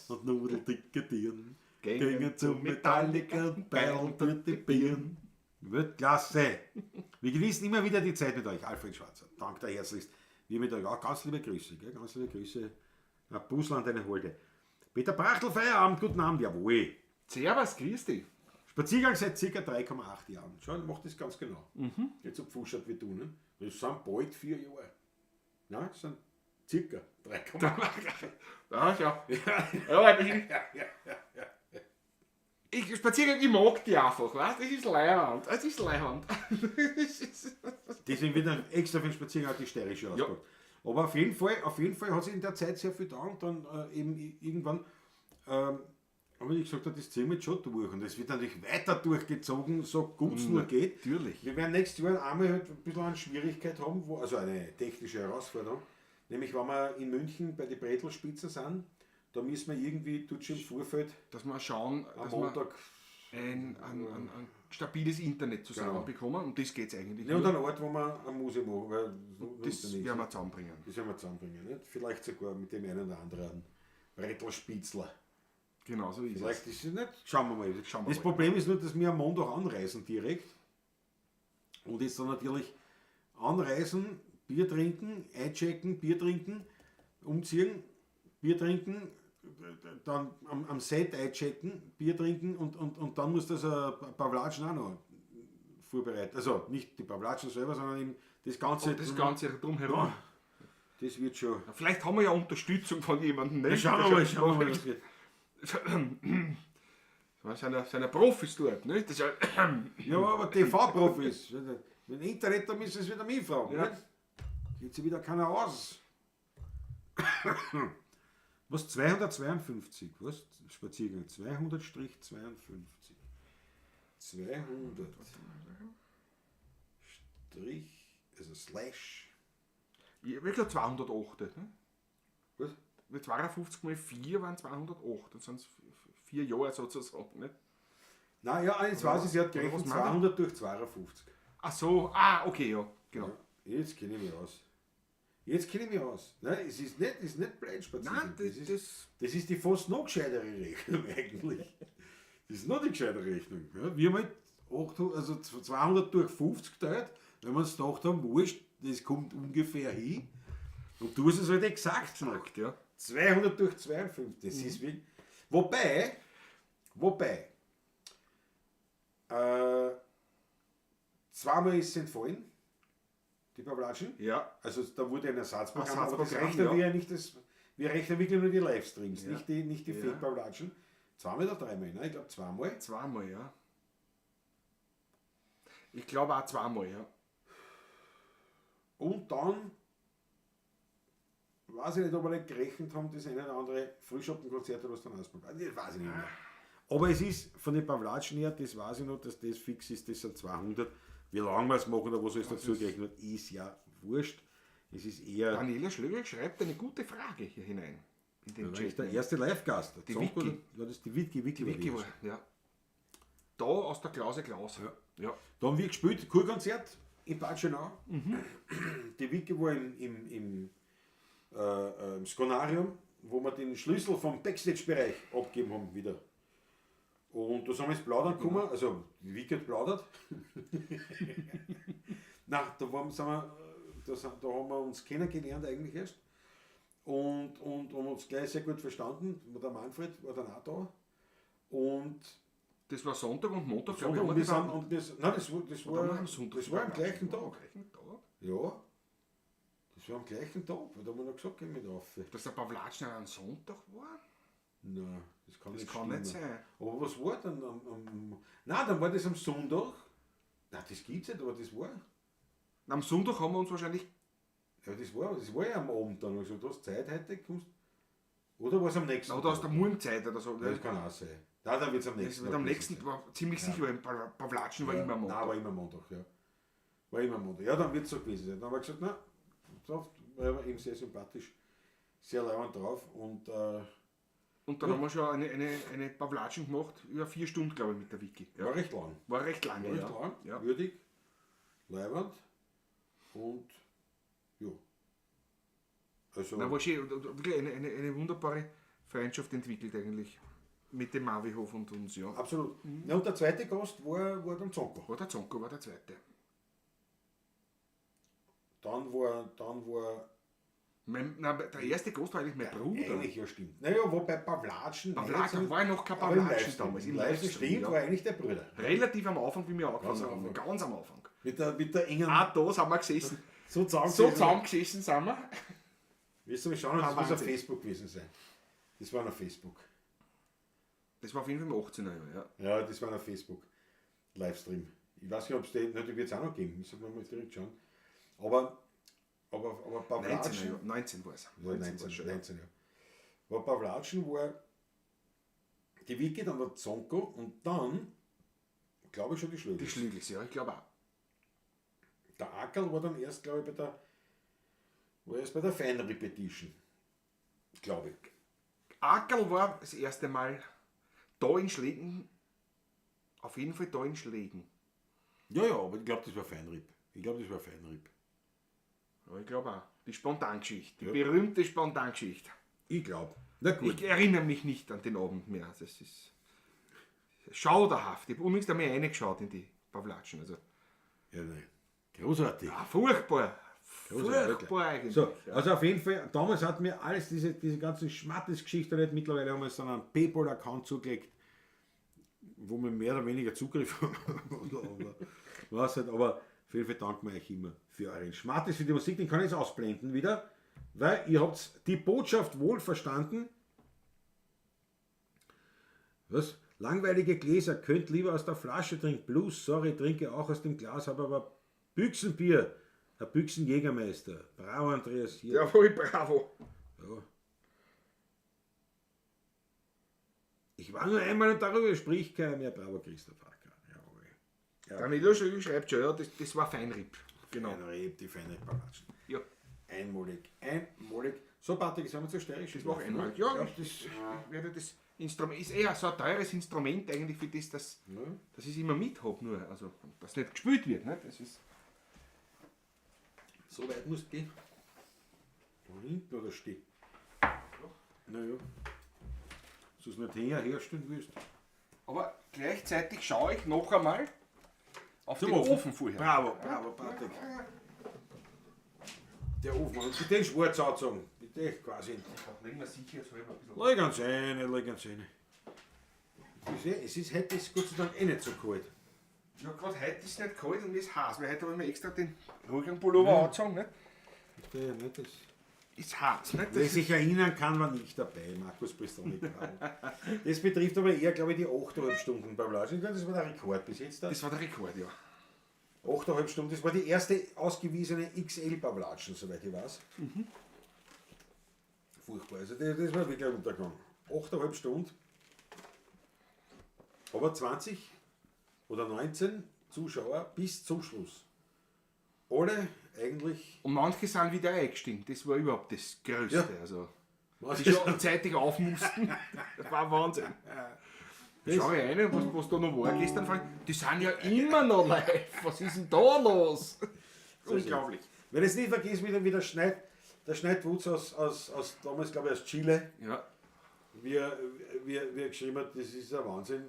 Speaker 1: und Nudeldicke Tieren gingen zum Metallica und beilen durch die Birnen. Weltklasse! Wir genießen immer wieder die Zeit mit euch, Alfred Schwarzer. Danke dir herzlichst. Wir mit euch auch. Ganz liebe Grüße. Gell? Ganz liebe Grüße. Ein Busl an deine Holde. Peter Brachtl, Feierabend, guten Abend. Jawohl.
Speaker 2: Servus, grüß dich.
Speaker 1: Spaziergang seit ca. 3,8 Jahren. Schau, macht das ganz genau. Nicht so pfuschert wie du, ne? Das sind bald 4 Jahre. Nein, das sind ca. 3,8.
Speaker 2: Ja, ja. Ja, ich Spaziergang, ich mag die einfach, weißt? Das ist Leihwand. Das ist Leihwand.
Speaker 1: Deswegen wird dann extra für den Spaziergang die steirische ausgepackt. Ja. Aber auf jeden Fall hat sich in der Zeit sehr viel da und dann eben irgendwann habe ich gesagt, das ziehen wir jetzt schon durch. Und es wird natürlich weiter durchgezogen, so gut es nur geht.
Speaker 2: Natürlich.
Speaker 1: Wir werden nächstes Jahr einmal halt ein bisschen eine Schwierigkeit haben, also eine technische Herausforderung. Nämlich, wenn wir in München bei den Bretelspitzen sind, da müssen wir irgendwie, tut schon im Vorfeld,
Speaker 2: dass wir schauen,
Speaker 1: am
Speaker 2: dass
Speaker 1: Montag
Speaker 2: wir ein stabiles Internet zusammenbekommen. Und das geht es eigentlich.
Speaker 1: Ja, und ein Ort, wo wir eine Musik machen. Weil
Speaker 2: das werden wir zusammenbringen.
Speaker 1: Das werden wir zusammenbringen. Nicht? Vielleicht sogar mit dem einen oder anderen Bretelspitzler.
Speaker 2: Genau so ist
Speaker 1: Vielleicht
Speaker 2: es.
Speaker 1: ist es nicht. Schauen wir mal.
Speaker 2: Schauen wir
Speaker 1: das
Speaker 2: mal.
Speaker 1: Problem ist nur, dass wir am Montag anreisen direkt. Und jetzt dann natürlich anreisen, Bier trinken, einchecken, Bier trinken, umziehen, Bier trinken, dann am Set einchecken, Bier trinken und dann muss das ein Pawlatschen auch noch vorbereiten. Also nicht die Pawlatschen selber, sondern eben das Ganze.
Speaker 2: Und das Ganze drumherum.
Speaker 1: Ja, das wird schon.
Speaker 2: Ja, vielleicht haben wir ja Unterstützung von jemandem. Ne?
Speaker 1: Ja, schauen wir mal, schauen wir mal, was geht.
Speaker 2: Das sind ja Profis dort, ne? Das ist ja,
Speaker 1: ja, aber TV-Profis. Mit dem Internet, da müssen sie wieder mich fragen.
Speaker 2: Ja.
Speaker 1: Nicht? Geht sich wieder keiner aus. Was? 252? Was? Spaziergang. 200-52. 200. Strich, also Slash.
Speaker 2: Ich habe gesagt 208. Ne?
Speaker 1: Was?
Speaker 2: 52 mal 4 waren 208. Das sind 4 Jahre sozusagen. Ne?
Speaker 1: Nein, ja, jetzt weiß ich, sie hat gerechnet 200 durch 52.
Speaker 2: Ach so, okay, ja, genau.
Speaker 1: Ja, jetzt kenne ich mich aus. Jetzt kenne ich mich aus. Nein, es ist nicht blöd spazieren.
Speaker 2: Nein,
Speaker 1: das ist die fast noch gescheitere Rechnung eigentlich. Das ist noch die gescheitere Rechnung. Ja, wir haben halt 800, also 200 durch 50 geteilt, wenn wir uns gedacht haben, wurscht, das kommt ungefähr hin. Und du hast es halt exakt gemacht.
Speaker 2: Ja.
Speaker 1: 200 durch 52, das ist wirklich. Wobei, zweimal ist es entfallen, die Pawlatschen.
Speaker 2: Ja.
Speaker 1: Also da wurde ein Ersatzprogramm, aber das
Speaker 2: Ersatzprogramm,
Speaker 1: rechnen
Speaker 2: ja.
Speaker 1: wir ja nicht, wir rechnen wirklich nur die Livestreams,
Speaker 2: Ja.
Speaker 1: nicht die
Speaker 2: Ja.
Speaker 1: Fake-Pawlatschen. Zweimal oder dreimal? Ne? Ich glaube zweimal.
Speaker 2: Zweimal, ja. Ich glaube auch zweimal, ja.
Speaker 1: Und dann weiß ich nicht, ob wir nicht gerechnet haben, das eine oder andere Frühschoppenkonzert oder was dann ausprobiert. Das weiß ich nicht mehr. Aber es ist von den Pawlatschen her, das weiß ich noch, dass das fix ist, das sind 200. Wie lange wir es machen oder was alles dazu gerechnet wird, ist ja wurscht. Es ist eher
Speaker 2: Daniela Schlögl schreibt eine gute Frage hier hinein. In den
Speaker 1: eigentlich
Speaker 2: Chat.
Speaker 1: der erste Live-Gast. Der
Speaker 2: Die
Speaker 1: Zonko,
Speaker 2: Vicky.
Speaker 1: Ja, das ist die Vicky. Vicky,
Speaker 2: Die Vicky
Speaker 1: war
Speaker 2: war,
Speaker 1: die erste.
Speaker 2: ja. Da aus der Klause Klaus.
Speaker 1: Ja.
Speaker 2: Ja.
Speaker 1: Da haben wir gespielt, Kurkonzert in Bad Schönau. Die Vicky war im Skonarium, wo wir den Schlüssel vom Backstage-Bereich abgegeben haben wieder. Und da sind wir ins Plaudern gekommen, also die Vicky hat plaudert. Nein, da, waren, sind wir, da, sind, da haben wir uns kennengelernt eigentlich erst. Und haben uns gleich sehr gut verstanden. Der Manfred war dann auch da. Und
Speaker 2: Das war Sonntag und Montag, glaub
Speaker 1: Sonntag,
Speaker 2: ich,
Speaker 1: und wir
Speaker 2: haben
Speaker 1: sind, und das, nein, das
Speaker 2: wir
Speaker 1: war,
Speaker 2: am Sonntag
Speaker 1: das war am gleichen
Speaker 2: Am
Speaker 1: Tag.
Speaker 2: gleichen Tag?
Speaker 1: Ja, das war am gleichen Tag, weil da haben wir noch gesagt, geh mit auf.
Speaker 2: Dass der Pawlatschen am Sonntag war?
Speaker 1: Nein, das kann
Speaker 2: Das
Speaker 1: nicht
Speaker 2: kann
Speaker 1: stimmen.
Speaker 2: nicht sein.
Speaker 1: Aber was war dann am nein, dann war das am Sonntag. Nein, das gibt's nicht, aber das war.
Speaker 2: Am Sonntag haben wir uns wahrscheinlich.
Speaker 1: Ja, das war ja am Abend dann. Also, du hast Zeit heute, kommst. Oder war es am nächsten
Speaker 2: Oder aus
Speaker 1: Tag?
Speaker 2: der Murmzeit oder so.
Speaker 1: Ja, das kann auch sein. Nein, dann wird es am
Speaker 2: Das
Speaker 1: nächsten
Speaker 2: wird
Speaker 1: Tag
Speaker 2: am
Speaker 1: gewesen
Speaker 2: nächsten,
Speaker 1: sein.
Speaker 2: war ziemlich sicher, weil Pawlatschen war
Speaker 1: Ja,
Speaker 2: immer am Montag.
Speaker 1: Nein, war immer Montag, ja. War immer Montag. Ja, dann wird es so gewesen sein. Dann haben wir gesagt, na, so, war eben sehr sympathisch, sehr leibend drauf und
Speaker 2: Und dann haben wir schon eine Pawlatschen gemacht, über 4 Stunden, glaube ich, mit der Vicky. Ja.
Speaker 1: war recht lang.
Speaker 2: War recht lange,
Speaker 1: War recht
Speaker 2: ja.
Speaker 1: lang,
Speaker 2: Ja.
Speaker 1: würdig, leibend und ja. Also,
Speaker 2: Na, war schön. Und wirklich eine wunderbare Freundschaft entwickelt eigentlich. Mit dem Marvihof und uns, ja.
Speaker 1: absolut. Ja, und der zweite Gast war dann Zonko.
Speaker 2: War der Zonko, war der zweite.
Speaker 1: Dann war
Speaker 2: Nein, der erste Gast war eigentlich mein Bruder.
Speaker 1: eigentlich, ja stimmt. Naja, wobei Pawlatschen.
Speaker 2: Pawlatschen, war ja noch kein
Speaker 1: aber im
Speaker 2: Pawlatschen
Speaker 1: Livestream.
Speaker 2: damals.
Speaker 1: Im Livestream, stimmt,
Speaker 2: ja.
Speaker 1: war eigentlich der Bruder.
Speaker 2: Relativ am Anfang, wie wir angefangen
Speaker 1: Ganz am
Speaker 2: haben.
Speaker 1: Anfang.
Speaker 2: Ganz am Anfang.
Speaker 1: Mit der engen.
Speaker 2: Auch da sind wir gesessen.
Speaker 1: So zusammen.
Speaker 2: So zusammengesessen sind wir.
Speaker 1: Willst du mal schauen, das
Speaker 2: Ah,
Speaker 1: muss auf
Speaker 2: Wahnsinn.
Speaker 1: Facebook gewesen sein. Das war noch Facebook.
Speaker 2: Das war auf jeden Fall im 18er Jahr, ja.
Speaker 1: Ja, das war noch Facebook. Livestream. Ich weiß nicht, ob es den, na, die wird es auch noch geben. Müssen wir mal direkt schauen. Aber
Speaker 2: 19er
Speaker 1: Pawlatschen.
Speaker 2: Jahr, 19 war es.
Speaker 1: Ja, 19,
Speaker 2: war's schon, ja.
Speaker 1: 19, ja. Aber Pawlatschen war die Wiki, dann der Zonko und dann, glaube ich, schon die Schlögl.
Speaker 2: Die Schlügels, ja, ich glaube auch.
Speaker 1: Der Ackerl war dann erst, glaube ich, bei der Fine Repetition. Glaube ich.
Speaker 2: Ackerl war das erste Mal da in Schlägen. Auf jeden Fall da in Schlägen.
Speaker 1: Ja, ja, aber ich glaube, das war Feinripp. Ich glaube, das war Feinripp.
Speaker 2: Ja, ich glaube auch. Die Spontangeschichte. Die
Speaker 1: Ja.
Speaker 2: berühmte Spontangeschichte.
Speaker 1: Ich glaube. Na gut.
Speaker 2: Ich erinnere mich nicht an den Abend mehr. Das ist schauderhaft. Ich habe unlängst einmal reingeschaut in die Pawlatschen. Also,
Speaker 1: Ja, nein. Großartig.
Speaker 2: furchtbar.
Speaker 1: Großartig,
Speaker 2: Furchtbar eigentlich.
Speaker 1: So, also auf jeden Fall, damals hatten wir alles diese ganzen Schmattes-Geschichten nicht. Mittlerweile haben wir uns dann einen PayPal-Account zugelegt, wo wir mehr oder weniger Zugriff haben. oder was halt, aber auf jeden Fall danken wir euch immer für euren Schmattes, für die Musik, den kann ich jetzt ausblenden wieder, weil ihr habt die Botschaft wohl verstanden. Was? Langweilige Gläser, könnt lieber aus der Flasche trinken. Blues, sorry, trinke auch aus dem Glas, habe aber Büchsenbier. Herr Büchsenjägermeister. Bravo, Andreas. Hier.
Speaker 2: Jawohl, bravo.
Speaker 1: Ja. Ich war nur einmal und darüber spricht keiner mehr. Bravo, Christoph Acker. Jawohl.
Speaker 2: Ja. Danilo Schlügel schreibt schon, ja, das war Feinripp. Genau.
Speaker 1: Feinripp, die Feinripp-Palatschen.
Speaker 2: Ja,
Speaker 1: Einmalig, einmalig. So, Patrick, sind wir zur steirischen.
Speaker 2: das war auch einmalig. Ja, ich werde das Instrument, ist eher so ein teures Instrument eigentlich für das, dass,
Speaker 1: Ja.
Speaker 2: dass ich es immer mit habe, nur. Also, dass nicht gespielt wird. Ne? Das ist,
Speaker 1: So weit musst du gehen. Da hinten oder steh? Naja. Wenn du es nicht herstellen willst.
Speaker 2: aber gleichzeitig schaue ich noch einmal auf
Speaker 1: Zum
Speaker 2: den
Speaker 1: Ofen.
Speaker 2: Ofen, vorher.
Speaker 1: Bravo, bravo, Patrick. Der Ofen, und bitte den schwarz anzogen. Bitte, quasi.
Speaker 2: Legen wir sicher so ein bisschen.
Speaker 1: Leg ans rein, leg ans rein. Es ist heute ist Gott sei Dank eh nicht so kalt.
Speaker 2: Ja, gerade heute ist es nicht kalt und mir ist heiß, weil heute habe ich mir extra den ruhigen Pullover angezogen. Ne?
Speaker 1: Verstehe, ne, das
Speaker 2: Ist heiß, ne?
Speaker 1: Wer
Speaker 2: Das
Speaker 1: sich erinnern kann, war nicht dabei, Markus Bristol. Das betrifft aber eher, glaube ich, die 8,5 Stunden beim Laschen. Das war der Rekord bis jetzt.
Speaker 2: das war der Rekord, ja.
Speaker 1: 8,5 Stunden, das war die erste ausgewiesene XL Pavlatschen, soweit ich weiß. furchtbar. Also das war wirklich ein Untergang. 8,5 Stunden. Aber 20 oder 19 Zuschauer bis zum Schluss. Alle eigentlich.
Speaker 2: Und manche sind wieder eingestiegen. Das war überhaupt das Größte.
Speaker 1: Ja.
Speaker 2: Also, die schon zeitig auf mussten. Das war Wahnsinn. Schau ich rein, was da noch war gestern. Frag ich, die sind ja immer noch live. Was ist denn da los? Unglaublich.
Speaker 1: Wenn ich es nicht vergiss, wie der Schneidwutz aus damals, glaube ich, aus Chile,
Speaker 2: Ja.
Speaker 1: wie er geschrieben hat, das ist ein Wahnsinn.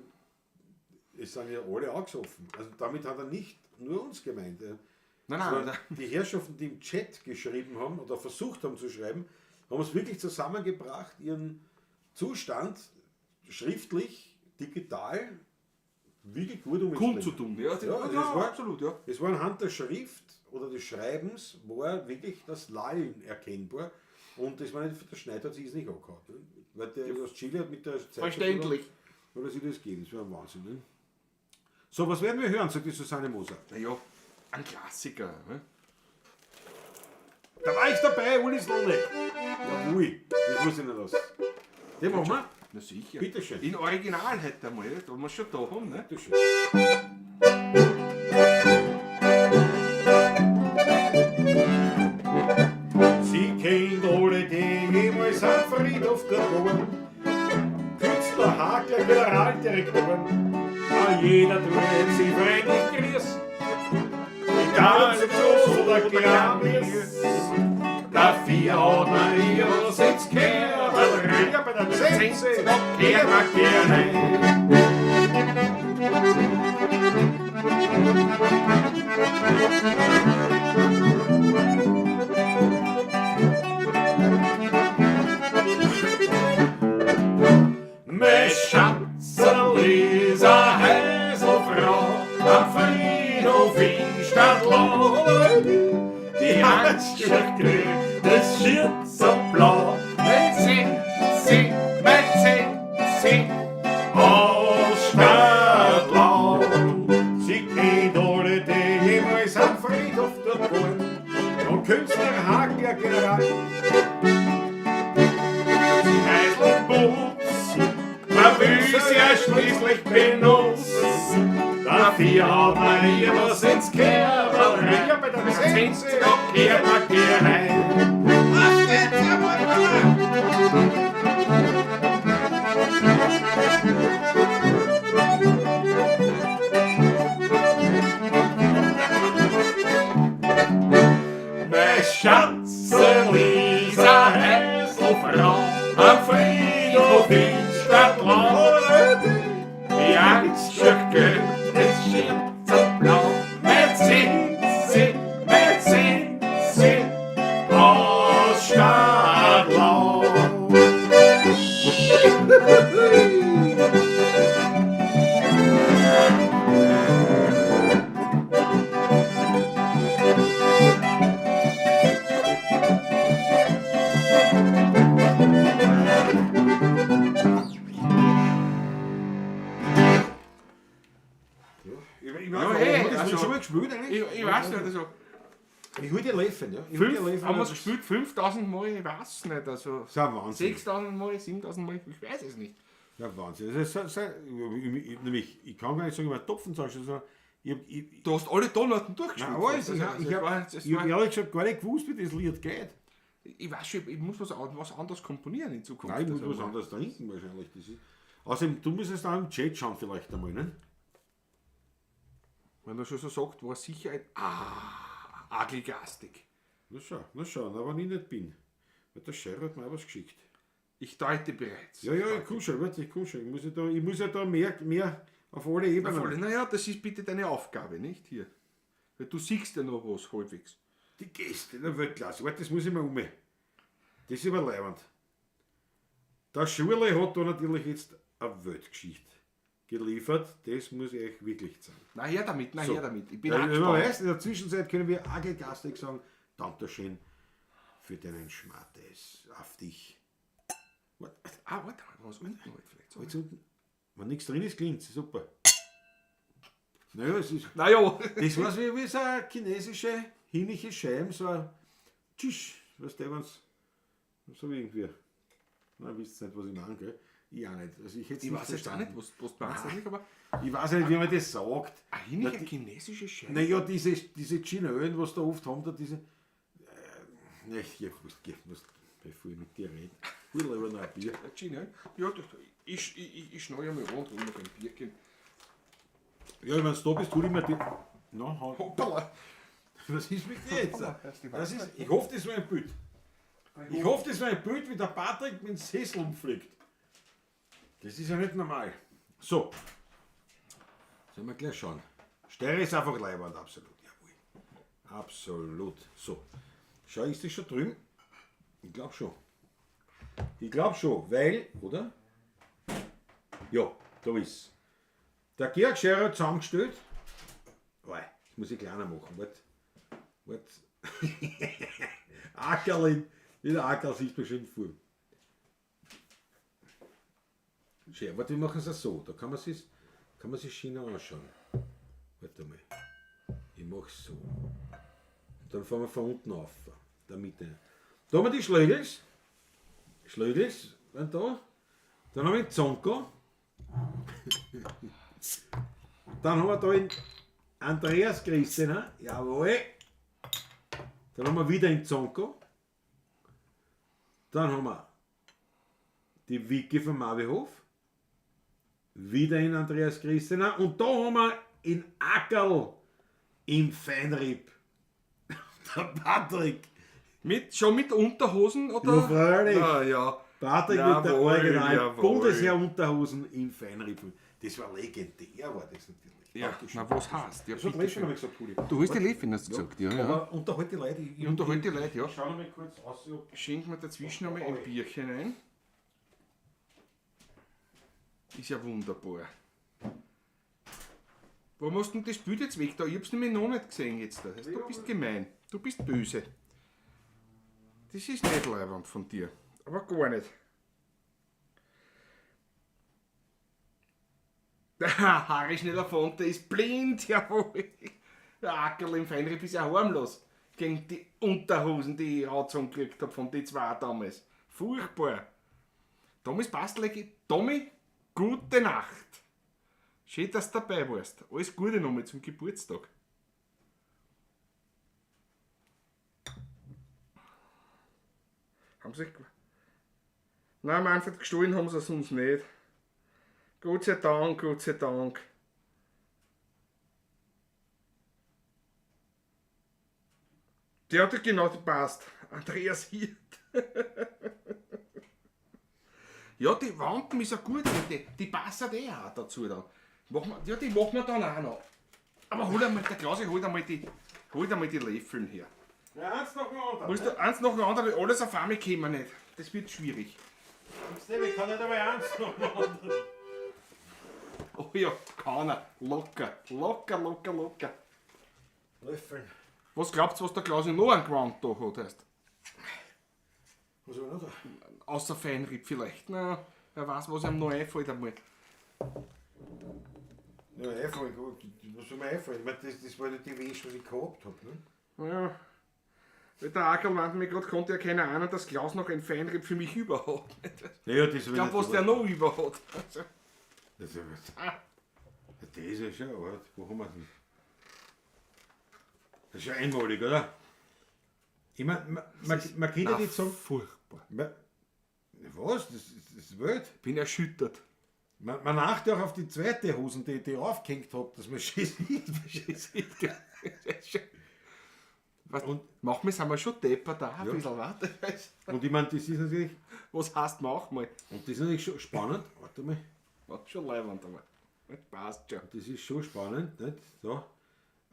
Speaker 1: Es sind ja alle angesoffen. Also damit hat er nicht nur uns gemeint.
Speaker 2: Nein, nein,
Speaker 1: Sondern
Speaker 2: nein.
Speaker 1: die Herrschaften, die im Chat geschrieben haben oder versucht haben zu schreiben, haben es wirklich zusammengebracht, ihren Zustand schriftlich, digital, wirklich gut umzubringen.
Speaker 2: Kundzutun. Ja,
Speaker 1: Ja, also
Speaker 2: ja,
Speaker 1: es war,
Speaker 2: absolut, ja.
Speaker 1: Es war anhand der Schrift oder des Schreibens war wirklich das Lallen erkennbar. Und das war nicht, der Schneider hat sich das nicht angehauen. Ne? Weil der aus Chile hat mit der Zeit.
Speaker 2: Verständlich.
Speaker 1: Oder sich das geben. Das war ein Wahnsinn. Ne? So, was werden wir hören, sagt die Susanne Moser.
Speaker 2: Naja, ein Klassiker. Ne?
Speaker 1: Da war ich dabei, Uli Slonek. Ja, ui, das muss ich nicht aus. Den machen wir.
Speaker 2: Na sicher.
Speaker 1: Bitte schön.
Speaker 2: In Original heute einmal, da wir schon da haben. Ne?
Speaker 1: Bitte schön. Sie kennt alle, die jemals am Friedhof dort waren. Künstler, Hakler, Generaldirektoren. A jeder tut sie freundlich grüß. Egal ob groß oder klein ist. Dafür hat man ihr was ins Kerl rein. Ja, bei der Zense, da kehrt man gerne. Mein Schatzel ist a Häselfrau am Friedhof in Stadtlau. Die Handschuhe grün, das Schürzel blau.
Speaker 2: Mein Sense, mein Sense.
Speaker 1: Aus Stadtlau. Sie kennt alle, die jemals am Friedhof dort waren. Und Künstler, Hakler, General. Man will sie ja schließlich benutzen. Dafür hat man ihr was ins Kerl rein. Ja, bei der Sense, da kehrt man gern rein. Was geht's, jawohl, Mein Schatzel ist a Häselfrau am Friedhof in Stadtlau.
Speaker 2: Die Angst das Schürzblau. Mein Sense, mein Sense.
Speaker 1: Aus Stadtlau. Ich
Speaker 2: Ja, hey,
Speaker 1: das
Speaker 2: also-
Speaker 1: schon mal gespielt eigentlich?
Speaker 2: Ich weiß nicht, also
Speaker 1: Ich hol dir Läffen, ja. Ich hol dir
Speaker 2: fünf,
Speaker 1: Läffen.
Speaker 2: haben wir es gespielt? 5000 Mal, ich weiß nicht. Also
Speaker 1: Das ist ein Wahnsinn.
Speaker 2: 6000 Mal, 7000 Mal, ich weiß es nicht.
Speaker 1: Ja, Wahnsinn. Das ist, nämlich, ich kann gar nicht sagen, ich habe Topfen sondern ich,
Speaker 2: Du hast alle Tonarten durchgespielt.
Speaker 1: nein, alles.
Speaker 2: Also,
Speaker 1: Ich,
Speaker 2: also,
Speaker 1: ich habe hab ehrlich gesagt gar nicht gewusst, wie das Lied geht.
Speaker 2: ich weiß schon, ich muss was anderes komponieren in Zukunft.
Speaker 1: Nein, ich muss
Speaker 2: Also,
Speaker 1: was anderes trinken wahrscheinlich. Das ist, außerdem, du müsstest auch im Chat schauen vielleicht einmal, ne?
Speaker 2: Wenn er schon so sagt, war sicher ein Agligastik.
Speaker 1: Na schau, aber wenn ich nicht bin. Weil der Scherer hat mir auch was geschickt.
Speaker 2: Ich deute bereits.
Speaker 1: Ja, ja, ich komm schon, warte, ich komm schon. Ich muss ja da mehr auf alle Ebenen.
Speaker 2: Na, voll. Naja, das ist bitte deine Aufgabe, nicht hier. Weil du siehst ja noch was halbwegs.
Speaker 1: Die Gäste in der Weltklasse. Warte, das muss ich mal um. Das ist aber leibend. Der Schurle hat da natürlich jetzt eine Weltgeschichte geliefert. Das muss ich euch wirklich sagen.
Speaker 2: Na her damit, na
Speaker 1: So.
Speaker 2: her damit. Ich bin
Speaker 1: Ja,
Speaker 2: auch
Speaker 1: man
Speaker 2: gespannt.
Speaker 1: weiß, in der Zwischenzeit können wir Agelgastig sagen, Dankeschön für deinen Schmattes auf dich. Warte,
Speaker 2: Ah, warte mal, was unten halt vielleicht. So.
Speaker 1: jetzt unten. Wenn nichts drin ist, klingt's. Super. Naja, es ist.
Speaker 2: Naja,
Speaker 1: Das war so wie so eine chinesische, hinische Scheibe, so ein Tschisch, weißt du, wenn's so wie irgendwie. Na, wisst nicht, was ich meine, gell? Ich auch nicht. Also ich hätte
Speaker 2: Ich weiß jetzt auch nicht, was du meinst, eigentlich, aber
Speaker 1: Ich weiß nicht, wie man das sagt.
Speaker 2: ein
Speaker 1: Na,
Speaker 2: eine chinesische Scheibe.
Speaker 1: Naja, diese Chinöen, was da oft haben, da diese. Ich muss, bevor ich mit dir rede, hol lieber noch ein Bier.
Speaker 2: China, ja, das, ich schneide ja mal an, hol noch ein Bierchen.
Speaker 1: Ja, wenn du da bist, hol ich mir die. Na,
Speaker 2: Hoppala.
Speaker 1: was ist mit dir jetzt?
Speaker 2: Das
Speaker 1: Das ist, ich hoffe, das war ein Bild. Ich hoffe, das war ein Bild, wie der Patrick mit dem Sessel umfliegt. Das ist ja nicht normal. So. Sollen wir gleich schauen. Steirer ist einfach leiwand, absolut. Jawohl. Absolut. So. Schau, ist das schon drüben? Ich glaube schon. Ich glaube schon, weil, oder? Ja, da ist. Der Georg Scherer hat zusammengestellt. Oh, das muss ich kleiner machen. Warte. Warte. Ackerl, wieder Ackerl sieht man schön vor. Schön, warte, wir machen es auch so. Da kann man sich schön anschauen. Warte mal. Ich mach's so. Und dann fahren wir von unten auf. Der Mitte. Da haben wir die Schlögels. Schlögels, sind da. Dann haben wir den Zonko. Dann haben wir da den Andreas Christina. Jawohl. Dann haben wir wieder den Zonko. Dann haben wir die Vicky vom Mavihof. Wieder in Andreas Christina. Und da haben wir in Ackerl im Feinripp. Der Patrick.
Speaker 2: Schon mit Unterhosen, oder?
Speaker 1: Ja, freilich.
Speaker 2: Na, ja.
Speaker 1: Patrick mit der
Speaker 2: Jawohl,
Speaker 1: originalen
Speaker 2: jawohl.
Speaker 1: Bundesheer-Unterhosen im Feinrippen. Das war legendär, war das natürlich.
Speaker 2: Ja,
Speaker 1: Dankeschön.
Speaker 2: na, was heißt? Ja,
Speaker 1: Das hat
Speaker 2: bitte
Speaker 1: Löffel
Speaker 2: schön.
Speaker 1: habe ich gesagt, Pudi.
Speaker 2: Du hast die Löffel, hast du gesagt, ja, ja.
Speaker 1: Aber unterhalte die Leute. Ich
Speaker 2: Unterhalt die Leute, ja.
Speaker 1: Schau noch mal kurz aus, ob
Speaker 2: Schenk mir dazwischen noch mal ein Bierchen ein. Ist ja wunderbar. Warum hast du denn das Bild jetzt weg da? Ich hab's nämlich noch nicht gesehen jetzt. Da. Du bist gemein. Du bist böse. Das ist nicht leibend von dir. Aber gar nicht. Harry Schneller-Fonte ist blind, jawohl. Der Ackerl im Feinripp ist ja harmlos. Gegen die Unterhosen, die ich angezogen gekriegt hab von den zwei damals. Furchtbar. Thomas Bastlecki, Tommy, gute Nacht. Schön, dass du dabei warst. Alles Gute nochmal zum Geburtstag. Haben sie. Nein, Manfred, gestohlen haben sie es uns nicht. Gott sei Dank, Gott sei Dank. Der hat genau gepasst. Andreas Hirt. Ja, die Wampen ist ja gut, die passen eh auch dazu dann. Machen wir, ja, die machen wir dann auch noch. Aber hol einmal, der Klausi, holt einmal die Löffeln her.
Speaker 1: Ja, eins nach dem anderen.
Speaker 2: Musst du eins nach dem anderen, alles auf einmal kommen nicht. Das wird schwierig.
Speaker 1: Ich kann nicht einmal eins nach dem anderen.
Speaker 2: Oh ja, kann er. Locker, locker, locker, locker.
Speaker 1: Löffeln.
Speaker 2: Was glaubst du, was der Klausi noch an Gewand da hat? Heißt?
Speaker 1: Was haben wir noch da?
Speaker 2: Außer Feinripp vielleicht. Na, wer weiß, was ihm noch einfällt einmal.
Speaker 1: Ja, einfallen, was soll mir einfallen? Ich meine, das war ja die Wäsche, was ich gehabt habe. Ne?
Speaker 2: Ja. Weil der Ackerl meinte mir gerade, konnte ja keiner ahnen, dass Klaus noch ein Feinripp für mich über hat.
Speaker 1: Naja, das
Speaker 2: Ich glaube, was der noch über hat. Also,
Speaker 1: Das ist ja schon, warte, wo haben wir denn? Das ist ja einmalig, oder? Ich meine, man könnte ja nicht sagen.
Speaker 2: Furchtbar.
Speaker 1: Man, was? Das ist wild.
Speaker 2: Ich bin erschüttert.
Speaker 1: Man achtet auch auf die zweite Hosen, die ich aufgehängt habe, dass man schön sieht.
Speaker 2: Weißt, und manchmal sind wir schon deppert da, ein
Speaker 1: Ja.
Speaker 2: bisschen, warte.
Speaker 1: Und ich meine, das ist natürlich.
Speaker 2: Was heißt mach mal?
Speaker 1: Und das ist natürlich schon spannend. Warte mal.
Speaker 2: War schon leibend, aber. Passt schon.
Speaker 1: Das ist schon spannend, nicht? So.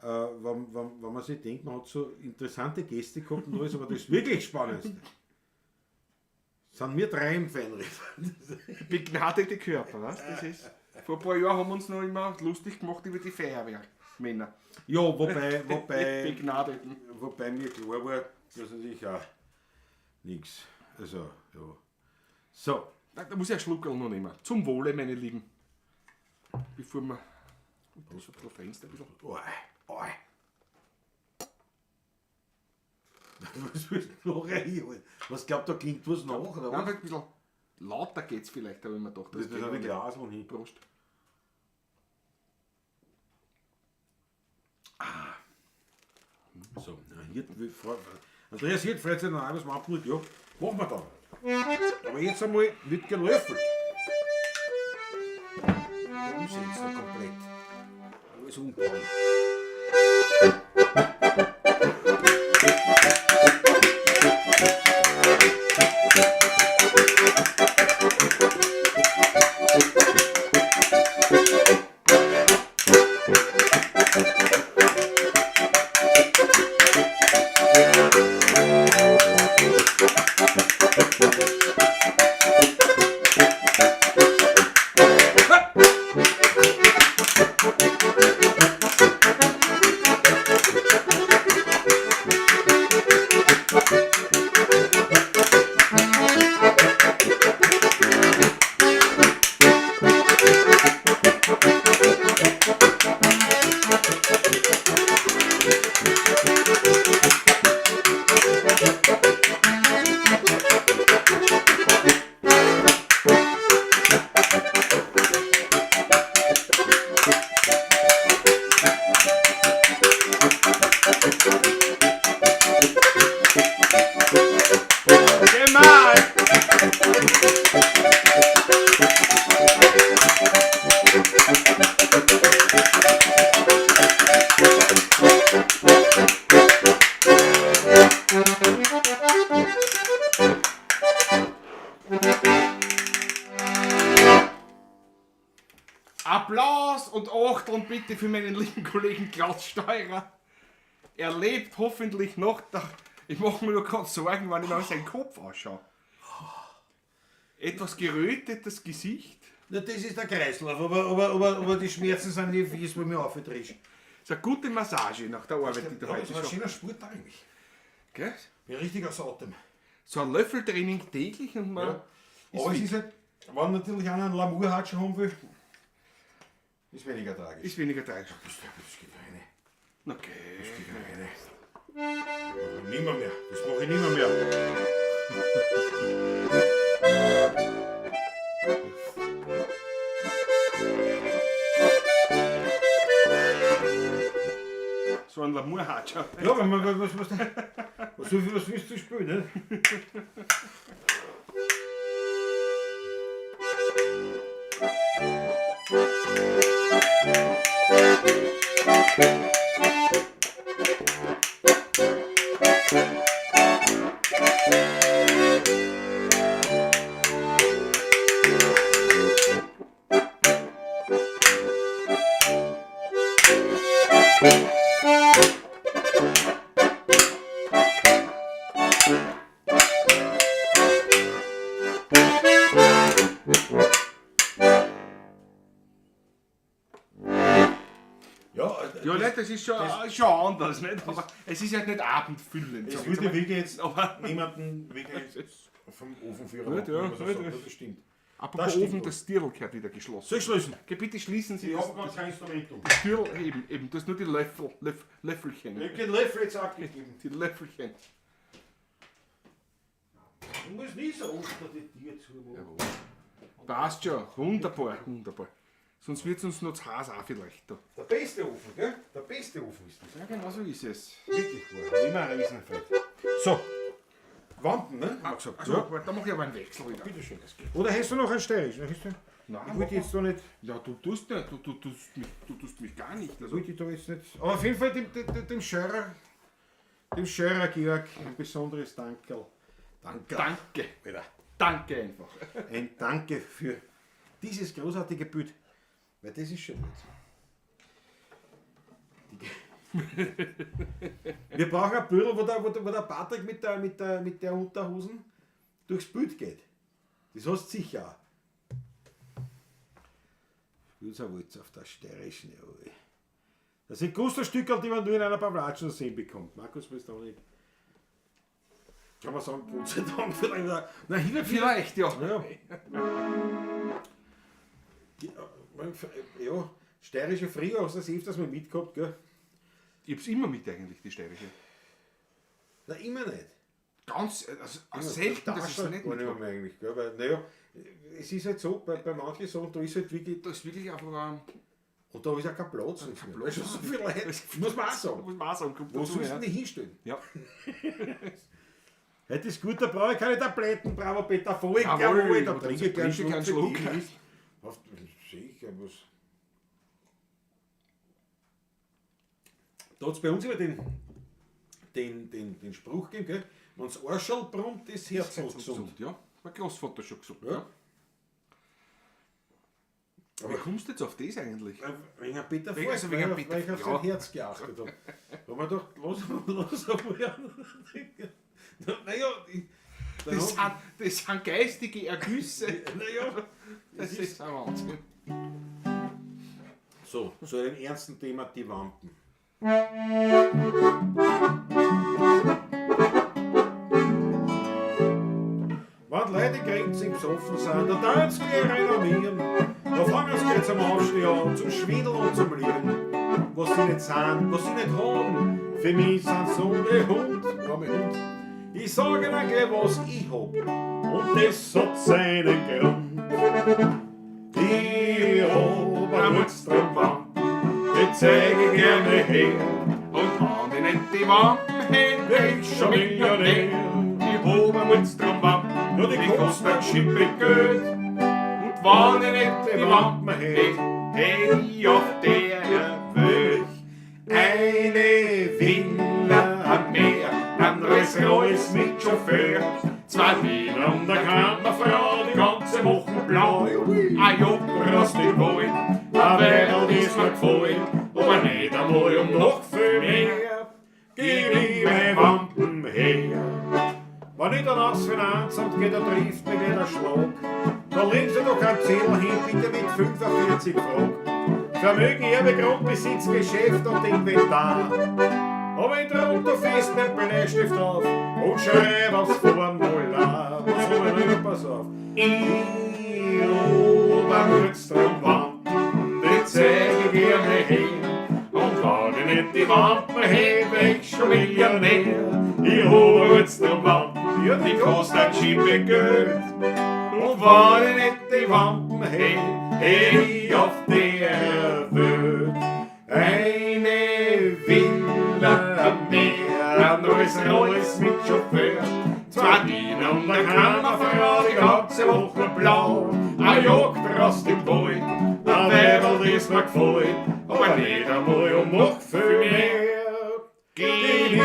Speaker 1: Wenn man sich denkt, man hat so interessante Gäste gehabt und alles, aber das wirklich Spannendste sind wir drei im Feinriff.
Speaker 2: Begnadete Körper, weißt du? Das ist. Vor ein paar Jahren haben wir uns noch immer lustig gemacht über die Feuerwehrmänner.
Speaker 1: Ja, wobei,
Speaker 2: Begnadeten.
Speaker 1: wobei mir klar war, dass natürlich auch nichts. Also, ja. So,
Speaker 2: Da muss ich einen Schluckerl noch nehmen. Zum Wohle, meine Lieben. Bevor wir. Das ist schon ein bisschen Fenster, ein bisschen.
Speaker 1: Oi, oi. Was willst du noch reinholen? Was glaubt, da klingt was nach, oder
Speaker 2: Nein,
Speaker 1: was?
Speaker 2: ein bisschen. Lauter geht's vielleicht, habe ich mir gedacht.
Speaker 1: Das ist
Speaker 2: geht
Speaker 1: ein
Speaker 2: aber nicht.
Speaker 1: Glas und hin.
Speaker 2: Prost.
Speaker 1: So, na, Hirt, Andreas Hirt freut sich noch einmal, was man abholt. Ja, machen wir dann. Aber jetzt einmal wird gelöffelt. Umsetzen komplett. Alles umbauen.
Speaker 2: Genau! Applaus und Achtung bitte für meinen lieben Kollegen Klaus Steurer. Er lebt hoffentlich noch. Ich mache mir nur gerade Sorgen, wenn ich mir seinen Kopf anschaue. Etwas gerötetes Gesicht.
Speaker 1: Na, das ist der Kreislauf, aber die Schmerzen sind die fies, wo mir aufgedreht.
Speaker 2: Ist eine gute Massage nach der Arbeit, die du
Speaker 1: Ja,
Speaker 2: heute
Speaker 1: das war ein
Speaker 2: schon.
Speaker 1: schöner Sport eigentlich.
Speaker 2: Gell?
Speaker 1: Bin richtig aus Atem.
Speaker 2: So ein Löffeltraining täglich und man.
Speaker 1: Ja. Aber es ist halt, wenn natürlich einer einen Lamour-Hatscher haben will, ist weniger tragisch.
Speaker 2: Ist weniger tragisch.
Speaker 1: Das geht rein.
Speaker 2: Okay.
Speaker 1: Das geht rein. Das mach ich nimmer mehr. Das mache ich nimmer mehr.
Speaker 2: So ein Lamour-Hatscher.
Speaker 1: Ja, wenn man, was willst du spielen, ne? Ja,
Speaker 2: Ja, nicht, das ist schon anders, nicht? Aber es ist halt nicht abendfüllend.
Speaker 1: Es
Speaker 2: sag ich
Speaker 1: würde
Speaker 2: jetzt
Speaker 1: wirklich jetzt
Speaker 2: Aber-
Speaker 1: niemanden wirklich vom Ofenführer
Speaker 2: Gut, ja,
Speaker 1: machen, muss man
Speaker 2: gut,
Speaker 1: sagen.
Speaker 2: ja.
Speaker 1: Das stimmt.
Speaker 2: Apropos
Speaker 1: Das stimmt
Speaker 2: Ofen,
Speaker 1: wohl.
Speaker 2: das Dirl gehört wieder geschlossen.
Speaker 1: Soll ich schließen?
Speaker 2: Okay, bitte schließen Sie
Speaker 1: Ich
Speaker 2: das,
Speaker 1: habe gar kein Instrument um.
Speaker 2: das Dirl eben. Du hast nur die Löffel, Löffelchen.
Speaker 1: Ich habe den Löffel jetzt abgegeben.
Speaker 2: Die Löffelchen.
Speaker 1: Ich muss nie so oft die Tür zumachen.
Speaker 2: Passt schon. Wunderbar, wunderbar. Sonst wird es uns noch zu heiß auch vielleicht da.
Speaker 1: Der beste Ofen, gell? Der beste Ofen ist das.
Speaker 2: Ja, genau so ist es.
Speaker 1: Wirklich wahr. Immer ein Riesenfeld. So. Wampen, ne? Haben wir gesagt.
Speaker 2: Also,
Speaker 1: Ja.
Speaker 2: warte, da mache ich aber einen Wechsel wieder.
Speaker 1: Bitte schön. Oder hast du noch einen steirischen? Hast du?
Speaker 2: Nein,
Speaker 1: Ich wollte jetzt da nicht.
Speaker 2: Ja, du tust nicht, du tust mich gar nicht. Also,
Speaker 1: Wollte ich da jetzt nicht. Aber auf jeden Fall dem Scheurer, dem Scheurer Georg, ein besonderes Dankerl. Danke.
Speaker 2: danke.
Speaker 1: Alter.
Speaker 2: Danke einfach.
Speaker 1: Ein Danke für dieses großartige Bild. Weil das ist schon gut. Wir brauchen ein Bild, wo der Patrick mit der Unterhosen durchs Bild geht. Das hast du sicher auch. Spiel's ein Walz auf der steirischen, jawohl. Das sind Gusterstückerl, die man nur in einer Pavlatschen sehen bekommt. Markus Pristanik. Kann man sagen, Gott sei Dank. Vielleicht. Na, hin und wieder.
Speaker 2: Vielleicht, ja.
Speaker 1: Ja. Ja, steirische Früh, hast du das öfters mal mitgehabt, gell?
Speaker 2: Ich hab's immer mit eigentlich, die steirische.
Speaker 1: Na, immer nicht.
Speaker 2: Ganz, also selten, dass ich es nicht
Speaker 1: gar
Speaker 2: mit
Speaker 1: nicht
Speaker 2: habe.
Speaker 1: mehr eigentlich, gell? Weil, naja, es ist halt so, bei manchen Sachen, da ist halt wirklich,
Speaker 2: Da ist wirklich einfach ein.
Speaker 1: und da ist auch kein Platz. Kein
Speaker 2: Platz.
Speaker 1: Weil schon so viele Leute, muss man auch sagen.
Speaker 2: Muss man auch sagen, kommt
Speaker 1: Wo
Speaker 2: dazu,
Speaker 1: sollst du
Speaker 2: ja.
Speaker 1: denn die hinstellen?
Speaker 2: Ja.
Speaker 1: Heute ist gut, da brauche ich keine Tabletten, bravo Peter Voigt,
Speaker 2: Jawohl,
Speaker 1: jawohl, da
Speaker 2: da
Speaker 1: trinke ich gern
Speaker 2: trinke ich
Speaker 1: Schluck.
Speaker 2: einen
Speaker 1: für
Speaker 2: Schluck.
Speaker 1: dich. Auf, sicher, was. Da hat es bei uns immer den Spruch gegeben, gell? Wenn's Arschl brummt, ist Herz gesund.
Speaker 2: Gesund, ja. Mein Großvater schon gesagt.
Speaker 1: Ja.
Speaker 2: Ja. Aber wie kommst du jetzt auf das eigentlich?
Speaker 1: Wegen Peter
Speaker 2: Wegen-
Speaker 1: Voigt,
Speaker 2: also wegen
Speaker 1: weil,
Speaker 2: Peter
Speaker 1: weil ich auf
Speaker 2: ja.
Speaker 1: sein Herz geachtet habe. Da haben wir gedacht, los, los, naja, ich, dann
Speaker 2: Das sind geistige Ergüsse.
Speaker 1: naja,
Speaker 2: Das ist ein Wahnsinn.
Speaker 1: So, zu einem ernsten Thema, die Wampen. Wenn Leute grinzig besoffen sind, da tanzen die renommieren. Da fangen sie gleich zum Aufstehen an, zum Schwindeln und zum Lieren. Was sie nicht sind, was sie nicht haben, für mich sind sie ohne Hund, arme Hund. Ich sage ihnen gleich, was ich hab, und das hat seinen Grund. Ich hab einen Mutstromwampen, die zeige ich gerne her.
Speaker 2: Und wenn ich nicht die Wampen hätte, wär ich schon Millionär. Ich hab einen Mutstromwampen,
Speaker 1: Ja, die
Speaker 2: die
Speaker 1: kosten
Speaker 2: kosten ein Schippe Geld. Und wenn ich nicht die Wampen hätte, hätte ich auf der Welt
Speaker 1: Eine Villa
Speaker 2: am Meer, ein Rolls Royce mit Chauffeur, zwei Wiener und eine Kammerfrau, die ganze Woche blau. Ein Jobrost im Wald, ein Welt ist mir gefallen, aber nicht einmal um noch viel mehr.
Speaker 1: Gib ich meine Wampen her. Wenn ich dann aufs Finanzamt gehe, da trifft mich wieder Schlag. Da legen Sie doch keinen Zettel hin, bitte mit 45 Fragen. Vermögen, Erbe, Grundbesitz, Geschäft und Inventar. Aber ich druck da fest mein Bleistift auf und schreib aufs Formular. Was hab ich noch? Pass auf. Ich hab einen Rückstromwampen,
Speaker 2: Die zeig ich gerne her. Und wenn ich nicht die Wampen hätte, wär ich schon Millionär. Ich hab jetzt noch Wampen,
Speaker 1: Ja,
Speaker 2: die kosten ein Schippe Geld. Und wenn ich nicht die Wampen hätte, hätte ich auf der Welt eine Villa am Meer, ein Rolls Royce mit Chauffeur, zwei Diener und eine Kammerfrau, die ganze Woche blau, ein Jagdrost im Wald, ein Weiberl, das mir gefällt, aber nicht einmal um noch viel mehr. Gib ich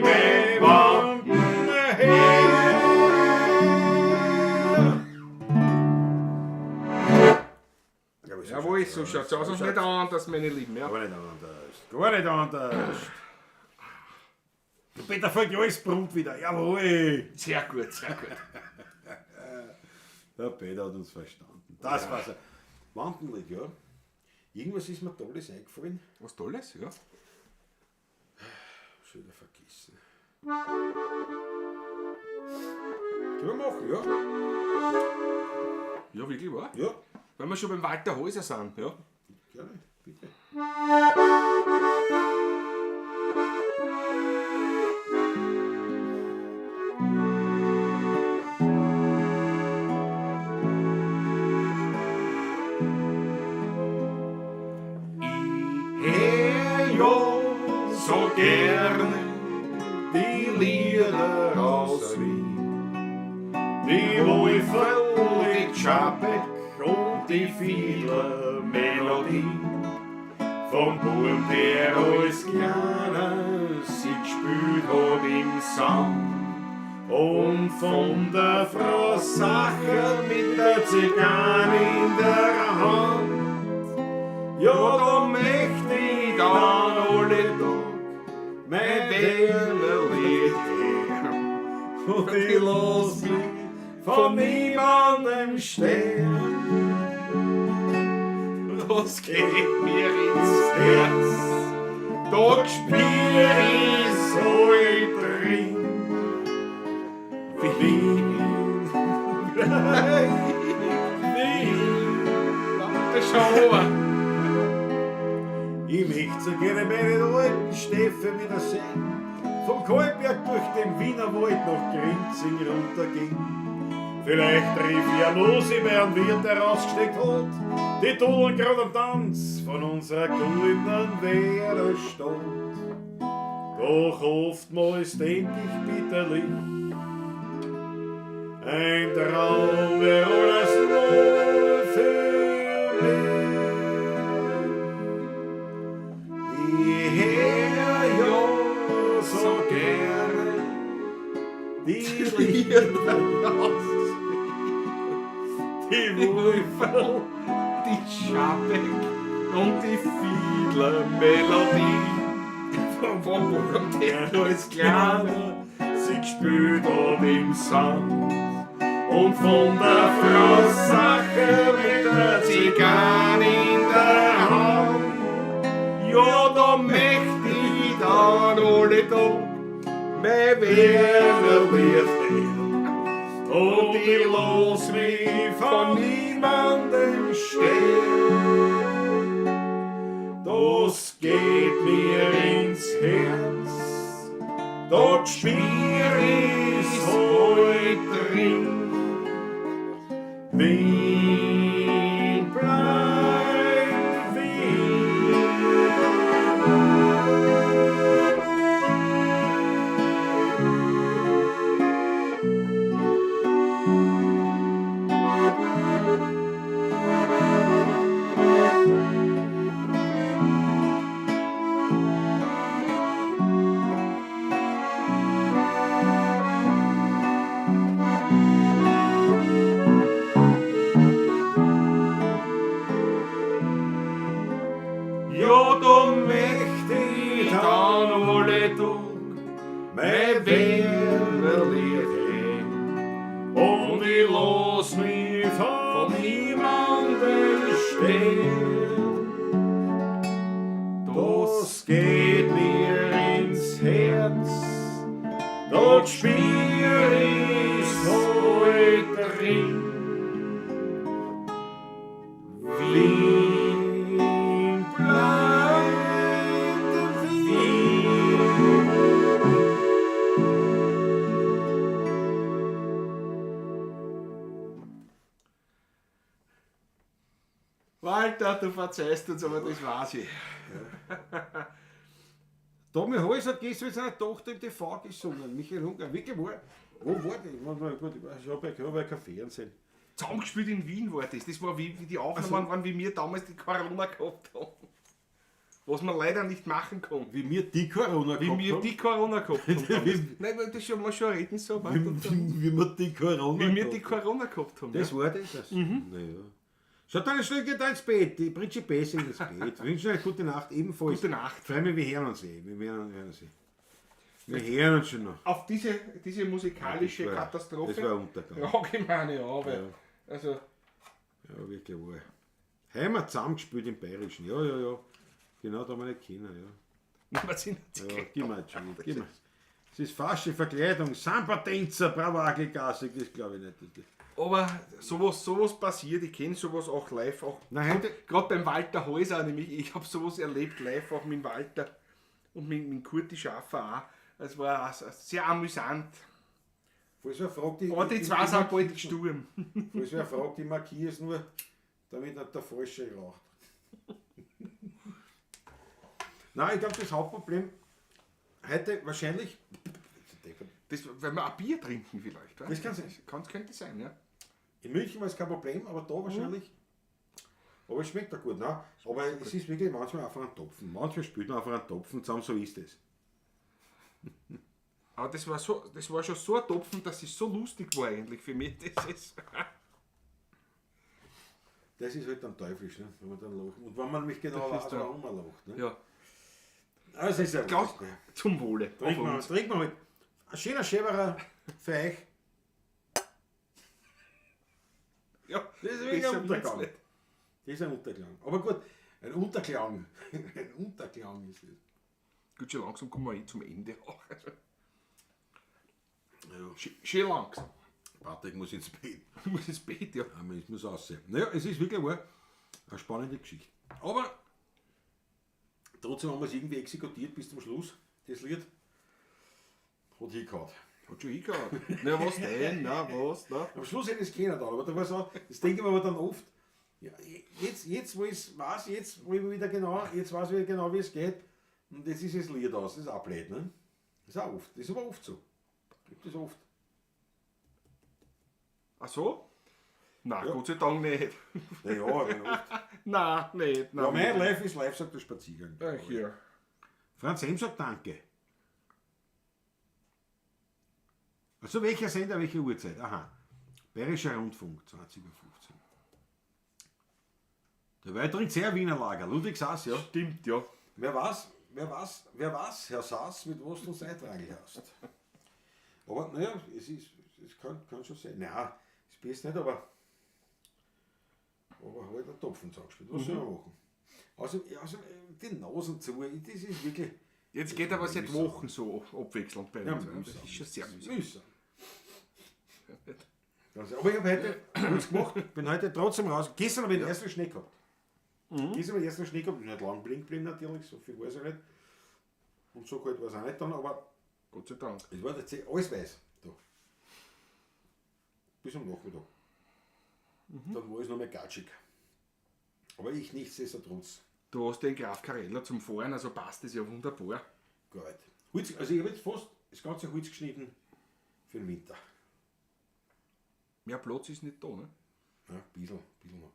Speaker 2: meine Wampen her.
Speaker 1: Ja,
Speaker 2: Jawohl, so schaut's aus und nicht anders, meine Lieben. Ja.
Speaker 1: Gar nicht anders. Gar nicht anders. Der Peter Voigt, alles brummt wieder. Jawohl.
Speaker 2: Sehr gut, sehr gut.
Speaker 1: Der Peter hat uns verstanden. Das war's. Wampenlied, ja. Irgendwas ist mir Tolles eingefallen.
Speaker 2: Was Tolles, ja.
Speaker 1: Schon wieder vergessen. Können wir machen, ja?
Speaker 2: Ja, wirklich, wahr?
Speaker 1: Ja.
Speaker 2: Weil wir schon beim Walter Häuser sind, ja.
Speaker 1: Gerne, bitte.
Speaker 2: Hör ja so gerne die Lieder aus Wien, die Wolferl, die Tschapek und die viele Melodie. Vom Burm, der als Kleiner sich gespielt hat im Sand. Und von der Frau Sacher mit der Zigarre in der Hand. Ja, da möchte ich dann alle Tag mein Wählerlied hören.
Speaker 1: Und ich lass mich von niemandem stehen.
Speaker 2: Das geht mir ins Herz, da spür ich so drin.
Speaker 1: Wien, Wien.
Speaker 2: Das ist schon over.
Speaker 1: Ich möchte so gerne meinen alten Stefan wieder sehen. Vom Kolberg durch den Wienerwald nach Grinzing runterging. Vielleicht rief ja Lucy bei einem Wirt, der rausgesteckt hat, die Tudeln grad am Tanz von unserer goldenen Wiener Stadt. Doch oftmals denk ich bitterlich, ein Traum wär alles nur für mich. Ich hör ja so gerne die Lieder, die Wulferl,
Speaker 2: Die Schabek und die Fiedler-Melodie. Vom Burg als Kleiner
Speaker 1: sie gespielt hat im Sand. Und von der Frau Sacher mit der
Speaker 2: Zigarre in der Hand. Ja, da möcht ich dann alle Tag mein Wernerlied
Speaker 1: hören. Und ich lass mich von niemandem stehlen. Das geht mir ins Herz, dort spür ich's heut drin. Wien bleibt Wien.
Speaker 2: Ja, da möcht ich dann alle Tag mein Wernerlied hören.
Speaker 1: Und ich lass mich von niemandem stehlen. Das geht mir ins Herz, dort spür ich's heut drin. Wien bleibt Wien.
Speaker 2: Walter, du verzeihst uns, aber das weiß ich.
Speaker 1: Tommy Hals hat gestern mit seiner Tochter im TV gesungen. Michael Hunger, wirklich wahr? Wo war das? Gut, ich hab ja kein Fernsehen.
Speaker 2: Zusammengespielt in Wien war das. Das war wie die Aufnahmen waren, wie wir damals die Corona gehabt haben. Was man leider nicht machen konnten.
Speaker 1: Wie wir die Corona
Speaker 2: Wie
Speaker 1: gehabt
Speaker 2: wir
Speaker 1: haben.
Speaker 2: die Corona gehabt haben. damals. Nein, weil das schon mal schon reden so.
Speaker 1: Wie, wie wir die Corona
Speaker 2: Wie wir die
Speaker 1: gehabt haben.
Speaker 2: Corona gehabt haben.
Speaker 1: Das
Speaker 2: ja.
Speaker 1: war das. Das. Naja. Schaut dann, schnell geht da ins Bett. Die Principessa ins Bett. Wir wünschen euch gute Nacht ebenfalls.
Speaker 2: Gute Nacht.
Speaker 1: Freue mich, wir hören uns eh. Wir hören uns eh. Wir hören uns schon noch.
Speaker 2: Auf diese musikalische
Speaker 1: Das war-
Speaker 2: Katastrophe.
Speaker 1: Das war ein Untergang.
Speaker 2: Ja, ich meine, ja, aber.
Speaker 1: Ja.
Speaker 2: Also,
Speaker 1: Ja, wirklich wahr. Haben wir zusammengespielt im Bayerischen. Ja, ja, ja. Genau, da haben wir nicht kennen, ja.
Speaker 2: wir sind
Speaker 1: Ja, gib mir jetzt schon. Gib mir. Das ist falsche Verkleidung. Samba-Tänzer, Bravo Agelgasse, das glaube ich nicht.
Speaker 2: Aber sowas passiert, ich kenne sowas auch live. Auch
Speaker 1: Nein, heute,
Speaker 2: gerade beim Walter Häuser, nämlich, ich habe sowas erlebt live, auch mit Walter und mit Kurti Schaffer auch. Es war auch sehr amüsant.
Speaker 1: falls wer fragt,
Speaker 2: Aber die zwei sind bald gestorben.
Speaker 1: Falls wer fragt, ich markiere es nur, damit nicht der Falsche raucht. Nein, ich glaube, das Hauptproblem heute wahrscheinlich.
Speaker 2: Das, weil wir ein Bier trinken vielleicht. Oder?
Speaker 1: Das kann sein.
Speaker 2: Könnte sein, ja.
Speaker 1: In München war es kein Problem, aber da wahrscheinlich. Aber es schmeckt auch gut, ne? Aber es ist wirklich manchmal einfach ein Topfen. Manchmal spült man einfach einen Topfen zusammen, so ist es.
Speaker 2: Aber das war schon so ein Topfen, dass es so lustig war eigentlich für mich. Das ist
Speaker 1: Das ist halt dann teuflisch, ne? Wenn man dann lacht. Und wenn man nämlich genau
Speaker 2: Das ist
Speaker 1: weiß,
Speaker 2: dann-
Speaker 1: warum man lacht. Ne?
Speaker 2: ja.
Speaker 1: Also ist ja
Speaker 2: Klaus,
Speaker 1: wurscht, ne?
Speaker 2: zum Wohle.
Speaker 1: Trinken wir halt. Ein schöner Schäberer für euch.
Speaker 2: Ja,
Speaker 1: Das ist wirklich ein
Speaker 2: besser wird's
Speaker 1: Untergang.
Speaker 2: nicht.
Speaker 1: Das ist ein Unterklang. Aber gut, ein Unterklang. Ein Unterklang ist es.
Speaker 2: Gut, schon langsam kommen wir eh zum Ende auch. Also,
Speaker 1: Ja.
Speaker 2: schön langsam.
Speaker 1: Patrick muss ins Bett.
Speaker 2: Ich muss ins Bett, ja.
Speaker 1: Aber ich muss aussehen. Naja, es ist wirklich wahr. Eine spannende Geschichte. Aber trotzdem haben wir es irgendwie exekutiert bis zum Schluss, das Lied. Hat hingehauen.
Speaker 2: Hat schon hingehauen. Na, was denn? Na, was? Na?
Speaker 1: Am Schluss hätte ich es keiner da, aber da war so, das denke ich mir aber dann oft, ja, jetzt wo ich es weiß, jetzt wo ich wieder genau, jetzt weiß ich wieder genau, wie es geht, und jetzt ist das Lied aus, das ist auch blöd, ne? Das ist auch oft, das ist aber oft so. Gibt es oft.
Speaker 2: Ach so? Nein,
Speaker 1: Ja.
Speaker 2: Gott sei Dank nicht.
Speaker 1: Naja, aber oft.
Speaker 2: Nein, nicht. Nein,
Speaker 1: Ja, mein Life ist life, sagt der Spaziergang.
Speaker 2: Ach, ja.
Speaker 1: Franz M. sagt Danke. Also welcher Sender, welche Uhrzeit? Aha. Bayerischer Rundfunk, 20:15 Uhr. Der Wald trinkt sehr Wiener Lager. Ludwig Sass, ja.
Speaker 2: Stimmt, ja.
Speaker 1: Wer weiß, Herr Sass, mit was du uns eintragen hast. Aber naja, es ist, es kann schon sein. Nein, das Bier nicht, aber halt ein Topfen zusammengespielt. Was soll man machen? Also die Nasen zu, das ist wirklich.
Speaker 2: Jetzt geht aber seit
Speaker 1: Mühsam.
Speaker 2: Wochen so abwechselnd bei
Speaker 1: Ja,
Speaker 2: uns. Das
Speaker 1: mühsam.
Speaker 2: ist schon sehr mühsam.
Speaker 1: Mühsam. Also, aber ich habe heute kurz gemacht, bin heute trotzdem raus. Gestern habe ich den ersten Schnee gehabt. Gestern habe ich den ersten Schnee gehabt, bin nicht lang blind geblieben natürlich, so viel weiß ich nicht. Und so kalt war es auch nicht dann, aber
Speaker 2: Gott sei Dank.
Speaker 1: es war tatsächlich alles weiß da. Bis am Nachmittag. Dann war es noch mehr gatschig. Aber ich nichtsdestotrotz.
Speaker 2: Du hast den Graf Carella zum Fahren, also passt das ja wunderbar.
Speaker 1: Gut. Holz, also ich habe jetzt fast das ganze Holz geschnitten für den Winter.
Speaker 2: Mehr Platz ist nicht da, ne?
Speaker 1: Ja, ein bisschen noch.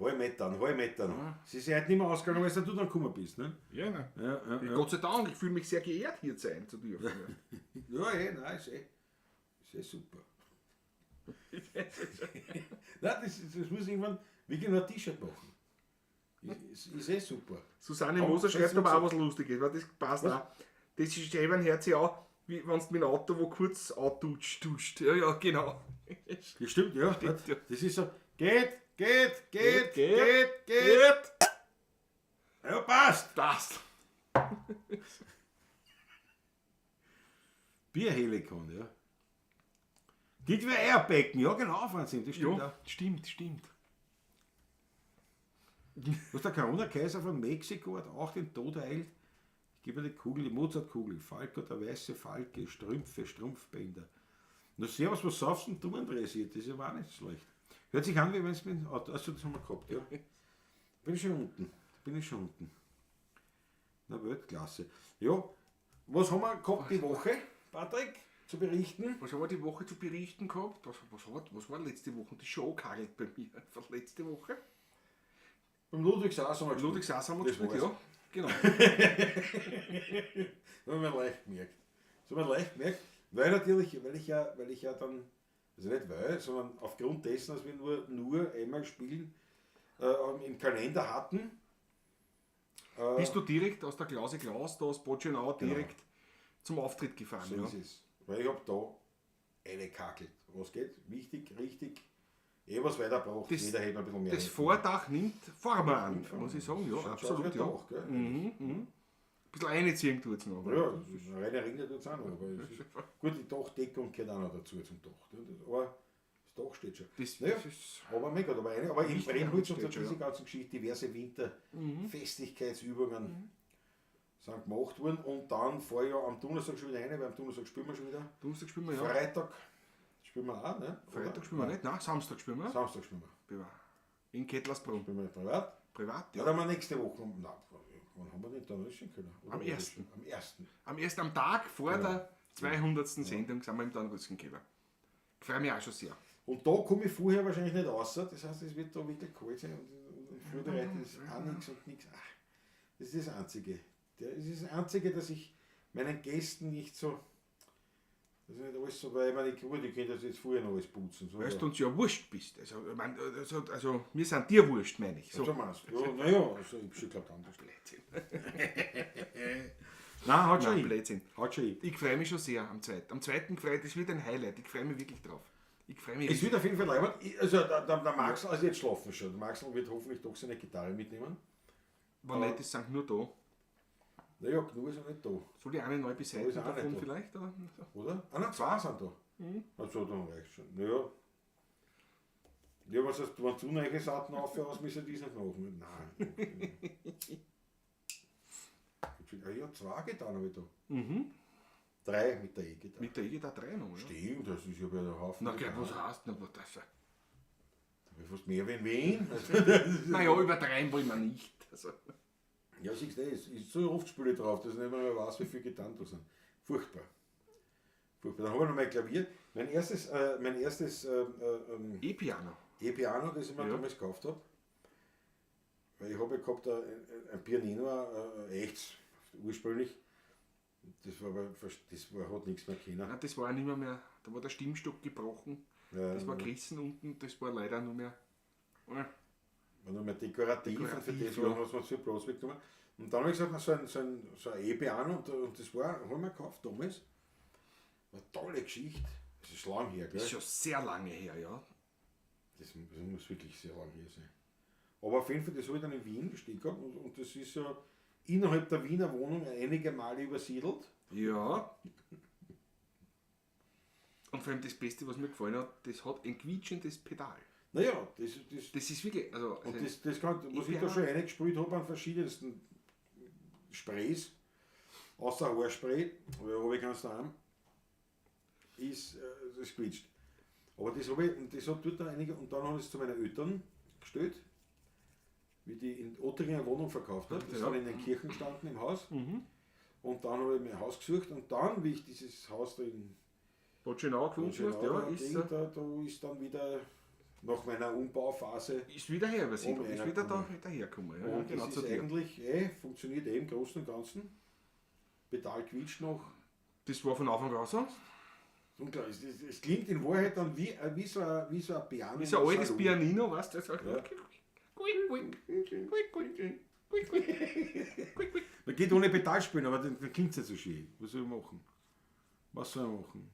Speaker 1: Halb Meter noch. Es ist ja heute nicht mehr ausgegangen, weil du dann gekommen bist, ne?
Speaker 2: Ja, nein.
Speaker 1: Ja, ja,
Speaker 2: Gott sei Dank, ich fühle mich sehr geehrt, hier sein zu dürfen.
Speaker 1: Ja, nein, ist eh super. Nein, das muss irgendwann wirklich noch ein T-Shirt machen. Ist eh super.
Speaker 2: Susanne
Speaker 1: Aber
Speaker 2: Moser
Speaker 1: das
Speaker 2: schreibt
Speaker 1: ist
Speaker 2: aber
Speaker 1: so.
Speaker 2: auch was Lustiges, weil das passt
Speaker 1: Was?
Speaker 2: auch. Das ist eben hört sich auch, wie wenn du mit dem Auto wo kurz antutscht, duscht. Ja, ja, genau.
Speaker 1: Ja, stimmt, ja.
Speaker 2: Stimmt, ja.
Speaker 1: Das ist so, geht, geht, geht,
Speaker 2: Geht,
Speaker 1: geht, geht.
Speaker 2: Geht.
Speaker 1: Ja, passt.
Speaker 2: Passt.
Speaker 1: Bierhelikon, ja. Die zwei Eierbecken, ja genau, Franzin, das stimmt
Speaker 2: Ja,
Speaker 1: auch.
Speaker 2: stimmt, stimmt.
Speaker 1: Was der Corona-Kaiser von Mexiko hat auch den Tod ereilt. Ich gebe mir die Kugel, die Mozartkugel, Falco, der weiße Falke, Strümpfe, Strumpfbänder. Na servus, was saufst denn du, Andreas? Das ist ja auch nicht schlecht. Hört sich an, wie wenn es mit dem Auto. Achso, das haben wir gehabt, ja. Bin ich schon unten. Bin ich schon unten. Na, Weltklasse. Ja, was haben wir gehabt die Woche, Patrick, zu berichten?
Speaker 2: Was haben wir die Woche zu berichten gehabt? Was war letzte Woche? Die Show kagelt bei mir. Von letzte Woche.
Speaker 1: Beim Ludwig Sass haben wir gespielt.
Speaker 2: Ludwig Sass haben wir
Speaker 1: Das
Speaker 2: gespielt,
Speaker 1: war's.
Speaker 2: ja. Genau.
Speaker 1: Das haben wir leicht gemerkt. Das haben wir leicht gemerkt, weil natürlich, weil ich ja dann, also nicht weil, sondern aufgrund dessen, dass wir nur einmal spielen, im Kalender hatten.
Speaker 2: Bist du direkt aus der Klause Klaus, da aus Botschenau, direkt zum Auftritt gefahren?
Speaker 1: So
Speaker 2: ja.
Speaker 1: ist es. Weil ich habe da eine kackelt. Was geht? Wichtig, richtig. Was weiterbraucht, jeder hätte ein bisschen mehr.
Speaker 2: Das Vordach nimmt Form an, muss ich sagen. Ja,
Speaker 1: Schaut
Speaker 2: absolut.
Speaker 1: aus wie
Speaker 2: Ja.
Speaker 1: ein Dach, gell?
Speaker 2: Ein bisschen einziehen tut es noch. aber-
Speaker 1: Ja, das ist eine reine Ringe tut es auch noch. Aber es ist, gut, die Dachdeckung gehört auch noch dazu zum Dach. Ne? Aber das Dach steht schon.
Speaker 2: Das,
Speaker 1: Naja,
Speaker 2: das ist,
Speaker 1: aber mein Gott, aber im Brennholz und so
Speaker 2: steht schon,
Speaker 1: diese ganzen Geschichte, diverse Winterfestigkeitsübungen sind gemacht worden. Und dann fahre ich ja am Donnerstag schon wieder rein, weil am Donnerstag spielen wir schon wieder.
Speaker 2: Donnerstag spielen wir ja.
Speaker 1: Freitag spielen wir auch, ne?
Speaker 2: Freitag spielen wir nicht, nein, Samstag spielen wir.
Speaker 1: Samstag spielen wir.
Speaker 2: Privat. In Kettlersbrunn.
Speaker 1: Spielen wir privat.
Speaker 2: Privat,
Speaker 1: Ja,
Speaker 2: ja.
Speaker 1: dann haben wir nächste Woche. Nein, wann haben wir denn dann können? Oder
Speaker 2: Am 1.
Speaker 1: Am 1.
Speaker 2: Am Tag vor der 200. Sendung sind wir im Dornröschenkeller. Ich freue mich auch schon sehr.
Speaker 1: Und da komme ich vorher wahrscheinlich nicht raus. Das heißt, es wird da wirklich kalt sein und vorbereitet ist auch nichts und nichts. Ach, das ist das Einzige. Das ist das Einzige, dass ich meinen Gästen nicht so. Das ist nicht alles so, weil ich meine, gut, ich könnte das jetzt vorher noch alles putzen. So,
Speaker 2: Weil du uns ja wurscht bist. Also, ich mein, also wir sind dir wurscht, meine ich.
Speaker 1: so.
Speaker 2: So.
Speaker 1: So meinst du. Ja, naja, also ich hab schon geglaubt anders.
Speaker 2: Blödsinn.
Speaker 1: Nein, hat schon
Speaker 2: Nein,
Speaker 1: hin.
Speaker 2: Blödsinn.
Speaker 1: Hat schon hin.
Speaker 2: Ich freue mich schon sehr am 2. Am 2. freue das wird ein Highlight. Ich freue mich wirklich drauf. Ich freue mich
Speaker 1: Es wird auf jeden Fall leibend. Also der Maxl, also jetzt schlafen schon. Der Maxl wird hoffentlich doch seine Gitarre mitnehmen.
Speaker 2: Wenn nicht, das sind nur da.
Speaker 1: Naja, genug ist er nicht da,
Speaker 2: Soll ich eine neu beseitigen
Speaker 1: ist auch nicht
Speaker 2: davon
Speaker 1: da.
Speaker 2: vielleicht? Oder?
Speaker 1: oder? Ah, nein, zwei sind da. Also, dann reicht schon. Naja. Ja, was heißt, wenn du neue Seiten aufhörst, müssen die es nicht machen. Nein. Ah, ja, zwei Gitarren habe ich da. Mhm. Drei mit der E-Gitarre.
Speaker 2: Mit der E-Gitarre drei noch, ja.
Speaker 1: Stimmt, das ist ja bei der Haufen.
Speaker 2: Na, gell, was heißt denn aber das?
Speaker 1: Da hab ich fast mehr wie in Wien.
Speaker 2: Naja, übertreiben wollen wir nicht. Also,
Speaker 1: Ja, siehst du, es ist so oft Spiele drauf, dass ich nicht mehr weiß, wie viel getan da sind. Furchtbar. Furchtbar. Dann habe ich noch mein Klavier. Mein erstes
Speaker 2: E-Piano.
Speaker 1: E-Piano, das ich mir
Speaker 2: Ja.
Speaker 1: damals gekauft habe. Weil ich habe ja gehabt ein Pianino, ein echtes, ursprünglich. Das war aber, das war, hat nichts mehr können.
Speaker 2: Nein, das war auch nicht mehr, da war der Stimmstock gebrochen.
Speaker 1: Ja,
Speaker 2: Das war
Speaker 1: ja.
Speaker 2: gerissen unten, das war leider nur mehr.
Speaker 1: War nur mehr dekorativ, und für
Speaker 2: Dekorativ,
Speaker 1: das
Speaker 2: ja.
Speaker 1: hat man zu viel Platz weggenommen. Und dann habe ich gesagt, na, so ein E-Piano und das war, habe ich mir gekauft damals. War eine tolle Geschichte. Das ist lang her, gell?
Speaker 2: Ist schon sehr lange her, ja.
Speaker 1: Das muss wirklich sehr lang her sein. Aber auf jeden Fall, das habe ich dann in Wien stehen gehabt und das ist ja innerhalb der Wiener Wohnung einige Male übersiedelt.
Speaker 2: Ja. Und vor allem das Beste, was mir gefallen hat, das hat ein quietschendes Pedal.
Speaker 1: Naja, das,
Speaker 2: Das ist wirklich, also,
Speaker 1: und das kann, was ich da
Speaker 2: E-Piano.
Speaker 1: schon reingespielt habe an verschiedensten Sprays, außer Haarspray, weil habe ich keins daheim, ist das quietscht. Aber das habe ich, und das hat dort dann einige, und dann habe ich es zu meinen Eltern gestellt, wie die in Ottering eine Wohnung verkauft hat. Das
Speaker 2: Ja.
Speaker 1: war in den Kirchen gestanden im Haus. Und dann habe ich mir ein Haus gesucht und dann, wie ich dieses Haus da in
Speaker 2: Bad Schönau gefunden hast, ja, ist,
Speaker 1: Gegend, da ist dann wieder nach meiner Umbauphase.
Speaker 2: ist wieder her übersiedelt,
Speaker 1: Um
Speaker 2: ist wieder da
Speaker 1: hergekommen.
Speaker 2: wieder hergekommen. Ja,
Speaker 1: Und
Speaker 2: genau
Speaker 1: das
Speaker 2: zu
Speaker 1: ist
Speaker 2: dir.
Speaker 1: eigentlich, funktioniert im Großen und Ganzen. Pedal quietscht noch.
Speaker 2: Das war von Anfang an so.
Speaker 1: Und klar, es klingt in Wahrheit dann wie so ein Piano.
Speaker 2: Wie so ein
Speaker 1: im
Speaker 2: altes
Speaker 1: Salon.
Speaker 2: Pianino, weißt du? So.
Speaker 1: Ja.
Speaker 2: Quick, quick, quick, quick, quick, quick, quick, quick.
Speaker 1: Man geht ohne Pedal spielen, aber dann klingt es nicht so schön. Was soll ich machen? Was soll ich machen?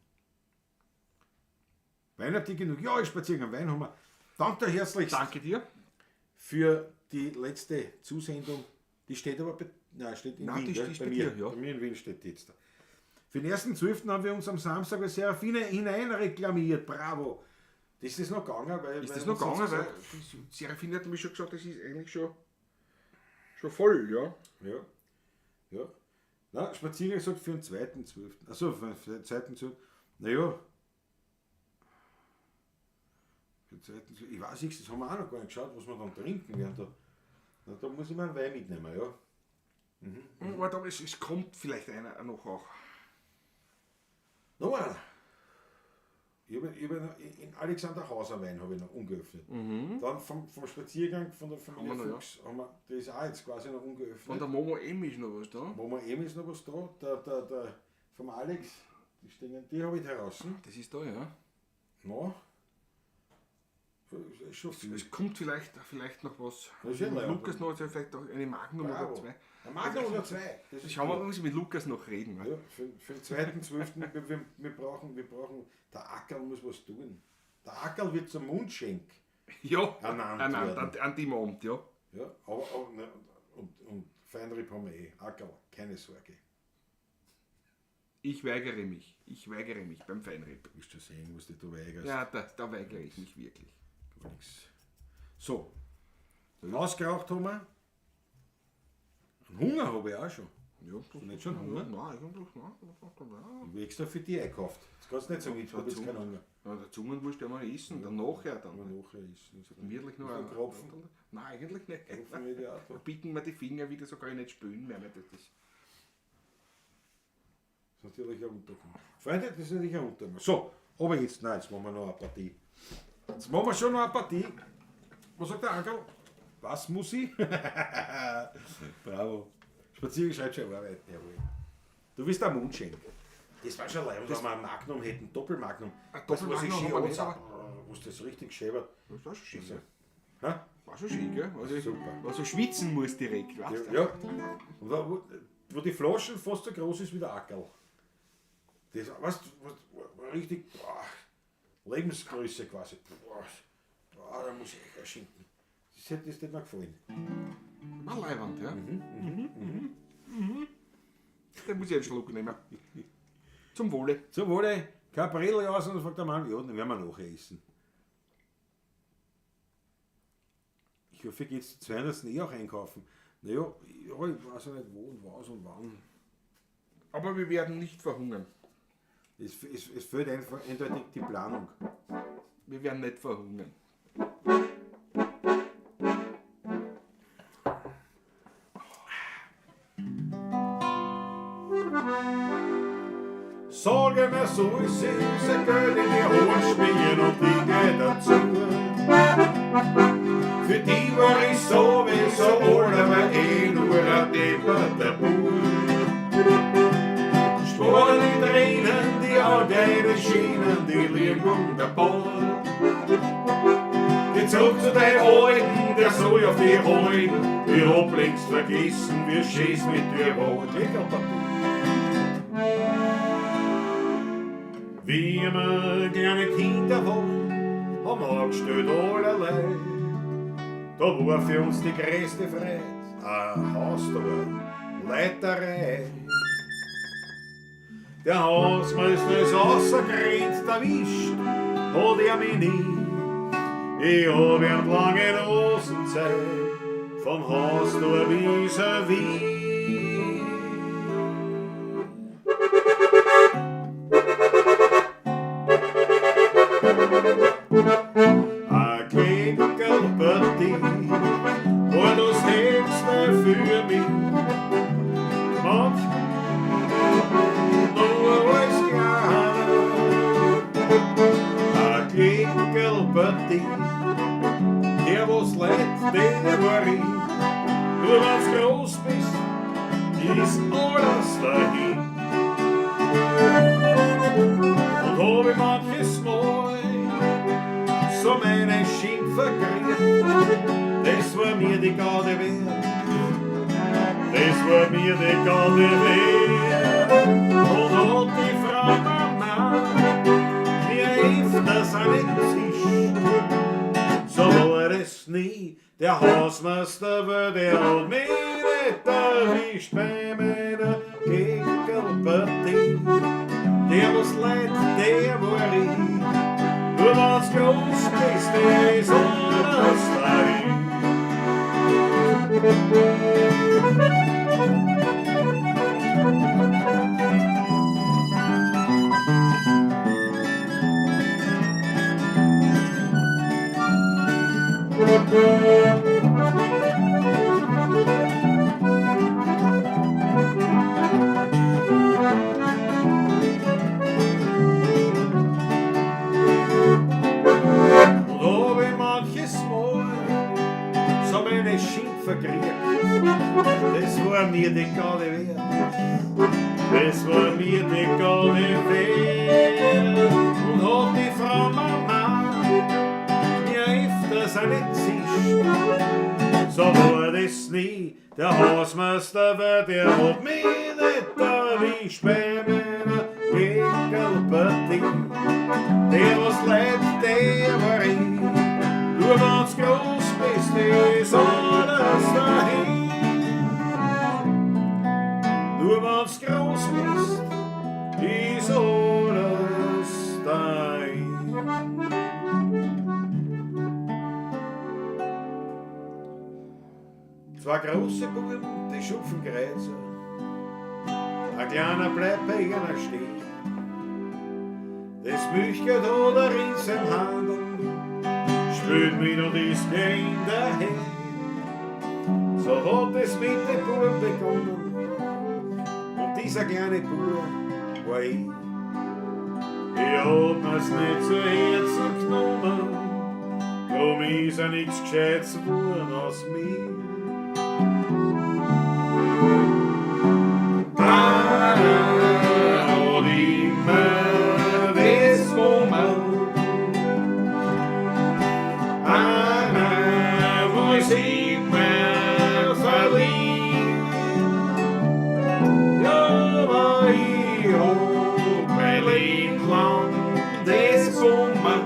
Speaker 1: Wein habt ihr genug? Ja, ich spaziere am Wein haben wir. Danke dir herzlichst
Speaker 2: Danke dir.
Speaker 1: für die letzte Zusendung. Die steht aber bei, nein, steht in
Speaker 2: Nein,
Speaker 1: Wien.
Speaker 2: die
Speaker 1: gell?
Speaker 2: steht
Speaker 1: Bei
Speaker 2: bei
Speaker 1: mir.
Speaker 2: dir, ja.
Speaker 1: Bei mir in Wien steht die jetzt da. Für den 1.12. haben wir uns am Samstag bei Serafine hineinreklamiert. Bravo. Das ist noch gegangen, weil.
Speaker 2: Ist
Speaker 1: weil
Speaker 2: das noch
Speaker 1: uns jetzt
Speaker 2: gegangen? Weil
Speaker 1: gesagt-
Speaker 2: die Serafine hat mir schon gesagt, das ist eigentlich schon voll, ja.
Speaker 1: Ja. Ja. Na, Spaziergang gesagt für den 2.12. Achso, für den 2.12. Naja. Für den 2.12. Ich weiß nicht, das haben wir auch noch gar nicht geschaut, was wir dann trinken werden. Da, na, da muss ich mir einen Wein mitnehmen, ja.
Speaker 2: Aber da, es kommt vielleicht einer noch auch.
Speaker 1: Noch einer. Ich hab noch, in Alexander Hauser Wein habe ich noch ungeöffnet. Dann vom Spaziergang von der Familie
Speaker 2: Haben wir noch, ja.
Speaker 1: Fuchs haben wir, der ist auch jetzt quasi noch ungeöffnet.
Speaker 2: Von der Momo M ist noch was da.
Speaker 1: Wo wir eben ist noch was da. Der vom Alex, die stehen, die habe ich heraus.
Speaker 2: Das ist da, ja.
Speaker 1: No. Ist schon viel.
Speaker 2: Es kommt vielleicht noch was.
Speaker 1: Das ist ja
Speaker 2: Mit
Speaker 1: leid.
Speaker 2: Lukas noch, also vielleicht auch eine Magnum
Speaker 1: Bravo.
Speaker 2: oder zwei.
Speaker 1: Ein Magnum oder zwei. Das ist
Speaker 2: Schauen wir,
Speaker 1: gut.
Speaker 2: muss ich mit Lukas noch reden. Ne?
Speaker 1: Ja, für den 2.12. wir brauchen, der Ackerl muss was tun. Der Ackerl wird zum Mundschenk.
Speaker 2: Ja,
Speaker 1: Ernannt
Speaker 2: ernannt,
Speaker 1: werden.
Speaker 2: an dem Abend, ja.
Speaker 1: Ja, aber ne, und Feinripp haben wir eh. Ackerl, keine Sorge.
Speaker 2: Ich weigere mich. Ich weigere mich beim Feinripp.
Speaker 1: Wirst du sehen, was du da weigerst.
Speaker 2: Ja, da weigere ich mich wirklich.
Speaker 1: Gar nichts. So, ausgeraucht haben wir. Einen Hunger habe ich auch schon.
Speaker 2: Ja,
Speaker 1: du nicht schon Hunger?
Speaker 2: Nein, eigentlich nein.
Speaker 1: Ich habe extra für dich eingekauft. Jetzt kannst du nicht sagen, ich habe jetzt keinen Hunger.
Speaker 2: Ja, der Zungenwurst werden wir essen, dann nachher dann.
Speaker 1: Aber nachher ist es.
Speaker 2: Wirklich noch
Speaker 1: Ein Kropfen.
Speaker 2: Nein, eigentlich nicht.
Speaker 1: Kropfen hätte ich auch
Speaker 2: Da
Speaker 1: da.
Speaker 2: bicken wir die Finger wieder, so kann ich nicht spülen mehr. Das ist
Speaker 1: Das ist natürlich ein Untergang. Freunde, das ist natürlich ein Untergang. So, aber jetzt, nein, jetzt machen wir noch eine Partie. Jetzt machen wir schon noch eine Partie. Was sagt der Ankerl? Was muss ich? Bravo. Spaziergang schreibt schon arbeiten, jawohl. Du bist der Mundschenk. Das war schon leid, wenn wir ein Magnum hätten, Doppelmagnum.
Speaker 2: Ein
Speaker 1: Das, was ich
Speaker 2: Doppelmagnum
Speaker 1: schön
Speaker 2: haben wir nicht,
Speaker 1: anzapfen, was das richtig schäbert.
Speaker 2: das war schon schön. gell?
Speaker 1: Hä?
Speaker 2: War schon schön, gell? Also,
Speaker 1: Super.
Speaker 2: Also schwitzen muss direkt, weißt du?
Speaker 1: Ja. Und da, wo die Flaschen fast so groß ist wie der Ackerl. Das, weißt du, war richtig, boah, Lebensgröße quasi. Boah, boah, da muss ich echt erschinken. Das hätte mir gefallen.
Speaker 2: War leiwand, ja. Mhm. Da muss ich einen Schluck nehmen. Zum Wohle.
Speaker 1: Zum Wohle, kein Brille aus und dann fragt der Mann, ja, dann werden wir nachher essen. Ich hoffe, ich gehe jetzt zu 200. eh auch einkaufen. Naja, ja, ich weiß ja nicht wo und was und wann.
Speaker 2: Aber wir werden nicht verhungern.
Speaker 1: Es fehlt einfach eindeutig die Planung.
Speaker 2: Wir werden nicht verhungern.
Speaker 1: Sorge mir so, süße Geld in die Hohen schmieren und die geht dazu. Für die war ich sowieso alleweil eh nur ein depperter Bub. Sporen die Tränen, die Augen schienen, die liegen wunderbar. Die zurück zu den Alten, der soll auf die Halten. Ich hab längst vergessen, wie schön's mit dir war. Wie wir kleine Kinder waren, haben wir angestellt allerlei. Da war für uns die größte Freude ein Haustor, Leiterei. Der Hausmeister ist rausgerannt, erwischt hat er mich nie. Ich hab ihm lange Hosen gezeigt, vom Haustor vis-à-vis. Ein Klinkerlpartie war das Höchste für mich. Manchmal nur als Kleiner. Ein Klinkerlpartie, der was leid, der war ich. Nur wenn's groß bist, ist alles dahin. Und hab ich manches Mal so meine Schimpfer gekriegt, das war mir die Garde wert. Das war mir die Garde wert. Und hat die Frau Mama mir öfters auch nicht gezischt, so war es nie. Der Hausmeister, weil der hat mich nicht erwischt bei meiner Kickerlpartie. Der was leid, der war ich. Nur wenn's groß bist, ist alles dahin. Und hab ich manches Mal so meine Schimpfer gekriegt, das war mir die Garde wert. Das war mir die Garde wert. Und hat die Frau Mama mir öfters auch nicht gezischt, so war das nie. Der Hausmeister, weil der hat mich nicht erwischt bei meiner Kickerlpartie. Der was leid, der war ich. Nur wenn's groß bist, ist alles dahin. Nur wenn's groß bist, ist alles dahin. Zwei große Buben, die schupfen Kreuzer, ein kleiner bleibt bei ihnen stehen. Das Milchgeld hat er in seinem Handel, spült mit und ist gegen daher. So hat es mit dem Buben begonnen, und dieser kleine Bub war ich. Ich hab mir's nicht zu Herzen genommen, drum ist ja nix Gescheites geworden aus mir. Einer hat immer das genommen, einer muss immer verlieren. Ja, aber ich hab mein Leben lang das genommen,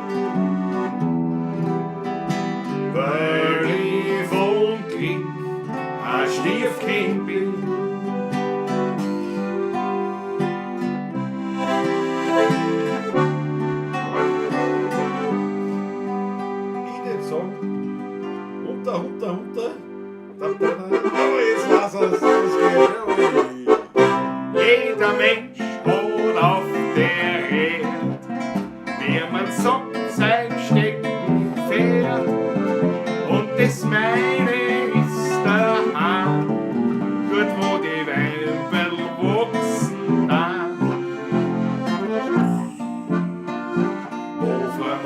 Speaker 1: weil ich vom Glück ein Stiefkind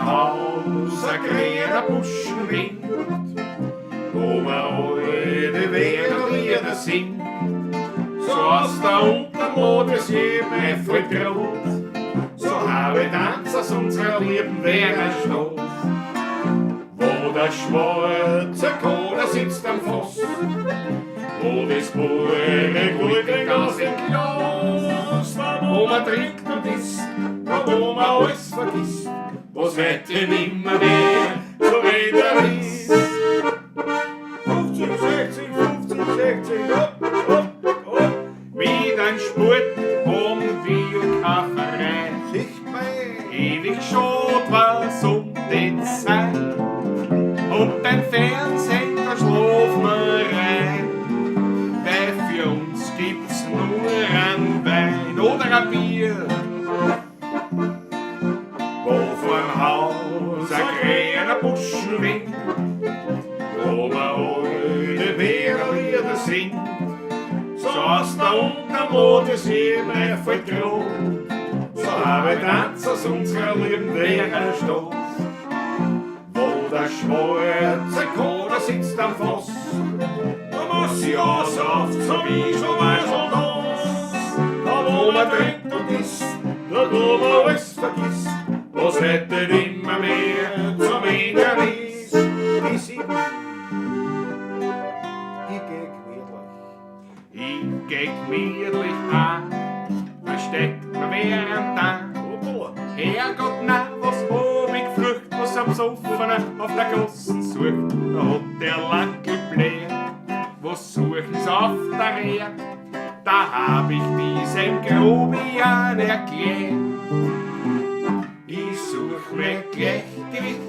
Speaker 2: vorm Haus ein grüner Buschen winkt, wo man alte Wienerlieder singt. So aus der Untermod es jedem Eiffel grund, so habe Tanz aus unserer lieben Wiener Stadt. Wo der schwarze Koder sitzt am Fass, wo das pure Gold aus dem Glas, wo man trinkt und isst, wo man alles vergisst, was heute nimmer mehr so wieder ist.
Speaker 1: 50, 60, 50, 60, hopp, hopp, hopp.
Speaker 2: Mit einem Sport um wir kein Verein.
Speaker 1: Sichtbar.
Speaker 2: Ewig schad war's um die Zeit. Und beim Fernsehen, da schlafen wir rein. Weil für uns gibt's nur einen Wein oder ein Bier. Wo vorm Haus ein grüner Buschen winkt, wo man alte Wienerlieder singt. So aus der Untermod ist jedem Eiffel grund, so habe Tanz aus unserer lieben Wiener Stadt. Wo der schwarze Koder sitzt am Fass, da muss sie aussauft, so wie schon weiß und das. Da wo man trinkt und isst, da wo man alles vergisst, was heute nimmer mehr zum weniger ist.
Speaker 1: Die 7. Ich geh gemütlich.
Speaker 2: Ich geh gemütlich an, versteckt mir während da.
Speaker 1: Hoppala.
Speaker 2: Herrgott, na, was hab ich geflucht, was am Soffenen auf der Gassen sucht. Da hat der Lackel bläht, was suchen sie auf der Erd? Da hab ich diesem Grobian erklärt. Ich such mein Gleichgewicht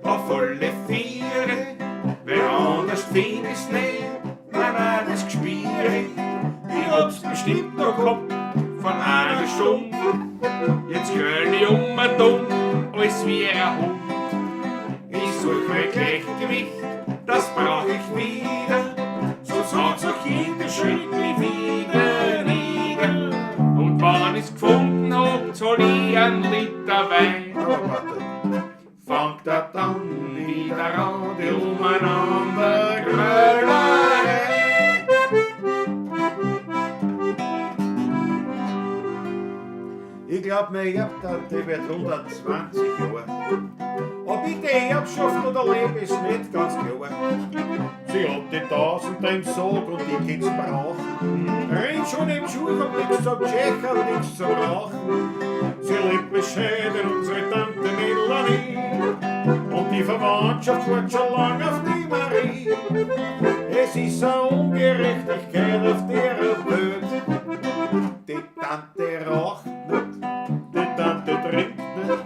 Speaker 2: auf alle Viere, weil anders find ich's nicht, nein, nein, das Gespiere. Ich hab's bestimmt noch gehabt von einer Stunde. Jetzt gröl ich um und um, als wie ein Hund. Ich such mein Gleichgewicht, das brauch ich wieder, sonst haut's auch jeden Schritt mich wieder nieder. Und wenn ich's gefunden hab, zahl ich einen Liter Wein.
Speaker 1: Aber warte.
Speaker 2: Fangt er dann wieder an, die umeinander Grölerei.
Speaker 1: Ich glaub, mein Erbtante wird 120 Jahre. Ob ich die Erbschaft oder lebe, ist nicht ganz klar. Sie hat die 1000 im Sarg und die Kids brauchen. Rennt schon im Schuh und nix zum Tschechern, nix zum Rauchen. Sie lebt bescheiden, unsere Tante Melanie. Und die Verwandtschaft wartet schon lang auf die Marie. Es ist eine Ungerechtigkeit auf der Welt. Die Tante raucht nicht, die Tante trinkt nicht,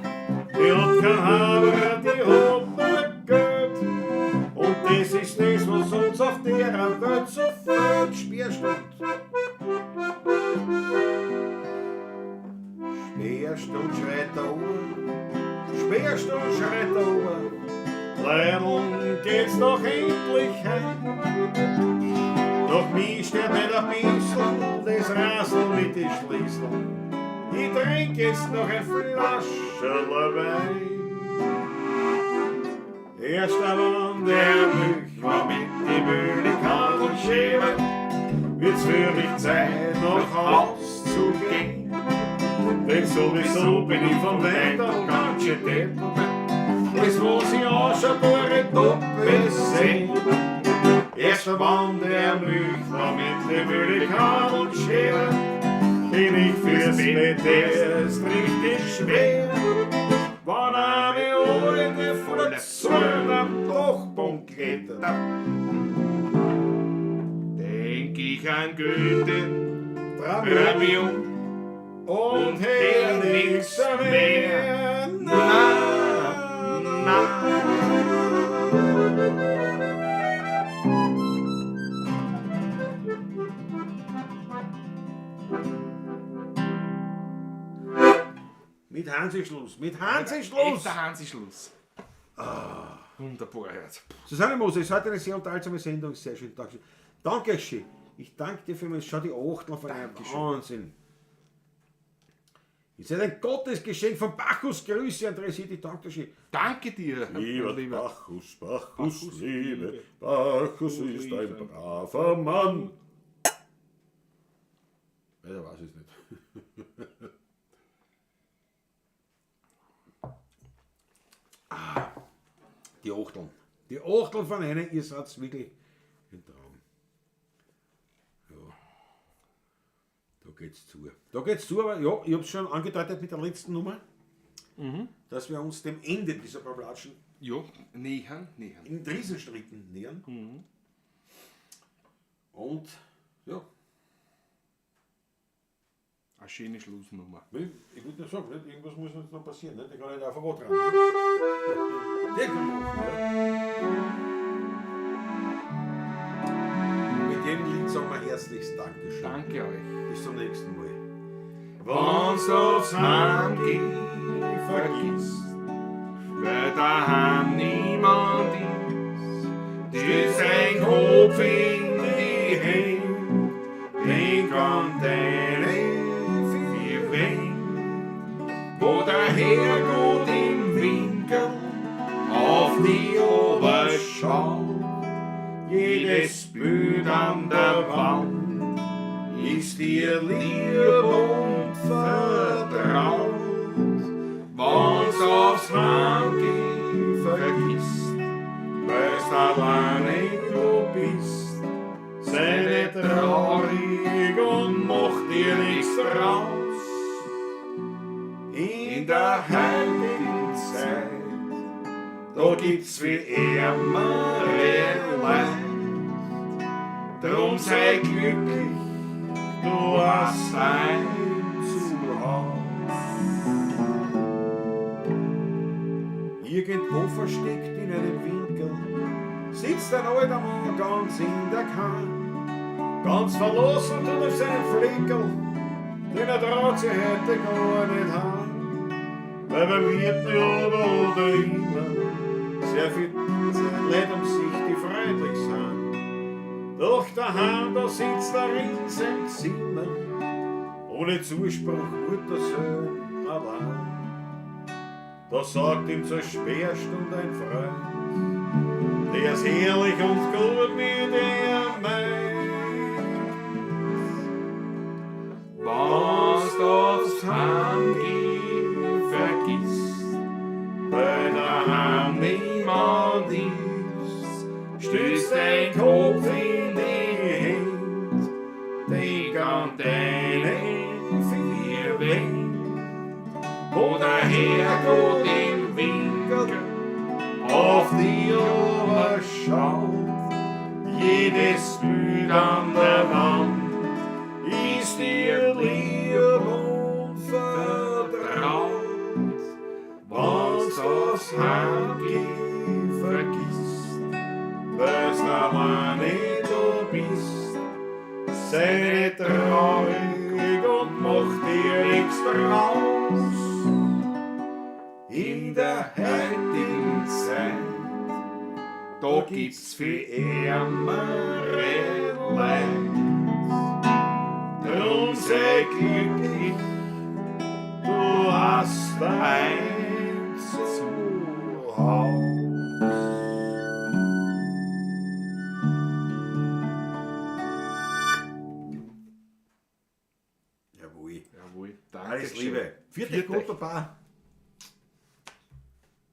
Speaker 1: die hat kein Haber, die hat nur Geld. Und das ist das, was uns auf der Welt so fehlt. Sperrstund. Sperrstund schreit der Ober, Sperrstund schreit der Ober. Leideln geht's doch endlich heim. Doch mich stört nicht ein bissl das Rasel mit den Schließeln. Ich trink jetzt noch ein Flascherl Wein. Erst einmal der Milch war mit die Mühle Karl schämen, wird's für mich Zeit, nach Haus zu gehen. Denn sowieso bin ich vom Wetter ganz schön deppert. Das, was ich anschaue, gar nicht doppelt sehen. Erst einmal der Milch war mit die Mühle Karl schämen, bin ich fürs Bett erst richtig schwer. Wann eine alte von der Zorn am Dachboden klettert,
Speaker 2: Denk ich an Goethe,
Speaker 1: Trabi
Speaker 2: Romeo
Speaker 1: und hör nix mehr.
Speaker 2: Na, na.
Speaker 1: Mit Hansi-Schluss, mit Hansi-Schluss!
Speaker 2: Echter Hansi-Schluss. Wunderbar, Herz.
Speaker 1: Susanne Moser, es ist heute eine sehr unterhaltsame Sendung. Sehr schön. Dankeschön. Dankeschön. Ich danke dir für mich. Schau die Achtel von einem
Speaker 2: Dankeschön.
Speaker 1: Wahnsinn. Ihr seid ein Gottesgeschenk von Bacchus. Grüße, Andreas Hitti, danke schön.
Speaker 2: Danke dir, mein
Speaker 1: Lieber
Speaker 2: Lieber.
Speaker 1: Bacchus, Bacchus, liebe, Bacchus ist ein braver Mann. Weiter weiß ich es nicht. Ah, die Achteln. Die Achteln von einer, ihr seid wirklich ein Traum. Ja. Da geht's zu. Da geht's zu, aber ja, ich hab's schon angedeutet mit der letzten Nummer, dass wir uns dem Ende dieser Bablatschen
Speaker 2: Ja, nähern, nähern.
Speaker 1: in Riesenschritten nähern. Und ja,
Speaker 2: Eine schöne Schlussnummer.
Speaker 1: ich würde nur sagen, nicht? Irgendwas muss jetzt noch passieren. Nicht? Ich kann nicht einfach wo dran. Der kann machen, ja. Mit dem Lied sagen wir herzlichst Dankeschön.
Speaker 2: Danke euch.
Speaker 1: Bis zum nächsten Mal.
Speaker 2: Wenn's aufs Heimgehen vergisst, weil daheim niemand ist, stützt dein Kopf in die Hände, denk an deine vier Wände, wo der Herrgott im Winkel auf die Oberschaut, jedes Bild an der Wand ist dir lieb und vertraut. Wenn's aufs Heimgehen vergisst, weil's alleine du bist, sei nicht traurig und mach dir nichts draus. In der heutigen Zeit, da gibt's viel ärmere Leid. Drum sei glücklich, du hast ein Zuhause.
Speaker 1: Irgendwo versteckt in einem Winkel sitzt ein alter Mann ganz in der Kahn, ganz verlassen und auf seinem Fleckerl, denn er traut sich heute gar nicht heim. Weil beim Wirten ja da immer sehr viel Leute um sich, die freundlich sind. Doch daheim, da sitzt er in seinem Zimmer, ohne Zuspruch Muttersohn allein. Da sagt ihm zur Sperrstunde ein Freund, der's herrlich und gut mit ihr meint.
Speaker 2: Wenn's aufs Heimgehen vergisst, weil daheim niemand ist, stützt dein Kopf in die Hände, denk an deine vier Wände, wo der Herrgott im Winkel auf die Oberschaut, jedes Bild an der Wand ist dir lieb und vertraut. Wenn's aufs Heimgehen vergisst, weil's alleine du bist, sei nicht traurig und mach dir nichts draus. In der heutigen Zeit, da gibt's viel ärmere Leid. Drum sei glücklich, du hast ein Zuhause.
Speaker 1: Jawohl.
Speaker 2: Jawohl, danke
Speaker 1: Alles
Speaker 2: schön.
Speaker 1: Liebe. Vierte
Speaker 2: Viert
Speaker 1: Gott,
Speaker 2: euch.
Speaker 1: Baba.